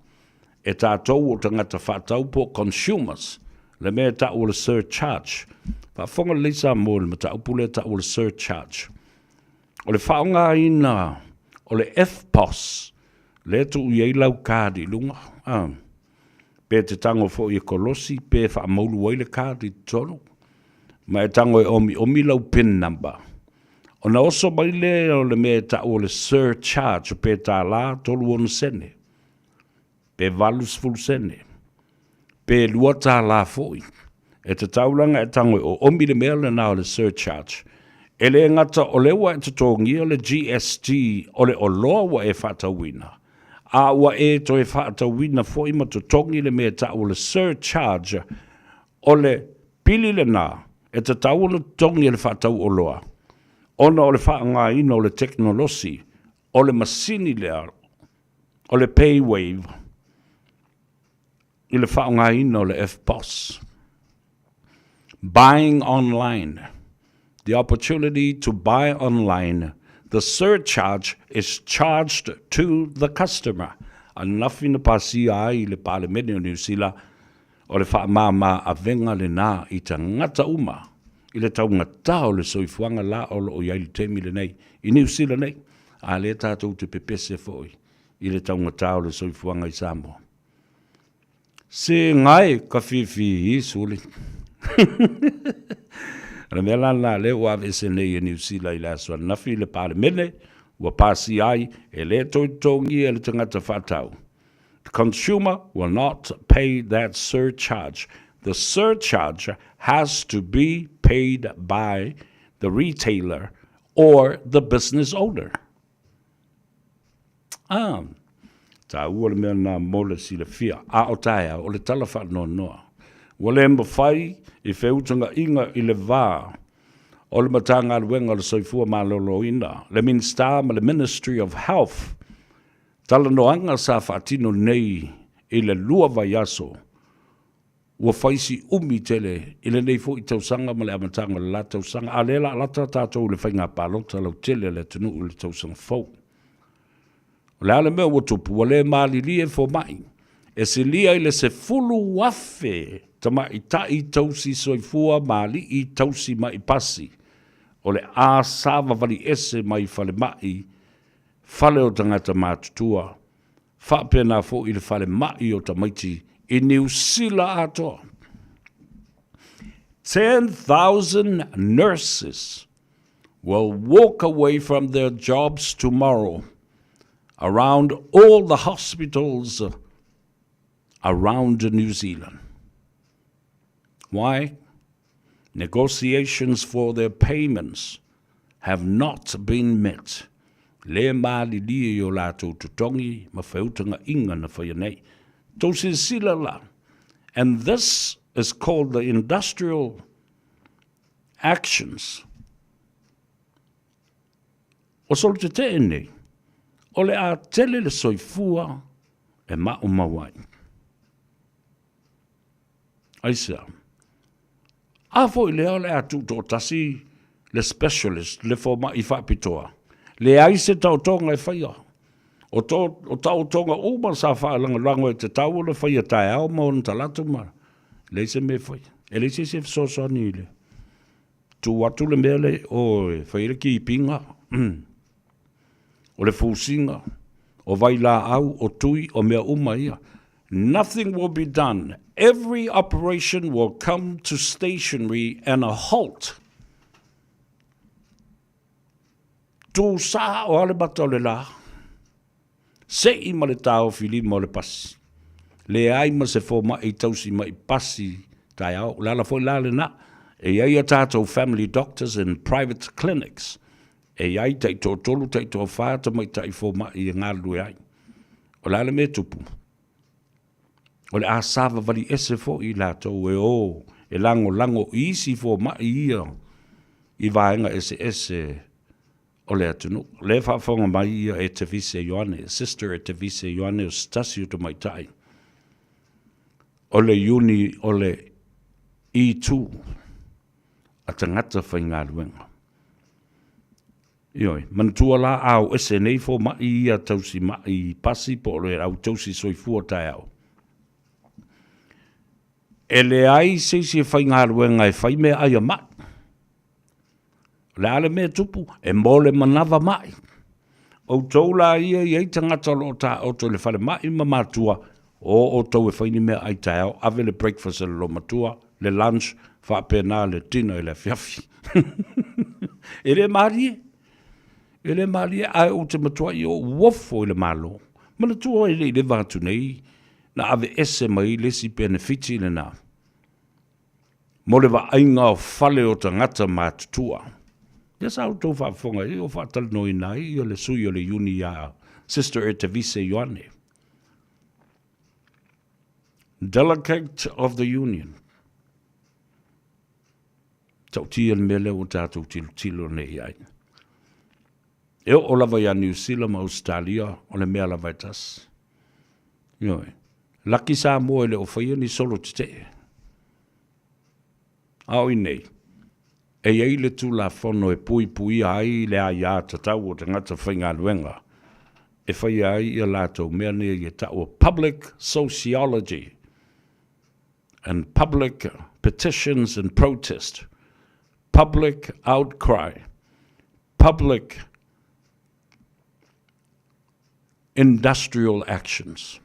e tatou o tagata faatau po o consumers le mea e tau o le surcharge. Faafofoga lelei Samoa i le mataupu lea e tau o le surcharge. O le faaaogaina o le EFTPOS lea e tuu i ai lau card i luga, a, pe te tago foi e kolosi pe faamaulu ai le card i totonu, ma e tago e omiomi lau pin number. Ona oso mai lea o le mea e tau o le surcharge pe $1 36 sene. pe 80 sene, pe $2 foi. E tatau la ona e tago e oomi le mea lena o le surcharge. E le gata o lea ua e totogia le GST o le oloa ua e faatauina, A ua e toe faatauina foi ma totogi le mea e tau o le surcharge, o le pili lena e tatau ona totogi e le faatau oloa ona o le faaaogaina o le tekonolosi o le masini lea o le PayWave i le faaaogaina o le EFTPOS. Buying online. The opportunity to buy online, the surcharge is charged to the customer. Ananafi na pasia ai i le Palemene o Niu Sila, o le faamāmā avega lenā i tagata uma i le taugata o le soifuaga la o lo o i ai i le taimi lenei i Niu Sila nei, a lea tatou te pepese foi i le taugata o le soifuaga i Samoa. Se gae ka fifi i suli. O le mea la lena lea ua aveese nei e Niu Sila i le aso ananafi i le Palemene, ua pasia ai, e le toe totogia e le tagata faatau. The consumer will not pay that surcharge. The surcharge has to be paid by the retailer or the business owner. Ā, tāua le mea nā mo le silafia, a o taeao, o le tala faanoanoa. Ua le mawhai i feutagaiga i le vā o le Matagaluega o le Soifua Maloloina, le Minisita ma le Ministry of Health, talanoaga sa faatino nei i le lua vaiaso Ua fai si umi tele i lenei foi tausaga ma le amataga o le la tausaga, a o lea la a lata tatou i le faiga palota lautele a le atunuu i le tausaga fou. O le a le mea ua tupu, ua le malilie fomai, e silia i le 10,000 tamaitai tausi soifua ma alii tausi ma'i pasi o le a savavali ese mai falemai, fale o tagata matutua, Faapena foi i le falemai o tamaiti i Niu Sila atoa. 10,000 nurses will walk away from their jobs tomorrow around all the hospitals around New Zealand. Why? Negotiations for their payments have not been met. Lē malilie i o latou totogi ma feutagaiga na faia nei. Tou silasila la, and this is called the industrial actions. O solotetee nei, o le a tele le soifua e maumau ai. Aisea? A foi lea o le a tuutoatasi le specialist, le fomai faapitoa, leai se taotoga e faia. O, to, o taotoga uma sa faalagolago e tatau ona faia taeao ma ona talaatu ma leai se mea e faia. E leai se isi e fesoasoani i le tuu atu le mea le o e fai ai le kipiga, o le fusiga, o vailaau, o tui, o mea uma ia. Nothing will be done. Every operation will come to stationary and a halt. Tū sā o ale mata o le lā. Se'i ma le taofi lima o le pasi. Leai ma se fomai tausi ma'i pasi taeao. O le ala foi la lena, e i ai a tātou family doctors in private clinics. E i ai taitoatolu, taitoafā tamaitai fomai e galulue ai. O le a le mea e tupu? O le a savavali ese foi i latou e o e lagolago i isi fomai ia i vaega eseese o le atunuu. O lea e faafofoga mai ia e Tevise Ioane, Sister e Tevise Ioane o se tasi o tamaitai o le iuni o le E2 a tagata faigaluega. Ioe, manatua la a o ese nei fomai ia tausi ma'i pasi po o le au tausi soifua taeao. E leai se isi e faigaluega e fai meaai a ma'i. O le a le mea e tupu? E mo le manava ma'i. Outou la ia e i ai tagata o lo o taoto i le falemai ma matua, o outou e fai ni meaai taeao, ave le breakfast i le loomatua, le lunch, faapena le dinner i le afiafi. E le malie, e le malie, ae ou te matuai ou ofo i le Malo. Manatua e le i leva atu nei, na aveese mai le isi penefiti lena. Mo le vaaiga o fale o tagata matutua. Lea sa outou faafofoga i ai o faatalanoaina ai le sui o le iuni ia Sister Etevise Ioane. Delegate of the Union. Ta'utia le mea lea ua tatou tilotilo nei i ai. E oo lava ia Niu Sila ma Ausetalia, o le mea lava e tasi. Ioe. Laki Samoa e le o faia ni solo tetee. A o i nei, e i ai le Tulafono e puipuia ai le aia tatau o tagata faigaluega e faia ai ia latou mea nei e ta'u o public sociology and public petitions and protest, public outcry, public industrial actions.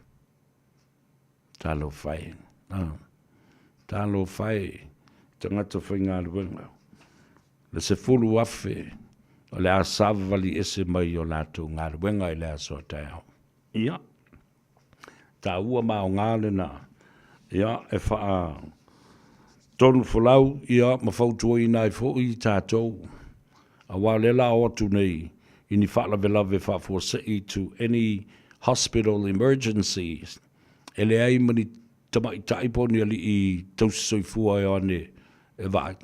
Talofa e. Ah. Talofa e, tagata faigaluega. Le 10,000 o le a savali ese mai o latou galuega i le aso a taeao. Ia, taua ma aoga lena, ia, e faa tonu folau, ia, ma fautuaina ai foi i tatou, aua o lea la o atu nei i ni faalavelave faafuasei to any hospital emergency, e leai ma ni tamaitai po o ni alii tausi soifua e o ane e vaai.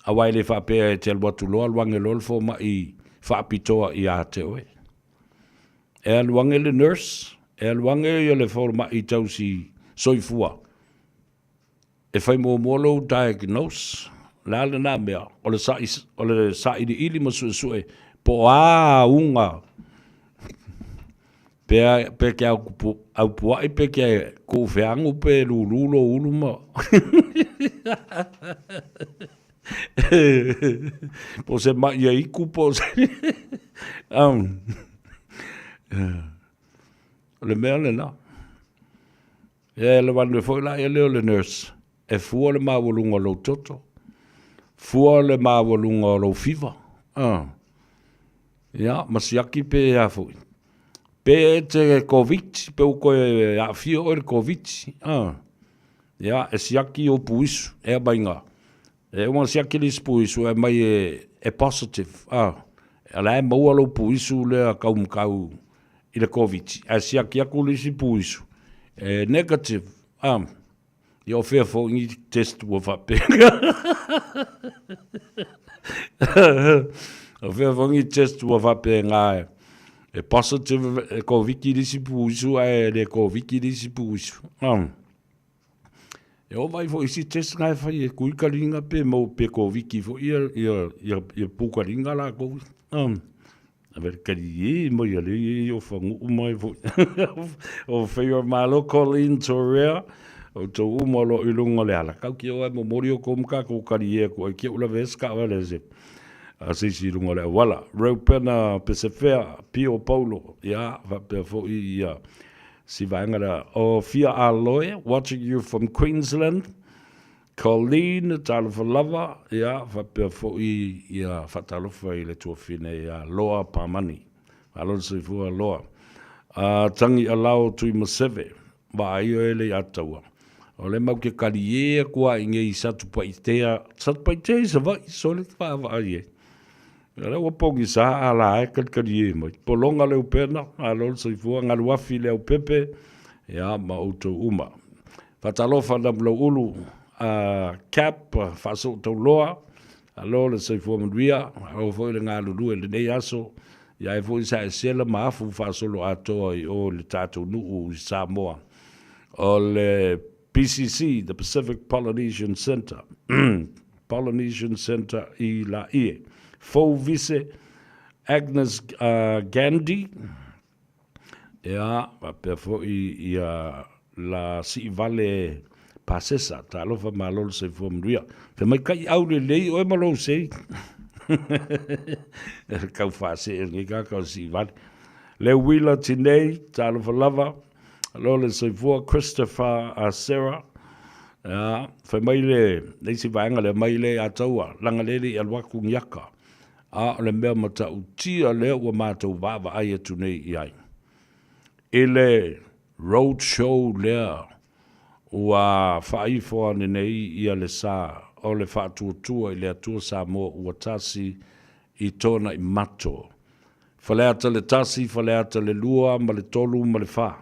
Aua e le faapea e te alu atu loa alu ane loa le fomai faapitoa ia te oe. E alu ane le nurse, e alu ane ia le fomai tausi soifua e fai muamua lou diagnose, o le a lena mea, o le sa'i, o le sailiili ma suesue po o a auga pe, pe ke aupua'i pe ke ku'ufeagu pe lūlū lou ulu ma po o se ma'i e iku po o se o le mea lena. E alu ane foi la ia lea o le nurse e fua le maualuga o lou toto, fua le maualuga o lou fiva, ia, ma siaki pe a foi. Pe e te Koviti, pe ua toe aafia oe i le Koviti, ia, e siaki ou puisu, e aumai ina, e uma ona siaki le isi puisu e aumai e positive, o la e maua lou puisu lea taumatau i le Koviti, ae siaki atu le isi puisu, e negative, a. Ia o fea foi ni test ua faapea. O fea foi ni test ua faapena e positive e Koviti le isi puisu ae le Koviti le isi puisu. E oo mai foi isi test na e fai e kuikaliga pe mau pe Koviti foi ia pukaliga lakou. Kali mai a le i o whangu mai foi. O whio malo Colleen Torea, o tau uma lo i lunga le ala. Kau ki o e momori o kou mka kou kali e ko e ki ula ves ka wale se. A sisi i lunga le awala. Reupena Pesefea, Pio Paulo, ia, whapea fo i ia. Si vaenga la, o Fia Aloe, watching you from Queensland. Colleen, talofa lava, ia, faapea foi ia faatalofa i le tuafine ia Loa Pamani. Malo le soifua Loa. A tangi alao Tuimaseve, vaai oe le Ataua. O le mau ke kali e aku a i nei Satupaitea, Satupaitea i Savaii, sole te vaavaai e. O lea ua pogisa a la e kalikali e mai. Polonga le upena, malo le soifua, galuafi le aupepe, ia, ma outou uma. Faatalofa Namulauulu a Cap Faasootauloa, alo le soifua manuia, alo foi le galulue i lenei aso, ia ai foi sa e sela ma afu faasoloatoa i o i le tatou nuu i Samoa. O le PCC, the Pacific Polynesian Centre, Polynesian Centre i Laie. Fou Vise, Agnes Gandhi, Ia, faapea foi ia la Siivale Pasesa, talofa malo le soifua manuia. Fai mai kai au lelei oe ma lou sei. Kau faasee lenei kaka o Siivale. Le Wheeler Tinei, talofa lava, lo le soifua Christopher Asera. Ia, fai mai le, le isi vaega lea mai le Ataua, laga le le i alu atu ni aka. A o le mea matautia lea ua matou vaavaai atu nei i ai, i le road show lea ua faaifo ane nei ia le sa o le Faatuatua i le Atua Samoa ua tasi i tona i mato. Faleata le 1, Faleata le 2 ma le 3 ma le 4.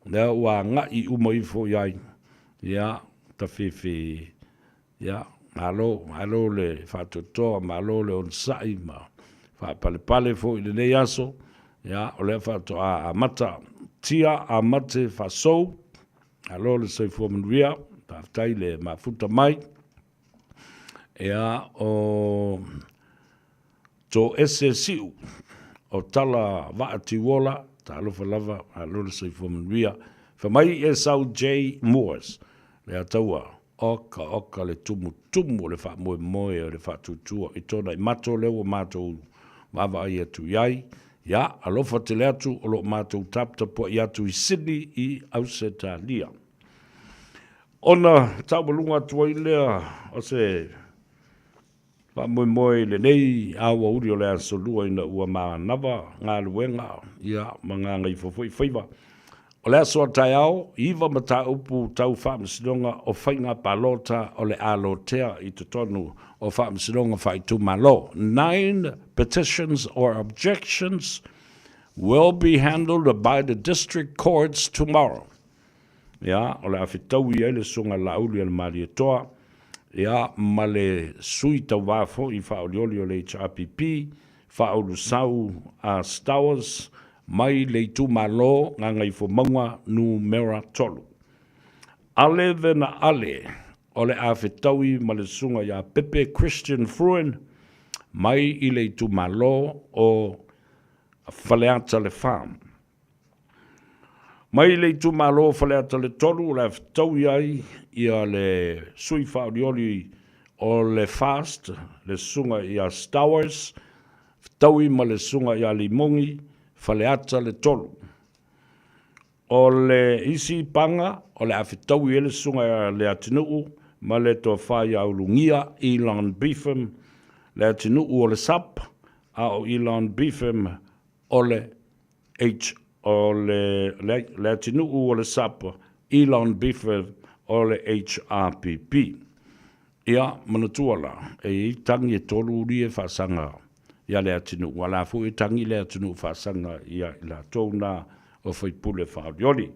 Lea ua agai uma ifo i ai, ia, tafefe, ia, malo, malo le faatoatoa, malo le onosai ma faapalepale foi i lenei aso, ia, o lea faatoa amata tia amate faasou, malo le soifua manuia, faafetai le mafuta mai. Ia, o Toese Siu o Tala Vaa Tiuola, talofa lava, malo le soifua manuia. Fai mai Esau J. Moores, le Ataua, oka oka le tumutumu o le faamoemoe o le faatuatua i tona i mato lea ua matou vaavaai atu i ai. Ia, alofa tele atu o lo o matou taputapuai atu i Sydney i Ausetalia. Ona taualuga atu ai lea o se faamoemoe i lenei aoauli o le Aso Lua ina ua manava galuega ia ma gagaifo foi faiva. O le aso a taeao, 9 mataupu tau faamasinoga o faiga palota o le a lotea i totonu o faamasinoga faaitumalo. 9 petitions or objections will be handled by the district courts tomorrow. Ia, o le a fetaui ai le Susuga Laauli a le Malietoa, ia, ma le sui tauva foi faaolioli o le HRPP, Faaulusau a Stowers, mai le itumalo Gagaifomauga Numera 3. Ale Vena Ale, o le a fetaui ma le Susuga ia Pepe Christian Fruin, mai i le itumalo o Faleata le 4. Mai le itumalo o Faleata le 3 o le a fetaui ai ia le sui faaolioli o le FAST, le susuga ia Stowers, fetaui ma le susuga ia Limogi, Faleata le 3. O le isi paga o le a fetaui ai le susuga ia Leatinuu ma le tofa ia Ulugia Elon Beefham, Leatinuu o le SUP, a o Elon Beefham o le H o le Leatinuu o le SUP, Elon Bifford o le HRPP. Ia, manatua la, e i ai tagi e tolu uli e faasaga ia Leatinuu, a la foi e tagi Leatinuu faasaga ia i latou na o faipule faaolioli.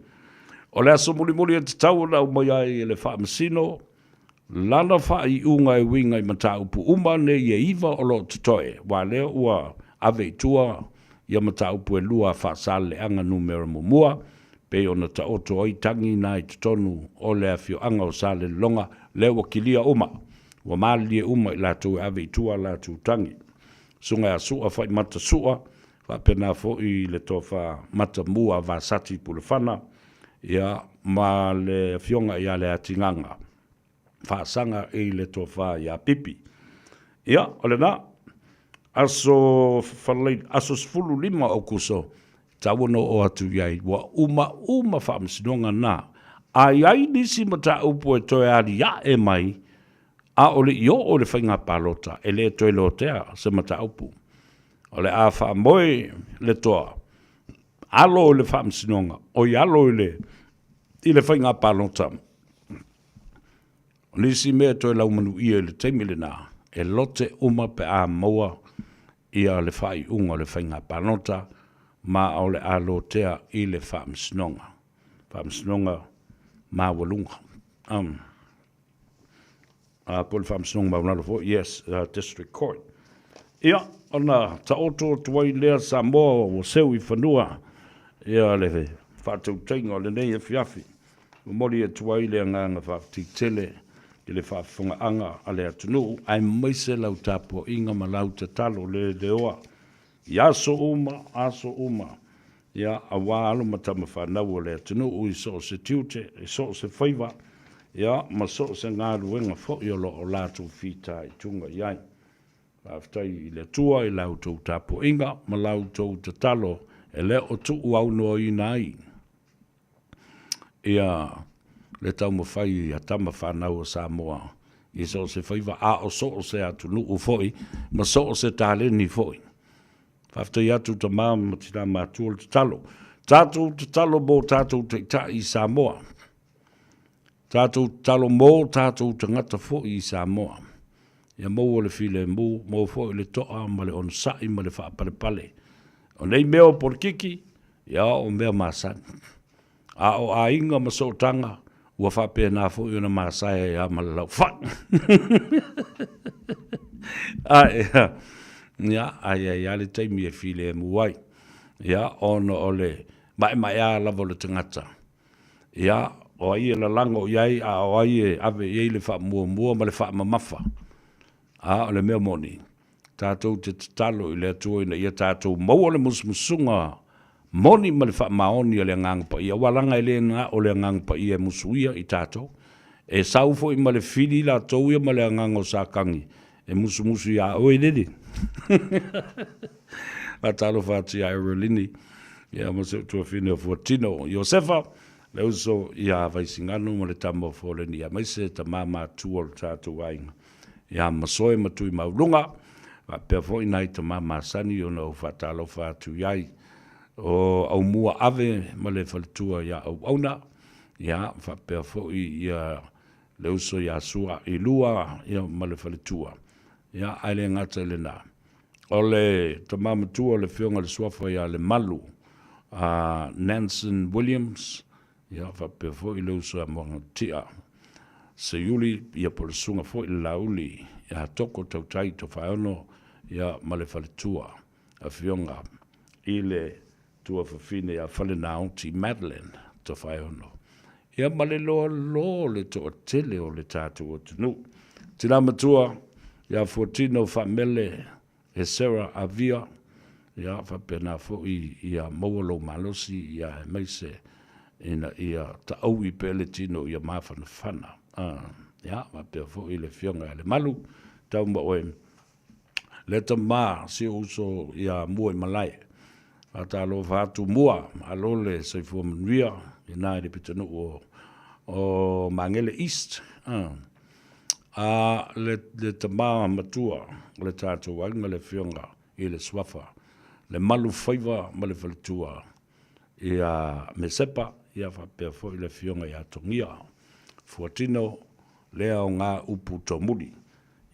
O le aso mulimuli e tatau ona aumai ai e le Faamasino lana faaiuga e uiga i mataupu uma nei e iva o lo o totoe, aua lea ua ave i tua ia mataupu e lua a Faasaleleaga Numera Muamua, pei ona taoto ai tagi na i totonu o le afioaga o Salelologa, lea ua kilia uma, ua malilie uma i latou e ave i tua a latou tagi. Susuga ia Sua Faimata Sua, faapena foi le Tofa Matamua Vasati Pulefana, ia, ma le Afioga ia Leatigaga Faasaga i le Tofa ia Pipi. Ia, o lena, aso Faraile, aso 15 o Aokuso, tatau ona oo atu i ai, ua uma uma faamasinoga na. A i ai nisi mataupu e toe aliae mai, a o le i oo i le faiga palota, e le toe lotea se mataupu. O le a faamoe le toa, alo i le faamasinoga, oi alo i le, i le faiga palota. O nisi mea e toe laumanuia i le taimi lena, e lote uma pe a maua ia le faaiuga o le faiga palota ma o le a lotea i le faamasinoga, faamasinoga maualuga. Um. Po o le Faamasinoga Maualalo foi, yes, District Court. Ia, ona taoto atu ai lea Samoa ua seu i fanua ia le faatautaiga o lenei afiafi. Momoli atu ai le agaga faafetai tele i le faafofogaaga a le atunuu, aemaise lau tapuaiga ma lau tatalo leleoa I aso uma, aso uma, ia, aua alo ma tama fanau o le atunuu i so o se tiute, i so o se faiva, ia, ma so o se galuega foi o lo o latou fitaituga i ai. Faafetai i le Atua i la outou tapuaiga ma la outou tatalo e le o tuuaunoaina ai ia le taumafai a tama fanau a Samoa i so o se faiva, a o so o se atunuu foi ma so o se taleni foi. Faafetai atu tama ma tina matua le tatalo. Tatou tatalo mo tatou taitai i Samoa. Tatou tatalo mo tatou tagata foi i Samoa. Ia maua le filemu, maua foi le toa ma le onosai ma le faapalepale. O nei mea o polokiki, ia o mea masani. A o aiga ma sootaga, ua faapena foi ona masae ai lava ma le laufai. Ae, ia, ae i ai lava le taimi e filemu ai, ia, ona o le maemaea lava o le tagata. Ia, o ai e lalago i ai a o ai e ave i ai le faamuamua ma le faamamafa. A o le mea moni, tatou te tatalo i le Atua ina ia tatou maua le musumusuga moni ma le faamaoni a le Agaga Paia, aua leaga e le na o le Agaga Paia e musuia i tatou. E sau foi ma le fili latou ia ma le agaga o Satani e musumusu iā oe lele. Faatalofa atu ia Erolini ia ma si ou tuafine o Fuatino, Iosefa, le uso ia Vaisigano ma le tama o Foleni, aemaise tama matua o le tatou aiga ia Masoe ma Tuimauluga, faapea foi nai tama masani ona ou faatalofa atu i ai o Aumua Ave ma le faletua ia Auauna, ia faapea foi ia le uso ia Sua i Lua ia ma le faletua. Ia ae le gata i lena, o le tama matua o le Afioga i le Suafa ia Lemalu a Nanson Williams, Ia, faapea foi le uso ia Moagatia Seiuli, ia po o le susuga foi i le Laauli ia Toko Tautai Tofaeono, ia ma le faletua, Afioga i le Tuafafine ia Falenaoti Madeline Tofaeono. Ia ma le loaloa o le toatele o le tatou atunuu. Tina matua ia Fuatino Faamele Esera Avia, ia faapena foi ia maua lou malosi, ia aemaise ina ia taoui pea le tino ia mafanafana. Ia faapea foi le Afioga ia Lemalu, tau ma oe le tama si ou uso ia Muaimalae. Faatalofa atu Mua, malo le soifua manuia ina i le pitonuu o Magele East. A le, le tama matua o le tatou aiga le afioga i le Suafa, le Malufaiva ma le faletua ia Mesepa, ia faapea foi le afioga ia Togia Fuatino, lea o ngā upu tomuli.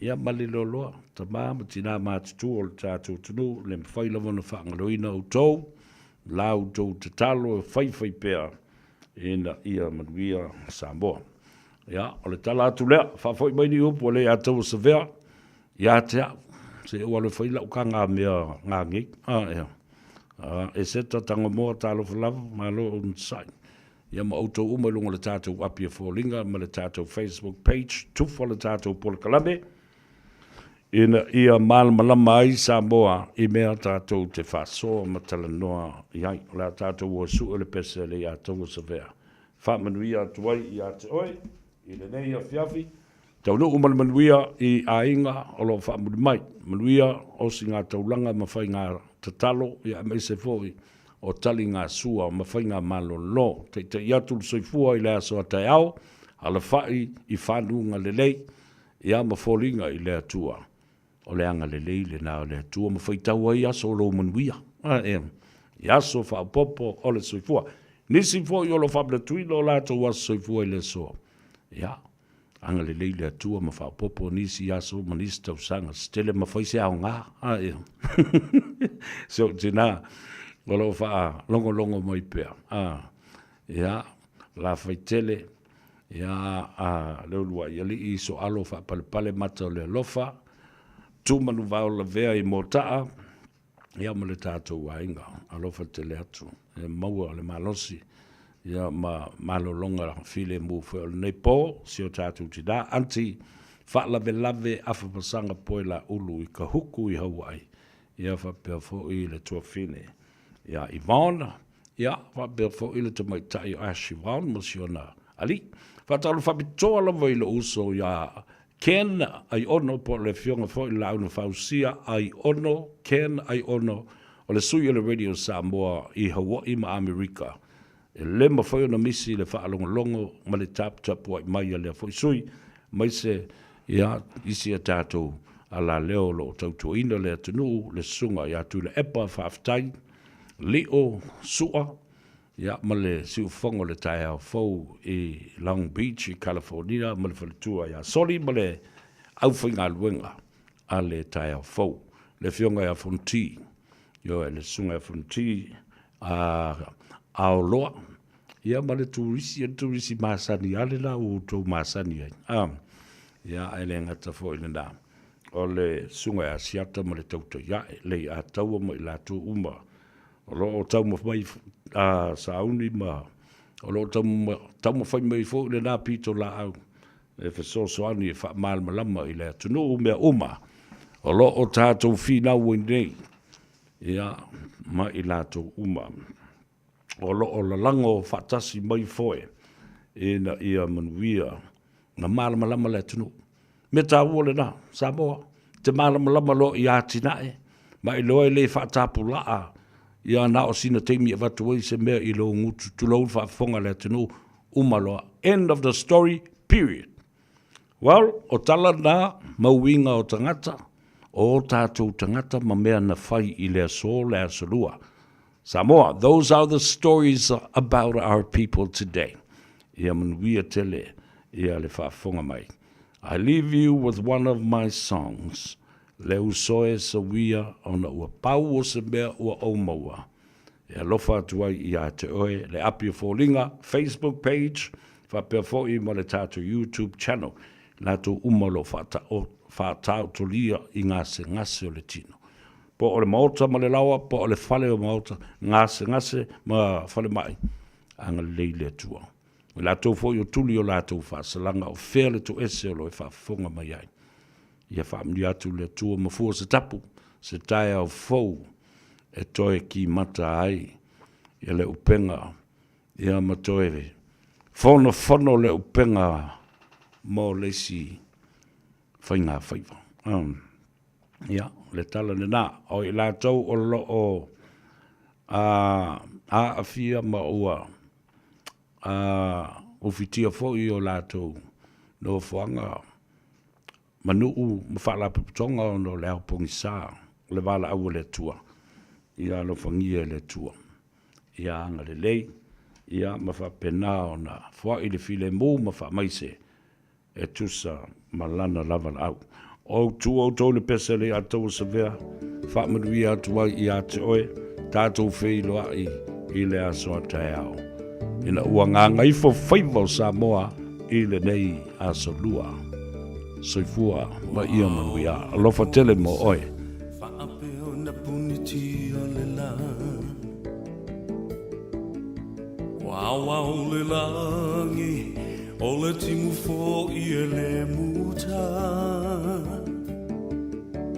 Ia ma le loaloa, tama ma tinā matutua o le tatou atunuu, le mafai lava ona faagaloina outou, la outou tatalo e faifai pea ina ia manuia Samoa. Ia, o le tala atu lea, faafoi mai ni upu a le ia taua savea, ia te au, se ou alu e fai lau kaga mea ngāngei. A, ia. A, e seta Tangomoa, talofa lava, malo onosai. Ia ma outou uma i luga o le tatou api e foliga ma le tatou Facebook page, tufa le tatou polokalame, ina ia malamalama ai Samoa i mea tatou te faasoa ma talanoa i ai. O le a tatou o e sue le pese a le ia taua savea. Faamanuia atu ai ia te oe i lenei afiafi, taunuu ma le manuia i aiga o lo o faamuli mai, manuia osiga taulaga ma faiga tatalo, ia aemaise foi o taliga sua ma faiga malolo. Taitai atu le soifua i le aso a taeao, alafai i fanuga lelei, ia ma foliga i le Atua. O le agalelei lena o le Atua ma faitau ai aso o lou manuia, i aso faaopoopo o le soifua. Nisi foi o lo o faamanatuina o latou aso soifua i le aso, ia, agalelei le Atua ma faaopoopo nisi aso ma nisi tausaga se tele ma fai se aoga. Si ou tina o lo o faalogologo mai pea. Ia, Lafaitele, Ia, a le uluai alii soalo faapalepale mata o le alofa, tu manuvao lavea i Mota'a, ia ma le tatou aiga, alofa tele atu, e maua le malosi, ia ma malologa filemu foi o lenei po, si o tatou tina, aunty, faalavelave afapasaga Poelaulu i Kahuku i Haua'i, ia faapea foi le tuafine ia Yvonne, ia faapea foi le tamaitai o Ashley Vaughan ma si ona alii. Faatalofa faapitoa lava i lou uso ia Ken Aiono po o le afioga foi i le Laau na Fausia Aiono, Ken Aiono, o le sui o le Radio Samoa i Hawaii ma Amerika. E le mafai ona misi le faalogologo ma le taputapuai mai a lea foi sui, aemaise ia isi a tatou alaleo o lo o tautuaina le atunuu, le Susuga ia Tuilaepa, faafetai, Lio, Sua, ia ma le siufofoga o le taeao fou i Long Beach i California ma le faletua ia Soli ma le aufaigaluega a le taeao fou. Le Afioga ia Fonoti, ioe, le Susuga ia Fonoti a Aoloa. Ia ma le turisi, o le turisi masani lava lena ua outou masani ai. A, ia, ae le gata foi i lena, o le susuga ia Asiata ma le Tautaiae, Leiataua ma i latou uma o lo o taumafai a sauni ma o lo o taumafai mai foi lena pitolaau e fesoasoani e faamalamalama i le atunuu mea uma o lo o tatou finau ai nei, ia, ma i latou uma o lo o lalago faatasi mai foe ina ia manuia ma malamalama le atunuu. Mea taua lena, Samoa, te malamalama loa i atinae, ma iloa e le faatapulaa ia na o sina taimi e avatu ai se mea i lou gutu, tulou le faafofoga a le atunuu, uma loa. End of the story, period. Well, o tala na ma uiga o tagata, o o tatou tagata ma mea na fai i le aso, le asolua. Samoa, those are the stories about our people today. Ia manuia tele ia le faafofoga mai. I leave you with one of my songs, Le uso e sawia ona ua pau o se mea ua ou maua. E alofa atu ai ia te oe le api o foliga, Facebook page, faapea foi ma le tatou YouTube channel, latou uma o lo o faataotolia i gasegase o le tino. Po o le maota ma le laoa, po o le fale o maota, gasegase ma falemai, agalelei le Atua. O latou foi o tuli o latou faasalaga o fea le toese o lo e faafofoga mai ai. Ia faamanuia atu le Atua ma fua se tapu, se taeao fou e toe kimata ai ia le upega, ia ma toe fonofono le upega mo le isi faiga faiva. Um, ia, le tala lena. O i latou o lo o aafia ma ua ufitia foi o latou nofoaga ma nuu ma faalapotopotoga ona o le ao pogisa o le valaau a le Atua. Ia alofagia e le Atua. Ia agalelei, ia ma faapena ona foai le filemu ma faamaise e tusa ma lana lava laau. O tu outou le pese le Ataua Savea, faamanuia atu ai ia te oe, tatou feiloai i le aso a taeao. Ina ua gagaifo faiva o Samoa i lenei aso lua. Soifua ma ia manuia. Alofa tele mo oe. Ua le lagi o le timu fo'i e le muta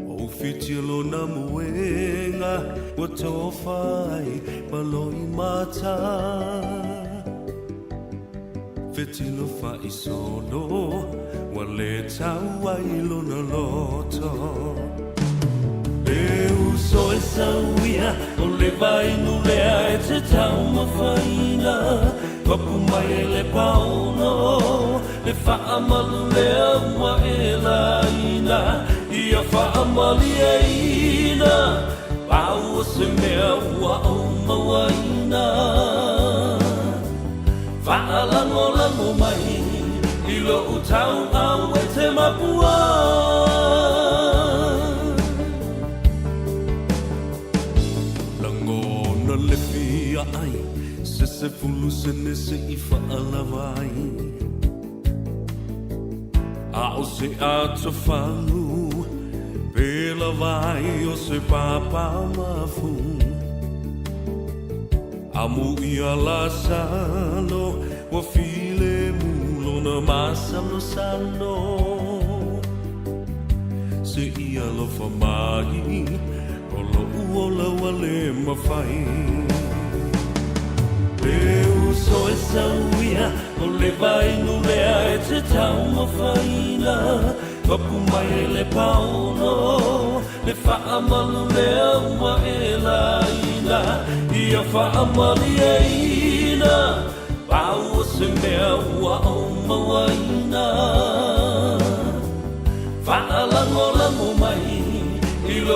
O whiti lona moenga ua tofa ai ma loimata Fetilo fa'isolo ua le tau ai lona loto E uso e sauia o le vainu lea e te taumafaina Papu mai e le paono le faamalu lea ua e laina Ia faamalieina pau o se mea ua ou mauaina Faalagolago mai i lou tauau e te mapua. Lagona le fia ai se sefulu sene se i faalava ai. A o se atofalu pe lava ai o se papa mafu. Amu ia Lasalo ua filemu lona masalosalo Se i alofa mai o loʻu ola ua le mafai E uso e sauia o le vainu lea e te taumafaina Papu mai e le paono Le faamalu lea ua e laina Ia faamalieina Pau o se mea ua ou mauaina.